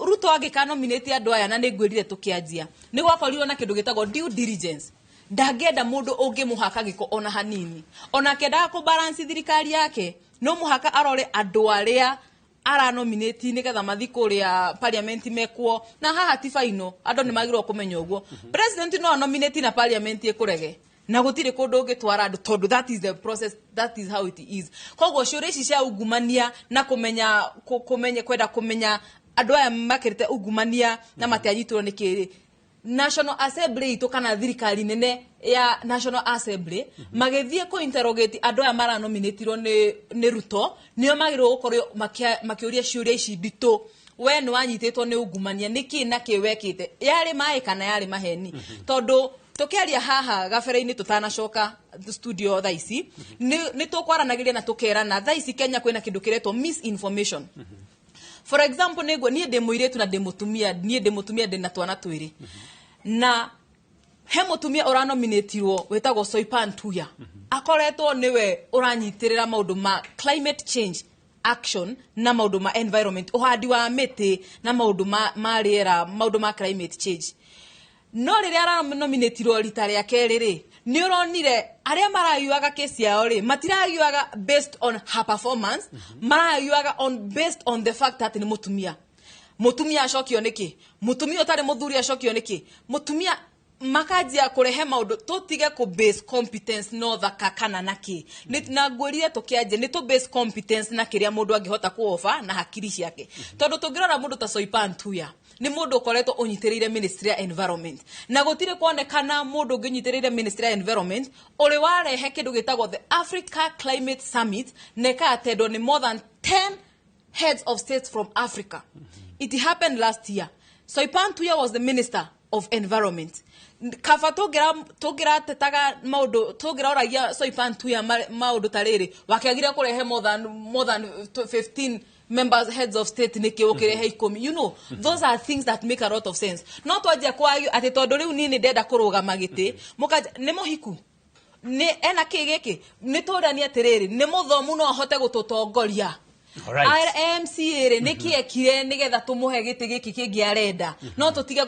Ruto angĩka nominate andũ aya, na nĩ ngwĩrire tũkĩanjia nĩ gwakorirwo na kĩndũ gĩtagwo due diligence, ndangĩenda mũndũ ũngĩmũhaka gĩko ona hanini. Ona akĩendaga kũbalance thirikari yake, no mũhaka arore andũ arĩa aranominate nĩgetha mathi kũrĩa parliament mekwo. Na haha ti final, andũ nĩ magĩrĩirwo kũmenya ũguo. President no anominate na parliament ĩkũrege, na gũtirĩ kũndũ ũngĩtwara andũ, tondũ that is the process, that is how it is. Koguo ciũria ici cia ungumania na kũmenya kũmenya kwenda kũmenya andũ aya makĩrĩte ungumania na matianyitirwo nĩ kĩrĩ, National Assembly itũ kana thirikari nene ya National Assembly magĩthiĩ kũ interrogate andũ aya maranominatirwo nĩ Ruto, nĩo magĩrĩirwo gũkorwo makĩũria ciũria ici nditũ. We nĩ wanyitĩtwo nĩ ungumania, nĩkĩ na kĩ wekĩte, yarĩ maĩ kana yarĩ maheni? Tondũ tũkĩaria haha gabere-inĩ tũtanacoka studio thaa ici, nĩ tũkwaranagĩria na tũkerana thaa ici Kenya kwĩna kĩndũ kĩretwo misinformation. For example, nĩguo niĩ ndĩ mũirĩtu na ndĩ mũtumia, niĩ ndĩ mũtumia, ndĩ na twana twĩrĩ, na he mũtumia ũranominatirwo wĩtagwo Soipan Tuya, akoretwo nĩwe ũranyitĩrĩra maũndũ ma climate change action na maũndũ ma environment, ũhandi wa mĩtĩ na maũndũ ma rĩera, maũndũ ma climate change. No rĩrĩa aranominatirwo rita rĩa kerĩ rĩ, nĩ ũronire arĩa maragiuaga kesi yao rĩ, matiragiuaga based on her performance, maragiuaga on based on the fact that nĩ mũtumia. Mũtumia acokio nĩkĩ? Mũtumia ũtarĩ mũthuri acokio nĩkĩ? Mũtumia makanjia kũrehe maũndũ. Tũtige kũ base competence no thaka kana na kĩ. Na ngwĩrire tũkĩanjia nĩ tũ base competence na kĩrĩa mũndũ angĩhota kũoba na hakiri ciake, tondũ tũngĩrora mũndũ ta Soipan Tuya nĩ mũndũ ũkoretwo ũnyitĩrĩire ministry ya environment, na gũtirĩ kuonekana mũndũ ũngĩ ũnyitĩrĩire ministry ya environment ũrĩ warehe kĩndũ gĩtagwo the Africa Climate Summit na ĩkatendwo nĩ more than 10 heads of states from Africa. It happened last year. Soipan Tuya was the minister of environment. Kaba tũngĩratetaga maũndũ, tũngĩraũragia Soipan Tuya maũndũ ta rĩrĩ, wakĩagire kũrehe more than 15 members, heads of state, nĩkĩ ũkĩrehe 10? Those are things that make a lot of sense. No twanjia kwagio atĩ tondũ rĩu niĩ nĩ ndenda kũrũgama gĩtĩ, mũkanja nĩ mũhiku, nĩ ena kĩ gĩkĩ, nĩ tũranie atĩrĩrĩ, nĩ mũthomu, no ahote gũtũtongoria. MCA rĩ, nĩkĩ ekire nĩgetha tũmũhe gĩtĩ gĩkĩ kĩngĩ arenda? No tũtige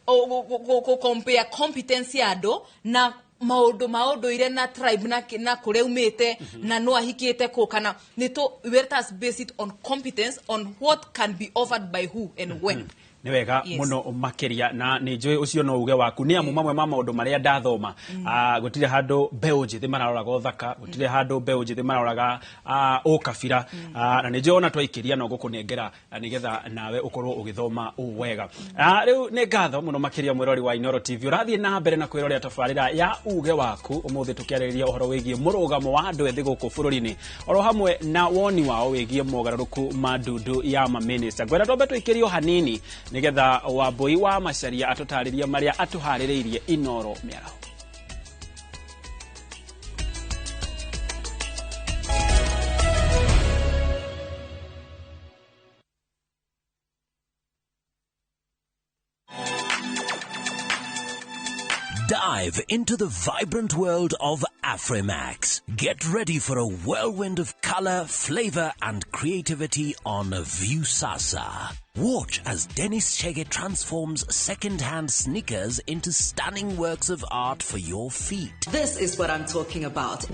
gũcompare competence ya andũ na maũndũ ma ũndũire na tribe na kũrĩa umĩte na no ahikĩte kũ kana nĩ tũ. Let us base it on competence, on what can be offered by who and when. Nĩ wega mũno makĩria, na nĩ njũĩ ũcio no uge waku, nĩ amu mamwe ma maũndũ marĩa ndathoma, gũtirĩ handũ mbeũ njĩthĩ mararoraga ũthaka, gũtirĩ handũ mbeũ njĩthĩ maroraga ũkabira. Na nĩ njũĩ ona twaikĩria no gũkũnengera, nĩgetha nawe ũkorwo ũgĩthoma ũũ wega. Rĩu nĩ ngatho mũno makĩria, mwĩrori wa Inooro TV ũrathiĩ na mbere na kwĩrorera tabarĩra ya Uge Waku. Ũmũthĩ tũkĩarĩrĩria ũhoro wĩgiĩ mũrũgamo wa andũ ethĩ gũkũ bũrũri-inĩ, oro hamwe na woni wao wĩgiĩ mogarũrũku ma ndundu ya mamĩnĩsta. Ngwenda twambe tũikĩrio hanini nĩgetha Wambui wa Macaria atũtarĩrie marĩa atũharĩrĩirie Inooro mĩaraho. Dive into the vibrant world of Afrimax. Get ready for a whirlwind of color, flavor, and creativity on Viusasa. Watch as Dennis Chege transforms second-hand sneakers into stunning works of art for your feet. This is what I'm talking about.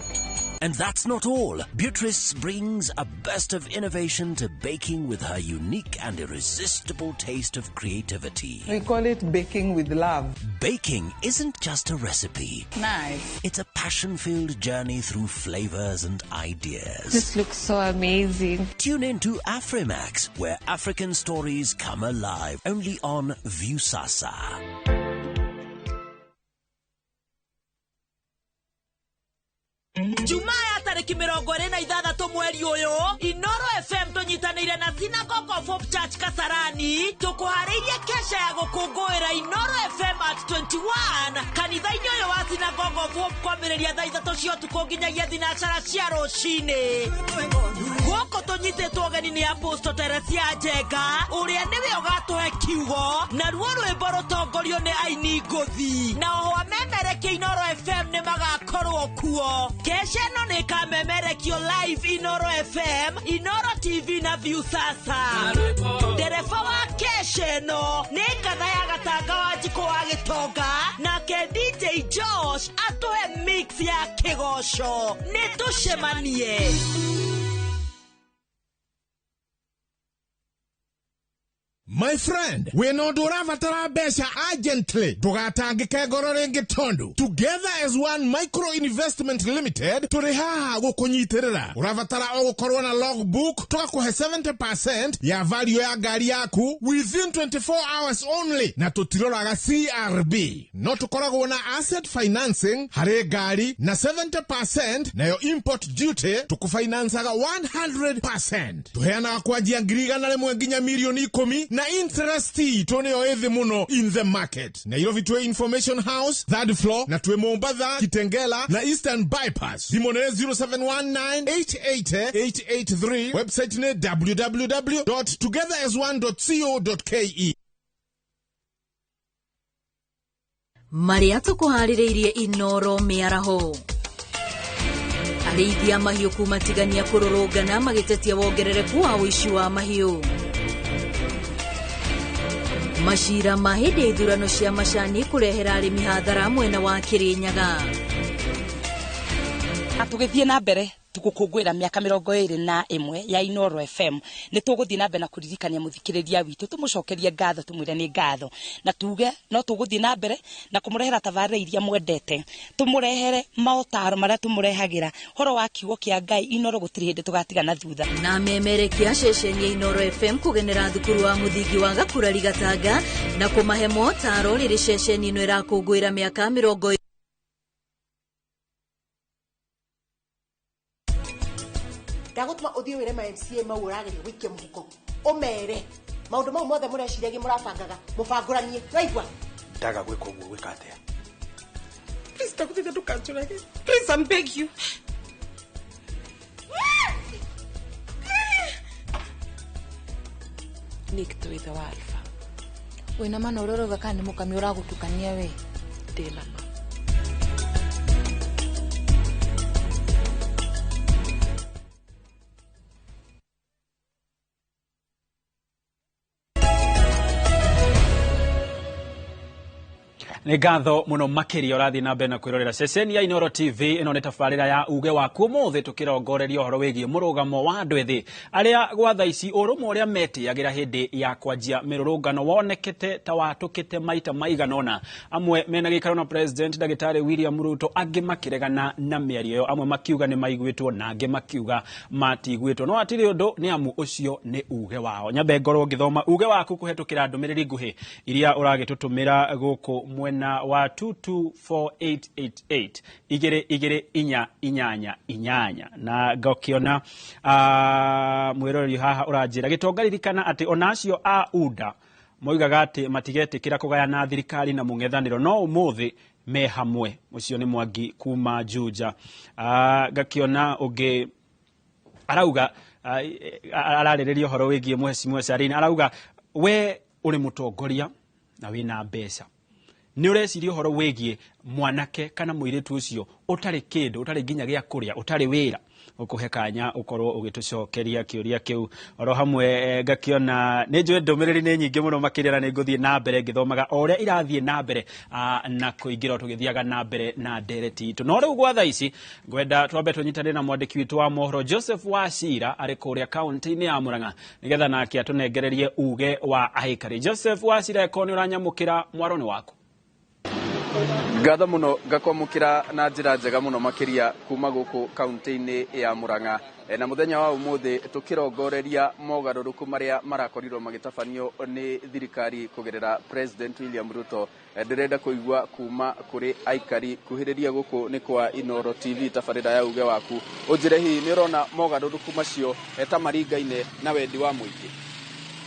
And that's not all. Beatrice brings a burst of innovation to baking with her unique and irresistible taste of creativity. We call it baking with love. Baking isn't just a recipe. Nice. It's a passion-filled journey through flavors and ideas. This looks so amazing. Tune in to Afrimax, where African stories come alive, only on Viusasa. Jumaa ya tarĩki 26 mweri ũyũ, Inoro FM tũnyitanĩire na Synagogue of Hope Church Kasarani tũkũharĩirie kesha ya gũkũngũĩra Inoro FM at 21 kanitha-inĩ ũyũ wa Synagogue of Hope, kwambĩrĩria thaa 3 cia ũtukũ nginyagia thinacara cia rũcinĩ. Gũkũ tũnyitĩtwo ũgeni nĩ Apostle Teresia Njenga, ũrĩa nĩwe ũgatũhe kiugo, naruo rwĩmbo rũtongorio nĩ aini ngũthi, na oho amemerekia Inoro FM nĩ magakorwo kuo. Kesha ĩno nĩ ĩkamemerekio live Inoro FM, Inoro TV na Viusasa. Ndereba wa kesha ĩno nĩ ngatha ya Gatanga wa Njikũ wa Gĩtonga, nake DJ Josh atũhe mix ya kĩgoco. Nĩ tũcemanie. My friend, wĩna ũndũ ũrabatara mbeca urgently, ndũgatangĩke ngoro rĩngĩ, tondũ Together as One Micro Investment Limited tũrĩ haha gũkũnyitĩrĩra. Ũrabatara o gũkorwo na logbook, tũgakũhe 70% ya value ya ngari yaku within 24 hours only, na tũtiroraga CRB. No tũkoragwo na asset financing harĩ ngari na 70%, nayo import duty tũkũfinancaga 100%. Tũheanaga kwanjia 100,000 nginya 10,000,000, na interest itũ nĩyo ĩthĩ mũno in the market. Nairobi twĩ Information House third floor, na twĩ Mombatha, Kitengela na Eastern Bypass. Thimũ nĩ 0719 880 883, website nĩ www.togetherasone.co.ke. Marĩa tũkũharĩrĩirie Inoro mĩaraho: arĩithia mahiũ kuma Tigania kũrũrũngana magĩtetia wongerereku wa ũici wa mahiũ; macira ma hĩndĩ ya ithurano cia macani kũrehera arĩmi hathara mwena wa Kĩrĩnyaga. Tũgĩthiĩ na mbere tũgũkũngũĩra mĩaka 21 ya Inoro FM, nĩ tũgũthiĩ na mbere na kũririkania mũthikĩrĩria witũ, tũmũcokerie ngatho, tũmwĩre nĩ ngatho, na tuge no tũgũthiĩ na mbere na kũmũrehera tabarĩra iria mwendete, tũmũrehere maũtaro marĩa tũmũrehagĩra horo wa kiugo kĩa Ngai. Inoro gũtirĩ hĩndĩ tũgatigana thutha. Na memerekia ceceni ya Inoro FM kũgenera thukuru wa mũthingi wa Gakurari Gatanga na kũmahe motaro rĩrĩ ceceni ĩno ĩrakũngũĩra mĩaka mĩrongo. Ndagũtũma ũthiĩ wĩre ma MCA mau ũrageria gũikia mũhuko. Ũmere maũndũ mau mothe mũreciragia mũrabangaga mũbangũranie. Waigua? Ndaga gwĩka ũguo gwĩka atĩa? Please ndagũthaitha ndũkanjũrage. Please, I beg you. Nick twithe wa Alpha. Wĩna mana ũrĩa ũrauga kana nĩ mũkami ũragũtukania we? Ndĩna ma. Nĩ ngatho mũno makĩria ũrathiĩ na mbere na kwĩrorera ceceni ya Inooro TV. Ĩno nĩ tabarĩra ya uge waku. Ũmũthĩ tũkĩrongoreria ũhoro wĩgiĩ mũrũgamo wa andũ ethĩ arĩa gwa thaa ici ũrũmwe ũrĩa metĩagĩra hĩndĩ ya kwanjia mĩrũrũngano wonekete ta watũkĩte maita maigana ũna. Amwe mena gĩikaro na President Ndagĩtarĩ William Ruto, angĩ makĩregana na mĩario ĩyo, amwe makiuga nĩ maiguĩtwo na angĩ makiuga matiguĩtwo. No hatirĩ ũndũ, nĩ amu ũcio nĩ uge wao. Nyambe ngorwo ngĩthoma uge waku kũhetũkĩra ndũmĩrĩri nguhĩ iria ũragĩtũtũmĩra gũkũ mwena wa 224888 22488 na ngakĩona mwĩroreri haha ũranjĩra gĩtonga ririkana atĩ ona acio a UDA moigaga atĩ matigetĩkĩra kũgayana thirikari na mũng'ethanĩro no ũmũthĩ me hamwe. Ũcio nĩ Mwangi kuma Juja. Ngakĩona ũngĩ arauga ararĩrĩria ũhoro wĩgiĩ Mheshimiwa Sharine, arauga we ũrĩ mũtongoria na wĩna mbeca, nĩ ũreciria ũhoro wĩgiĩ mwanake kana mũirĩtu ũcio ũtarĩ kĩndũ, ũtarĩ nginya gĩa kũrĩa, ũtarĩ wĩra. Ũkũhe kanya ũkorwo ũgĩtũcokeria kĩũria kĩu oro hamwe. Ngakĩona nĩ njũĩ ndũmĩrĩri nĩ nyingĩ mũno makĩria na nĩ ngũthiĩ na mbere ngĩthomaga o ũrĩa irathiĩ na mbere na kũingĩra o tũgĩthiaga na mbere na ndereti itũ. No rĩu gwa thaa ici ngwenda twambe tũnyitanĩre na mwandĩki witũ wa mohoro Joseph Wachira arĩ kũrĩa kaunti-inĩ ya Murang'a nĩgetha nake atũnengererie uge wa aikari. Joseph Wachira, eko nĩ ũranyamũkĩra mwaro nĩ waku. Ngatho muno ngakwamũkĩra na njĩra njega mũno makĩria kuma gũkũ kaunti-inĩ ya Murang'a. Na mũthenya wa ũmũthĩ tũkĩrongoreria mogarũrũku marĩa marakorirwo magĩtabanio nĩ thirikari kũgerera President William Ruto. Ndĩrenda kũigua kuma kũrĩ aikari kuhĩrĩria gũkũ nĩ kwa Inooro TV tabarĩra ya uge waku. Ũnjĩre hihi nĩ ũrona mogarũrũku macio ta maringaine na wendi wa mũingĩ?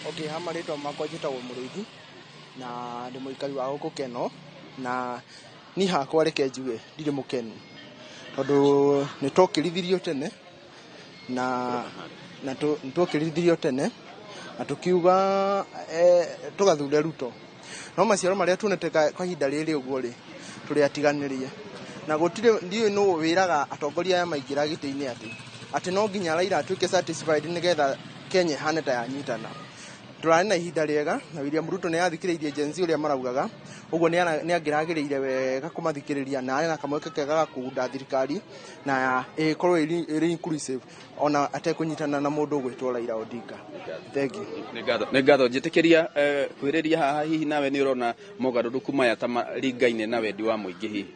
Okay, ha marĩtwa makwa njĩtagwo Mũrĩithi na ndĩ mũikari wa gũkũ Keno, na ni hakwa reke njuge ndirĩ mũkenu tondũ nĩ twokĩrithirio tene na nĩ twokĩrithirio tene na tũkiuga tũgathure Ruto, no maciaro marĩa tuonete kwa ihinda rĩrĩ ũguo rĩ tũrĩ atiganĩrie na gũtirĩ ndiũĩ nũ wĩraga atongoria aya maingĩra gĩtĩ-inĩ atĩ no nginya Raila atuĩke satisfied nĩgetha Kenya ĩhane ta yanyitana. Tũrarĩ na ihinda rĩega na William Ruto nĩ athikĩrĩirie Gen Z ũrĩa maraugaga, ũguo nĩ angĩragĩrĩire wega kũmathikĩrĩria na arĩ na kamweke kega ga kũgunda thirikari na ĩkorwo ĩrĩ inclusive ona atekũnyitana na mũndũ ũgwĩtwo Raila Odinga. Thank you. Nĩ ngatho njĩtĩkĩria kwĩrĩria haha. Hihi nawe nĩ ũrona mogarũrũku maya ta maringaine na wendi wa mũingĩ hihi?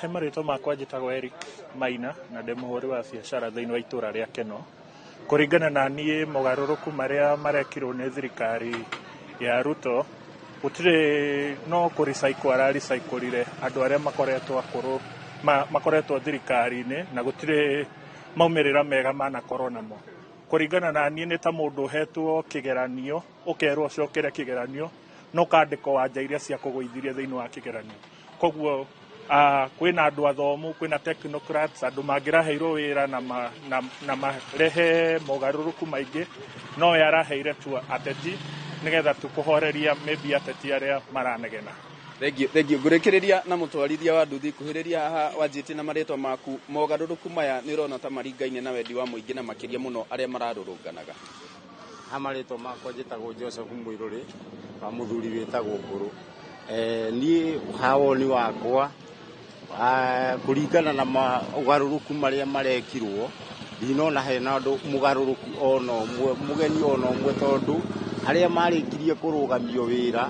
He marĩtwa makwa njĩtagwo Eric Maina na ndĩ mũhũri wa biacara thĩinĩ wa itũra rĩa Keno. Kũringana na niĩ mogarũrũku marĩa marekirwo nĩ thirikari ya Ruto gũtirĩ no kũ-recycle ara-recycle-ire andũ arĩa makoretwo akũrũ makoretwo thirikari-inĩ na gũtirĩ maumĩrĩra mega manakorwo namo. Kũringana na niĩ nĩ ta mũndũ ũhetwo kĩgeranio ũkerwo ũcokere kĩgeranio no ũkandĩkwo wanja iria ciakũgũithirie thĩinĩ wa kĩgeranio. Koguo kwĩna andũ athomu, kwĩna technocrats, andũ mangĩraheirwo wĩra na marehe mogarũrũku maingĩ, no we araheire tu ateti nĩgetha tu kũhoreria maybe ateti arĩa maranegena. Thank you, thank you. Ngũrĩkĩrĩria na mũtwarithia wa nduthi kuhĩrĩria haha wanjĩtie na marĩtwa maku mogarũrũku maya nĩ ũrona ta maringaine na wendi wa mũingĩ na makĩria mũno arĩa mararũrũnganaga? Ha marĩtwa makwa njĩtagwo Joseph Mũirũrĩ wa mũthuri wĩtagwo Ngũrũ. Niĩ ha woni wakwa kũringana na ũgarũrũku marĩa marekirwo ndinona hena ũndũ mũgarũrũku ona ũmwe mũgeni ona ũmwe tondũ arĩa marĩkirie kũrũgamio wĩra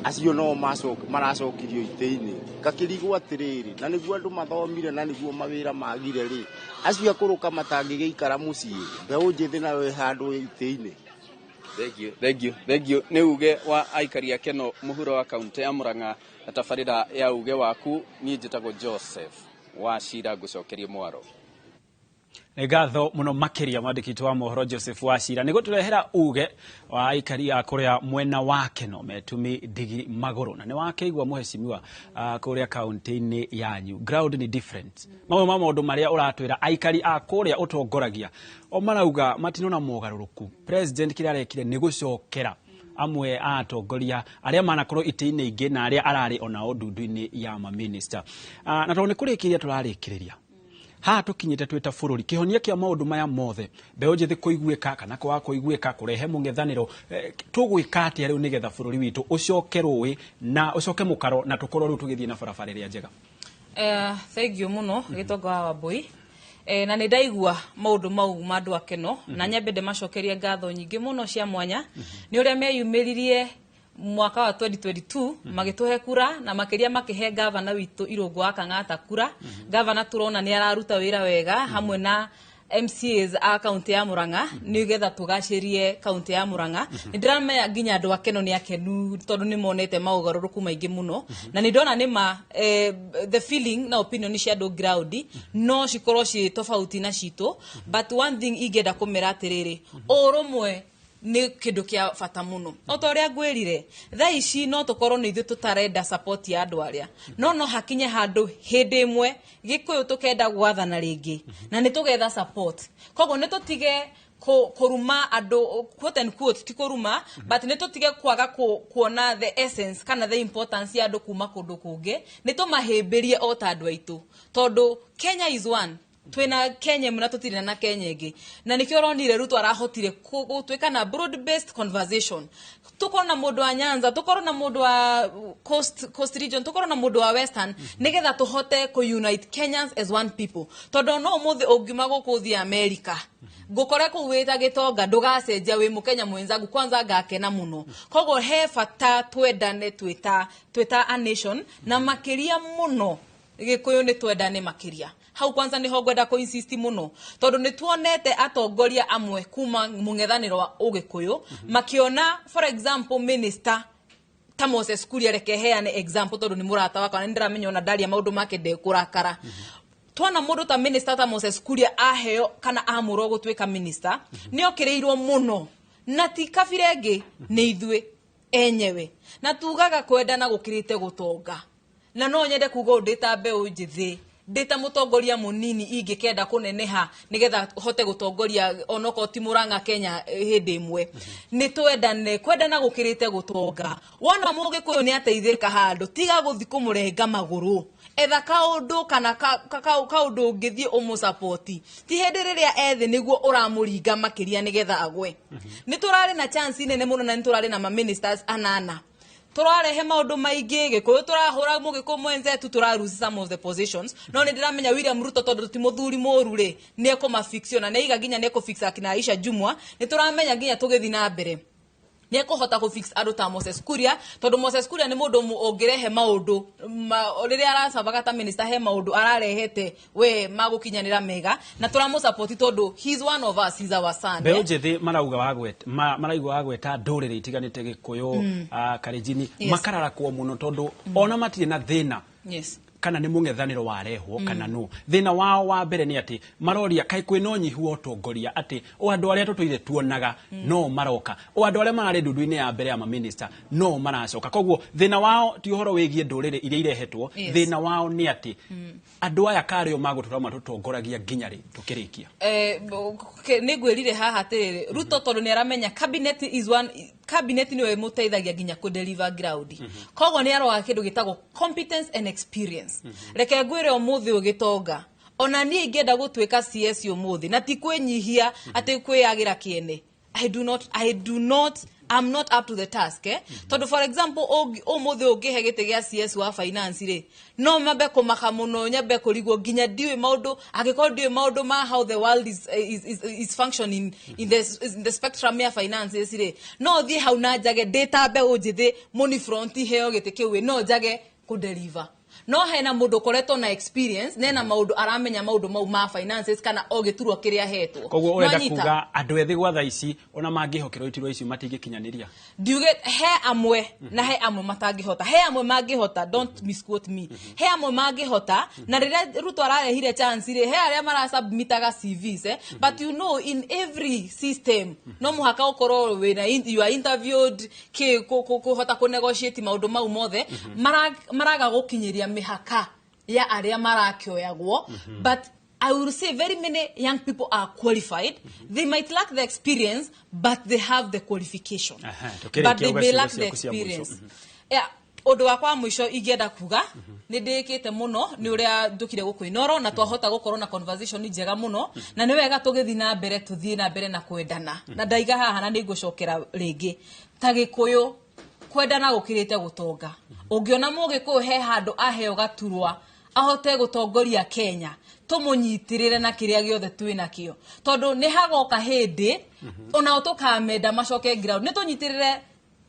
acio no maracokirio itĩ-inĩ. Ngakĩrigwo atĩrĩrĩ, na nĩguo andũ mathomire na nĩguo mawĩra magire rĩ, acio akũrũ ka matangĩgĩikara mũciĩ, mbeũ njĩthĩ nayo ĩ handũ itĩ-inĩ. Thank you, thank you, thank you. Nĩ uge wa aikari a Keno mũhuro wa kaunti ya Murang'a na tabarĩra ya uge waku. Niĩ njĩtagwo Joseph Wachira, ngũcokerie mwaro. Nĩ ngatho mũno makĩria mwandĩki witũ wa mohoro Joseph Wachira nĩ gũtũrehera uge wa aikari a kũrĩa mwena wa Keno metumi ndigi magũrũ, na nĩ wakĩigua mũhecimiwa kũrĩa kaunti-inĩ yanyu ground ni different. Mamwe ma maũndũ marĩa ũratwĩra aikari a kũrĩa ũtongoragia o marauga matinona mogarũrũku. President kĩrĩa arekire nĩ gũcokera amwe a atongoria arĩa manakorwo itĩ-inĩ ingĩ na arĩa ararĩ onao ndundu-inĩ ya maminista. Na tondũ nĩ kũrĩkĩrĩria tũrarĩkĩrĩria haha tũkinyĩte twĩ ta bũrũri, kĩhonia kĩa maũndũ maya mothe, mbeũ njĩthĩ kũiguĩka kana kwaga kũiguĩka, kũrehe mũng'ethanĩro, tũgwĩka atĩa rĩu nĩgetha bũrũri witũ ũcoke rũĩ na ũcoke mũkaro na tũkorwo rĩu tũgĩthiĩ na barabara ĩrĩa njega? Thank you mũno Gĩtonga wa Wambui. Na nĩ ndaigua maũndũ mau ma andũ a Keno, na nyambe ndĩmacokerie ngatho nyingĩ mũno cia mwanya nĩ ũrĩa meyumĩririe mwaka wa 2022 magĩtũhe kura, na makĩria makĩhe gavana witũ Irũngũ wa Kang'ata kura. Gavana tũrona nĩ araruta wĩra wega hamwe na MCAs a kaunti ya Murang'a nĩgetha tũgacĩrie kaunti ya Murang'a. Nĩ ndĩramenya nginya andũ a Keno nĩ akenu tondũ nĩ monete maũgarũrũku maingĩ mũno, na nĩ ndona nĩ ma the feeling na opinion cia andũ ground no cikorwo ciĩ tofauti na citũ, but one thing ingĩenda kũmera atĩrĩrĩ, ũrũmwe nĩ kĩndũ kĩa bata mũno. O ta ũrĩa ngwĩrire, thaa ici no tũkorwo nĩ ithuĩ tũtarenda support ya andũ arĩa, no hakinye handũ hĩndĩ ĩmwe Gĩkũyũ tũkenda gwathana rĩngĩ na nĩ tũgetha support. Koguo nĩ tũtige kũruma andũ, quote and quote, ti kũruma, but nĩ tũtige kwaga kuona the essence kana the importance ya andũ kuma kũndũ kũngĩ. Nĩ tũmahĩmbĩrie o ta andũ aitũ, tondũ Kenya is one. Twina Kenya ĩmwe na tũtirĩ na Kenya ĩngĩ, na nĩkĩo ũronire Ruto arahotire gũtuĩka na broad based conversation. Tũkorwo na mũndũ wa Nyanza, tũkorwo na mũndũ wa Coast region, tũkorwo na mũndũ wa Western, nĩgetha tũhote kũ unite Kenyans as one people. Tondũ no ũmũthĩ ũngiuma gũkũ ũthiĩ America, ngũkore kũu wĩta gĩtonga, ndũgacenjia, wĩ mũkenya mwenzangu, kwanza ngakena mũno. Koguo he bata twendane twĩta a nation, na makĩria mũno Gĩkũyũ nĩ twendane makĩria. Hau kwanza nĩho ngwenda kũ insist mũno, tondũ nĩ tuonete atongoria amwe kuma mũng'ethanĩro wa Ũgĩkũyũ makĩona, for example, minister ta Moses Kuria, reke heane example tondũ nĩ mũrata wakwa na nĩ ndĩramenya ona ndaria maũndũ make ndekũrakara. Tuona mũndũ ta minister ta Moses Kuria aheo kana amũrwo gũtuĩka minister, nĩ okĩrĩirwo mũno, na ti kabira ĩngĩ, nĩ ithuĩ enyewe. Na tugaga kwendana gũkĩrĩte gũtonga, na no nyende kuga ũũ ndĩ ta mbeũ njĩthĩ, ndĩ ta mũtongoria mũnini ingĩkenda kũneneha nĩgetha hote gũtongoria onokorwo ti Murang'a Kenya hĩndĩ ĩmwe. Nĩ twendane, kwendana gũkĩrĩte gũtonga. Wona mũgĩkũyũ nĩ ateithĩka handũ, tiga gũthiĩ kũmũrenga magũrũ, etha kaũndũ kana kaũndũ ũngĩthiĩ ũmũsapoti. Ti hĩndĩ rĩrĩa ethĩ nĩguo ũramũringa makĩria nĩgetha agwe. Nĩ tũrarĩ na chance nene mũno, na nĩ tũrarĩ na ma ministers anana, tũrarehe maũndũ maingĩ Gĩkũyũ, tũrahũra mũgĩkũyũ mwenzetu, tũra lose some of the positions. No nĩ ndĩramenya William Ruto, tondũ ti mũthuri mũru rĩ, nĩ ekũmafix, na nĩ aiga nginya nĩ ekũfix akina Aisha Jumwa. Nĩ tũramenya nginya tũgĩthiĩ na mbere nĩ ekũhota kũfix andũ ta Moses Kuria, tondũ Moses Kuria nĩ mũndũ ũngĩrehe maũndũ rĩrĩa aracabaga ta minister, he maũndũ ararehete we magũkinyanĩra mega, na tũramũsupport tondũ he is one of us, he is our son. Mbeũ njĩthĩ marauga wagweta maraigua wagweta ndũrĩrĩ itiganĩte, Gĩkũyũ, Kalenjin, makararakwo mũno tondũ ona matirĩ na thĩna kana nĩ mũng'ethanĩro warehwo kana no thĩna wao wa mbere nĩ atĩ maroria kaĩ kwĩna ũnyihu wa ũtongoria, atĩ o andũ arĩa tũtũire tuonaga no maroka, o andũ arĩa mararĩ ndundu-inĩ ya mbere ya maminista no maracoka. Koguo thĩna wao ti ũhoro wĩgiĩ ndũrĩrĩ iria irehetwo, thĩna wao nĩ atĩ andũ aya karĩo magũtũra matũtongoragia nginya rĩ tũkĩrĩkia. Nĩ ngwĩrire haha atĩrĩrĩ, Ruto tondũ nĩ aramenya cabinet is one, cabinet nĩyo ĩmũteithagia nginya kũ deliver ground. Koguo nĩ aroga kĩndũ gĩtagwo competence and experience. Reke ngwĩre ũmũthĩ ũgĩtonga, ona niĩ ingĩenda gũtuĩka CS ũmũthĩ, na ti kwĩnyihia atĩ kwĩyagĩra kĩene, I do not I'm not up to the task, eh? Tondũ for example ũmũthĩ ũngĩhe gĩtĩ gĩa CS wa finance rĩ, no mambe kũmaka mũno, nyambe kũrigwo nginya ndiũĩ maũndũ, angĩkorwo ndiũĩ maũndũ ma how the world is functioning in the spectrum ya finances rĩ, no thiĩ hau na njage ndĩ ta mbeũ njĩthĩ money front heo gĩtĩ kĩu ĩ, no njage kũdeliver. No hena mũndũ ũkoretwo na experience nena maũndũ aramenya maũndũ mau ma finances kana o gĩturwa kĩrĩa ahetwo. Koguo ũrenda kuga andũ ethĩ gwa thaa ici ona mangĩhokerwo iturwa icio matingĩkinyanĩria? Ndiuge he amwe na he amwe matangĩhota, he amwe mangĩhota, don't misquote me, he amwe mangĩhota. Na rĩrĩa Ruto ararehire chance rĩ, he arĩa marasubmitaga CVs, but you know, in every system no mũhaka ũkorwo wĩna, you are interviewed, kĩ kũhota kũ negotiate maũndũ mau mothe maraga gũkinyĩria mĩhaka ya arĩa marakĩoyagwo. But I will say very many young people are qualified. They might lack the experience, but they have the qualification. But they may lack the experience. Yeah. Ũndũ wakwa wa mũico ingĩenda kuga nĩ ndĩkĩte mũno nĩ ũrĩa ndũkire gũkũ Inoro na twahota gũkorwo na conversation njega mũno, na nĩ wega tũgĩthiĩ na mbere, tũthiĩ na mbere na kwendana. Na ndaiga haha na nĩ ngũcokera rĩngĩ, ta Gĩkũyũ kwendana gũkĩrĩte gũtonga. Ũngĩona Mũgĩkũyũ he handũ aheo gaturwa ahote gũtongoria Kenya, tũmũnyitĩrĩre na kĩrĩa gĩothe twĩ nakĩo, tondũ nĩ hagoka hĩndĩ onao tũkamenda macoke ground. Nĩ tũnyitĩrĩre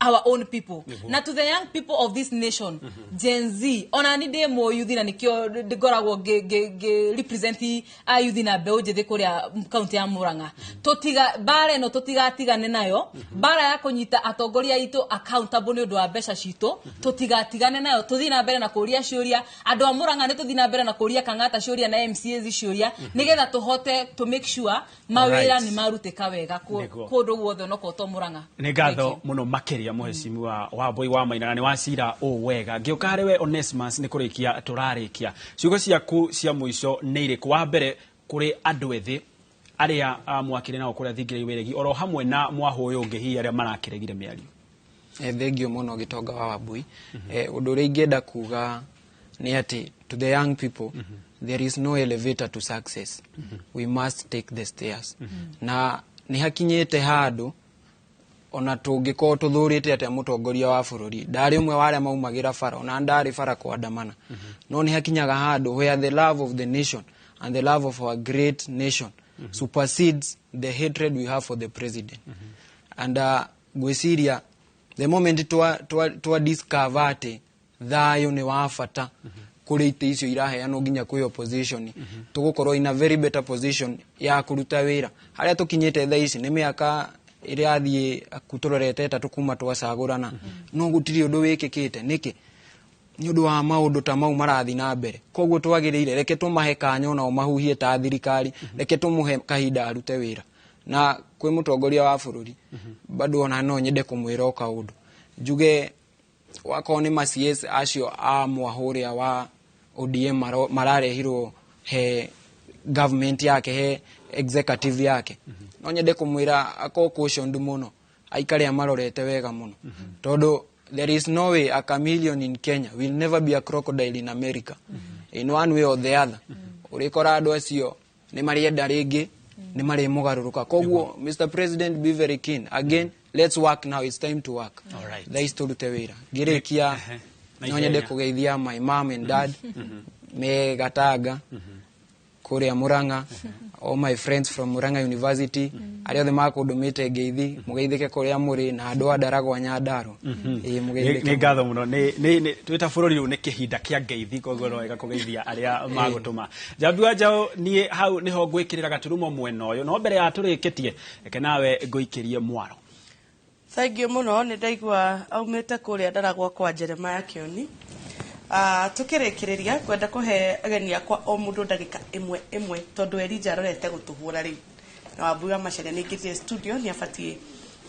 our own people. Na to the young people of this nation, Gen Z, ona ni ndĩ mũyuthi na nĩkĩo ngoragwo ngĩ represent ayuthi na mbeũ njĩthĩ kũrĩa kaunti ya Murang'a. Tũtiga mbara ĩno, tũtigatigane nayo, mbara ya kũnyita atongoria aitũ accountable nĩ ũndũ wa mbeca citũ, tũtigatigane nayo, tũthiĩ na mbere na kũria ciũria. Andũ a Murang'a nĩ tũthiĩ na mbere na kũria Kang'ata ciũria na MCAs ciũria, nĩgetha tũhote to make sure mawĩra nĩ marutĩka wega kũndũ guothe onokorwo to Murang'a. Nĩ ngatho mũno makĩria mũhecimiwa Wambui wa Maina, na nĩ wacira ũũ wega. Ngĩũka harĩ we Onesmus, nĩ kũrĩkia tũrarĩkia, ciugo ciaku cia mũico nĩ irĩkũ? Wa mbere kũrĩ andũ ethĩ arĩa mwakĩrĩ nao kũrĩa thingira wĩregi, oro hamwe na mwahũ ũyũ ũngĩ hihi arĩa marakĩregire mĩario. Thengio mũno Gĩtonga wa Wambui. Ũndũ ũrĩa ingĩenda kuga nĩ atĩ to the young people, there is no elevator to success, we must take the stairs. Na nĩ hakinyĩte handũ ona tũngĩkorwo tũthũrĩte atĩa mũtongoria wa bũrũri, ndarĩ ũmwe wa arĩa maumagĩra bara, ona ndarĩ bara kwandamana, no nĩ hakinyaga handũ where the love of the nation and the love of our great nation supersedes the hatred we have for the president. And ngwĩciria the moment twa discover atĩ thayũ nĩ wa bata kũrĩ itĩ icio iraheanwo nginya kwĩ opposition, tũgũkorwo in a very better position ya kũruta wĩra. Harĩa tũkinyĩte thaa ici nĩ mĩaka ĩrathiĩ tũrorete 3 kuma twacagũrana, no gũtirĩ ũndũ wĩkĩkĩte. Nĩkĩ? Nĩ ũndũ wa maũndũ ta mau marathiĩ na mbere. Koguo twagĩrĩire reke tũmahe kanya onao mahuhie ta thirikari, reke tũmũhe kahinda arute wĩra. Na kwĩ mũtongoria wa bũrũri bado ona no nyende kũmwĩra o kaũndũ, njuge wakorwo nĩ ma CS acio a mwahũ ũrĩa wa ODM mararehirwo he government yake, he executive yake, no nyende kũmwĩra akorwo cautioned mũno, aikare amarorete wega mũno, tondũ there is no way a chameleon in Kenya will never be a crocodile in America. In one way or the other, ũrĩkora andũ acio nĩ marĩenda rĩngĩ, nĩ marĩmũgarũrũka. Koguo Mr. President, be very keen again, let's work now, it's time to work. Thaa ici tũrute wĩra. Ngĩrĩkia no nyende kũgeithia my mom and dad me Gatanga kũrĩa Murang'a, all my friends from Murang'a University, arĩa othe makũndũmĩte ngeithi, mũgeithĩke kũrĩa mũrĩ, na andũ a Ndaragwa Nyandarua. Ĩĩ, mũgeithĩke. Nĩ ngatho mũno. Nĩ twĩta bũrũri rĩu nĩ kĩhinda kĩa ngeithi, koguo no wega kũgeithia arĩa magũtũma. Njambi wa Njaũ, niĩ hau nĩho ngwĩkĩrĩra gaturumo mwena ũyũ, no mbere ya tũrĩkĩtie reke nawe ngũikĩrie mwaro. Thank you mũno, nĩ ndaigua aumĩte kũrĩa Ndaragwa kwa Jeremiah Kĩoni. Tukĩrĩkĩrĩria kwenda kũhe ageni akwa o mũndũ ndagĩka ĩmwe ĩmwe, tondũ Elijah arorete gũtũhũra rĩu, na Wambui wa Macharia nĩ aingĩrire studio, nĩ abatiĩ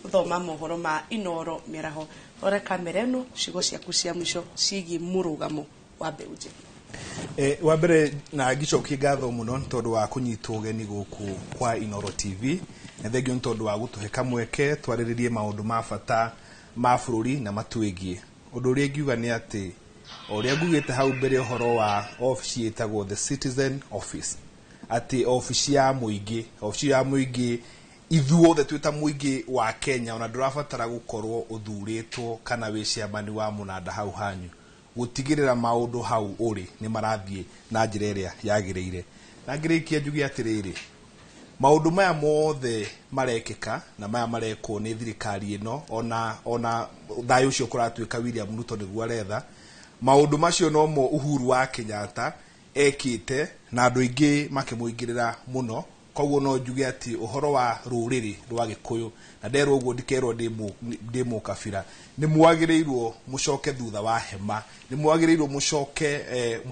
gũthoma mohoro ma Inoro mĩaraho. Rora kamera ĩno, ciugo ciaku cia mũico ciĩgiĩ mũrũgamo wa mbeũ njĩthĩ. Wa mbere na ngĩcokie ngatho mũno nĩ tondũ wa kũnyitwo ũgeni gũkũ kwa Inoro TV, na thengio nĩ tondũ wa gũtũhe kamweke twarĩrĩrie maũndũ ma bata ma bũrũri na matwĩgiĩ. Ũndũ ũrĩa ingiuga nĩ atĩ o ũrĩa ngugĩte hau mbere ũhoro wa obici ĩtagwo the Citizen Office, atĩ obici ya mũingĩ, obici ya mũingĩ ithuothe twĩ ta mũingĩ wa Kenya, ona ndũrabatara gũkorwo ũthurĩtwo kana wĩ chairman wa mũnanda hau hanyu, gũtigĩrĩra maũndũ hau ũrĩ nĩ marathiĩ na njĩra ĩrĩa yagĩrĩire. Na ngĩrĩkia njuge atĩrĩrĩ, maũndũ maya mothe marekĩka na maya marekwo nĩ thirikari ĩno, ona thayũ ũcio kũratuĩka William Ruto nĩguo aretha, Maũndũ macio nomo Uhuru wa Kenyatta ekĩte na andũ aingĩ makĩmũingĩrĩra mũno. Koguo no njuge atĩ ũhoro wa rũrĩrĩ rwa Gĩkũyũ, na nderwo ũguo ndikerwo ndĩ mũkabira, nĩ mwagĩrĩirwo mũcoke thutha wa hema, nĩ mwagĩrĩirwo mũcoke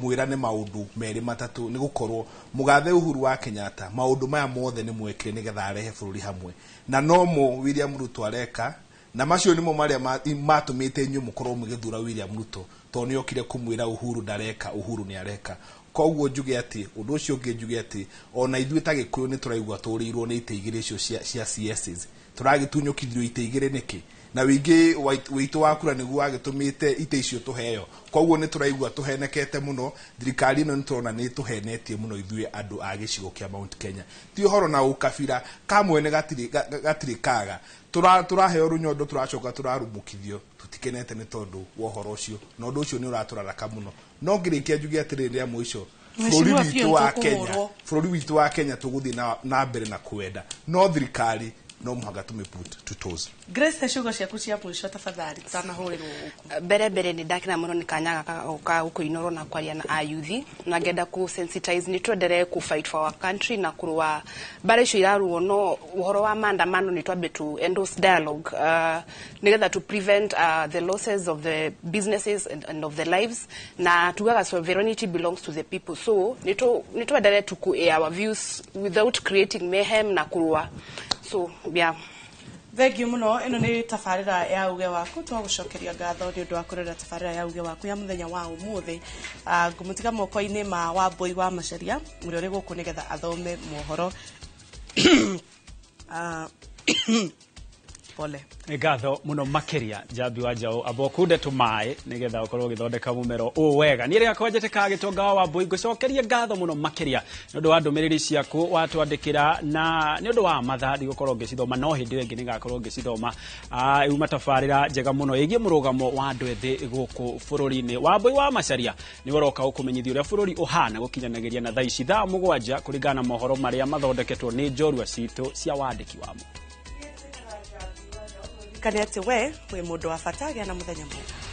mwĩrane maũndũ merĩ matatũ, nĩ gũkorwo mũgathe Uhuru wa Kenyatta maũndũ maya mothe nĩ mwekire nĩgetha arehe bũrũri hamwe, na nomo William Ruto areka, na macio nĩmo marĩa matũmĩte inyuĩ mũkorwo mũgĩthura William Ruto, tondũ nĩ okire kũmwĩra Uhuru ndareka, Uhuru nĩ areka. Koguo njuge atĩ ũndũ ũcio ũngĩ, njuge atĩ ona ithuĩ ta Gĩkũyũ nĩ tũraigua tũrĩirwo nĩ itĩ igĩrĩ icio cia CSs. Tũragĩtunyũkithirio itĩ igĩrĩ nĩkĩ, na wĩingĩ witũ wa kura nĩguo wagĩtũmĩte itĩ icio tũheo? Koguo nĩ tũraigua tũhenekete mũno. Thirikari ĩno nĩ tũrona nĩ tũhenetie mũno ithuĩ andũ a gĩcigo kĩa Mount Kenya. Ti ũhoro na ũkabira kamwene, gatirĩ kaga tũraheo rũnyondo, tũracoka tũrarumũkithio. Tũtikenete nĩ tondũ wa ũhoro ũcio, na ũndũ ũcio nĩ ũratũraraka mũno. No ngĩrĩkia njuge atĩrĩrĩ rĩa mũico, bũrũri Mheshimiwa, witũ biũ wa Kenya, nĩtũkũhũrwo. Bũrũri witũ wa Kenya tũgũthiĩ na mbere na kwenda, no thirikari no mũhaka tũmĩ put to toes. Grace, ciugo ciaku cia mũico tafadhali, tutanahũrĩrwo gũkũ. Mbere mbere nĩ ndakena mũno nĩ kanya gaka goka gũkũ Inoro na kwaria na ayuthi, na ngenda ku sensitize nĩ twenderee ku fight for our country na kũrũa mbara icio irarũo. No ũhoro wa maandamano, nĩ twambe to endorse dialogue nĩgetha to prevent the losses of the businesses and of the lives. Na tugaga sovereignty belongs to the people, so nĩ twenderee to ku air our views without creating mayhem na kũrũa. So yeah. Thengiũ mũno. Ĩno nĩ tabarĩra ya uge waku. Twagũcokeria ngatho nĩ ũndũ wa kũrora tabarĩra ya uge waku ya mũthenya wa ũmũthĩ. Ngũmũtiga moko-inĩ ma Wambũi wa Macaria, ũrĩa ũrĩ gũkũ nĩgetha athome mohoro. Pole. Nĩ ngatho mũno makĩria, Njambi wa Njaũ. Amba ũkunde tũmaĩ nĩgetha ũkorwo ũgĩthondeka mũmero ũũ wega. Niĩ rĩakwa njĩtĩkaga Gĩtonga wa Wambũi. Ngũcokerie ngatho mũno makĩria nĩ ũndũ wa ndũmĩrĩri ciaku watwandĩkĩra, na nĩ ũndũ wa mathaa ndigũkorwo ngĩcithoma, no hĩndĩ ĩyo ĩngĩ nĩgakorwo ngĩcithoma. Yuma tabarĩra njega mũno ĩgiĩ mũrũgamo wa andũ ethĩ gũkũ bũrũri-inĩ. Wambũi wa Macaria nĩ ũroka gũkũmenyithia ũrĩa bũrũri ũhana gũkinyanagĩria na thaa ici thaa 7, kũringana na mohoro marĩa mathondeketwo nĩ njorua citũ cia wandĩki wamo. Kane atĩ we wĩ mũndũ wa bata. Gĩa na mũthenya mwega.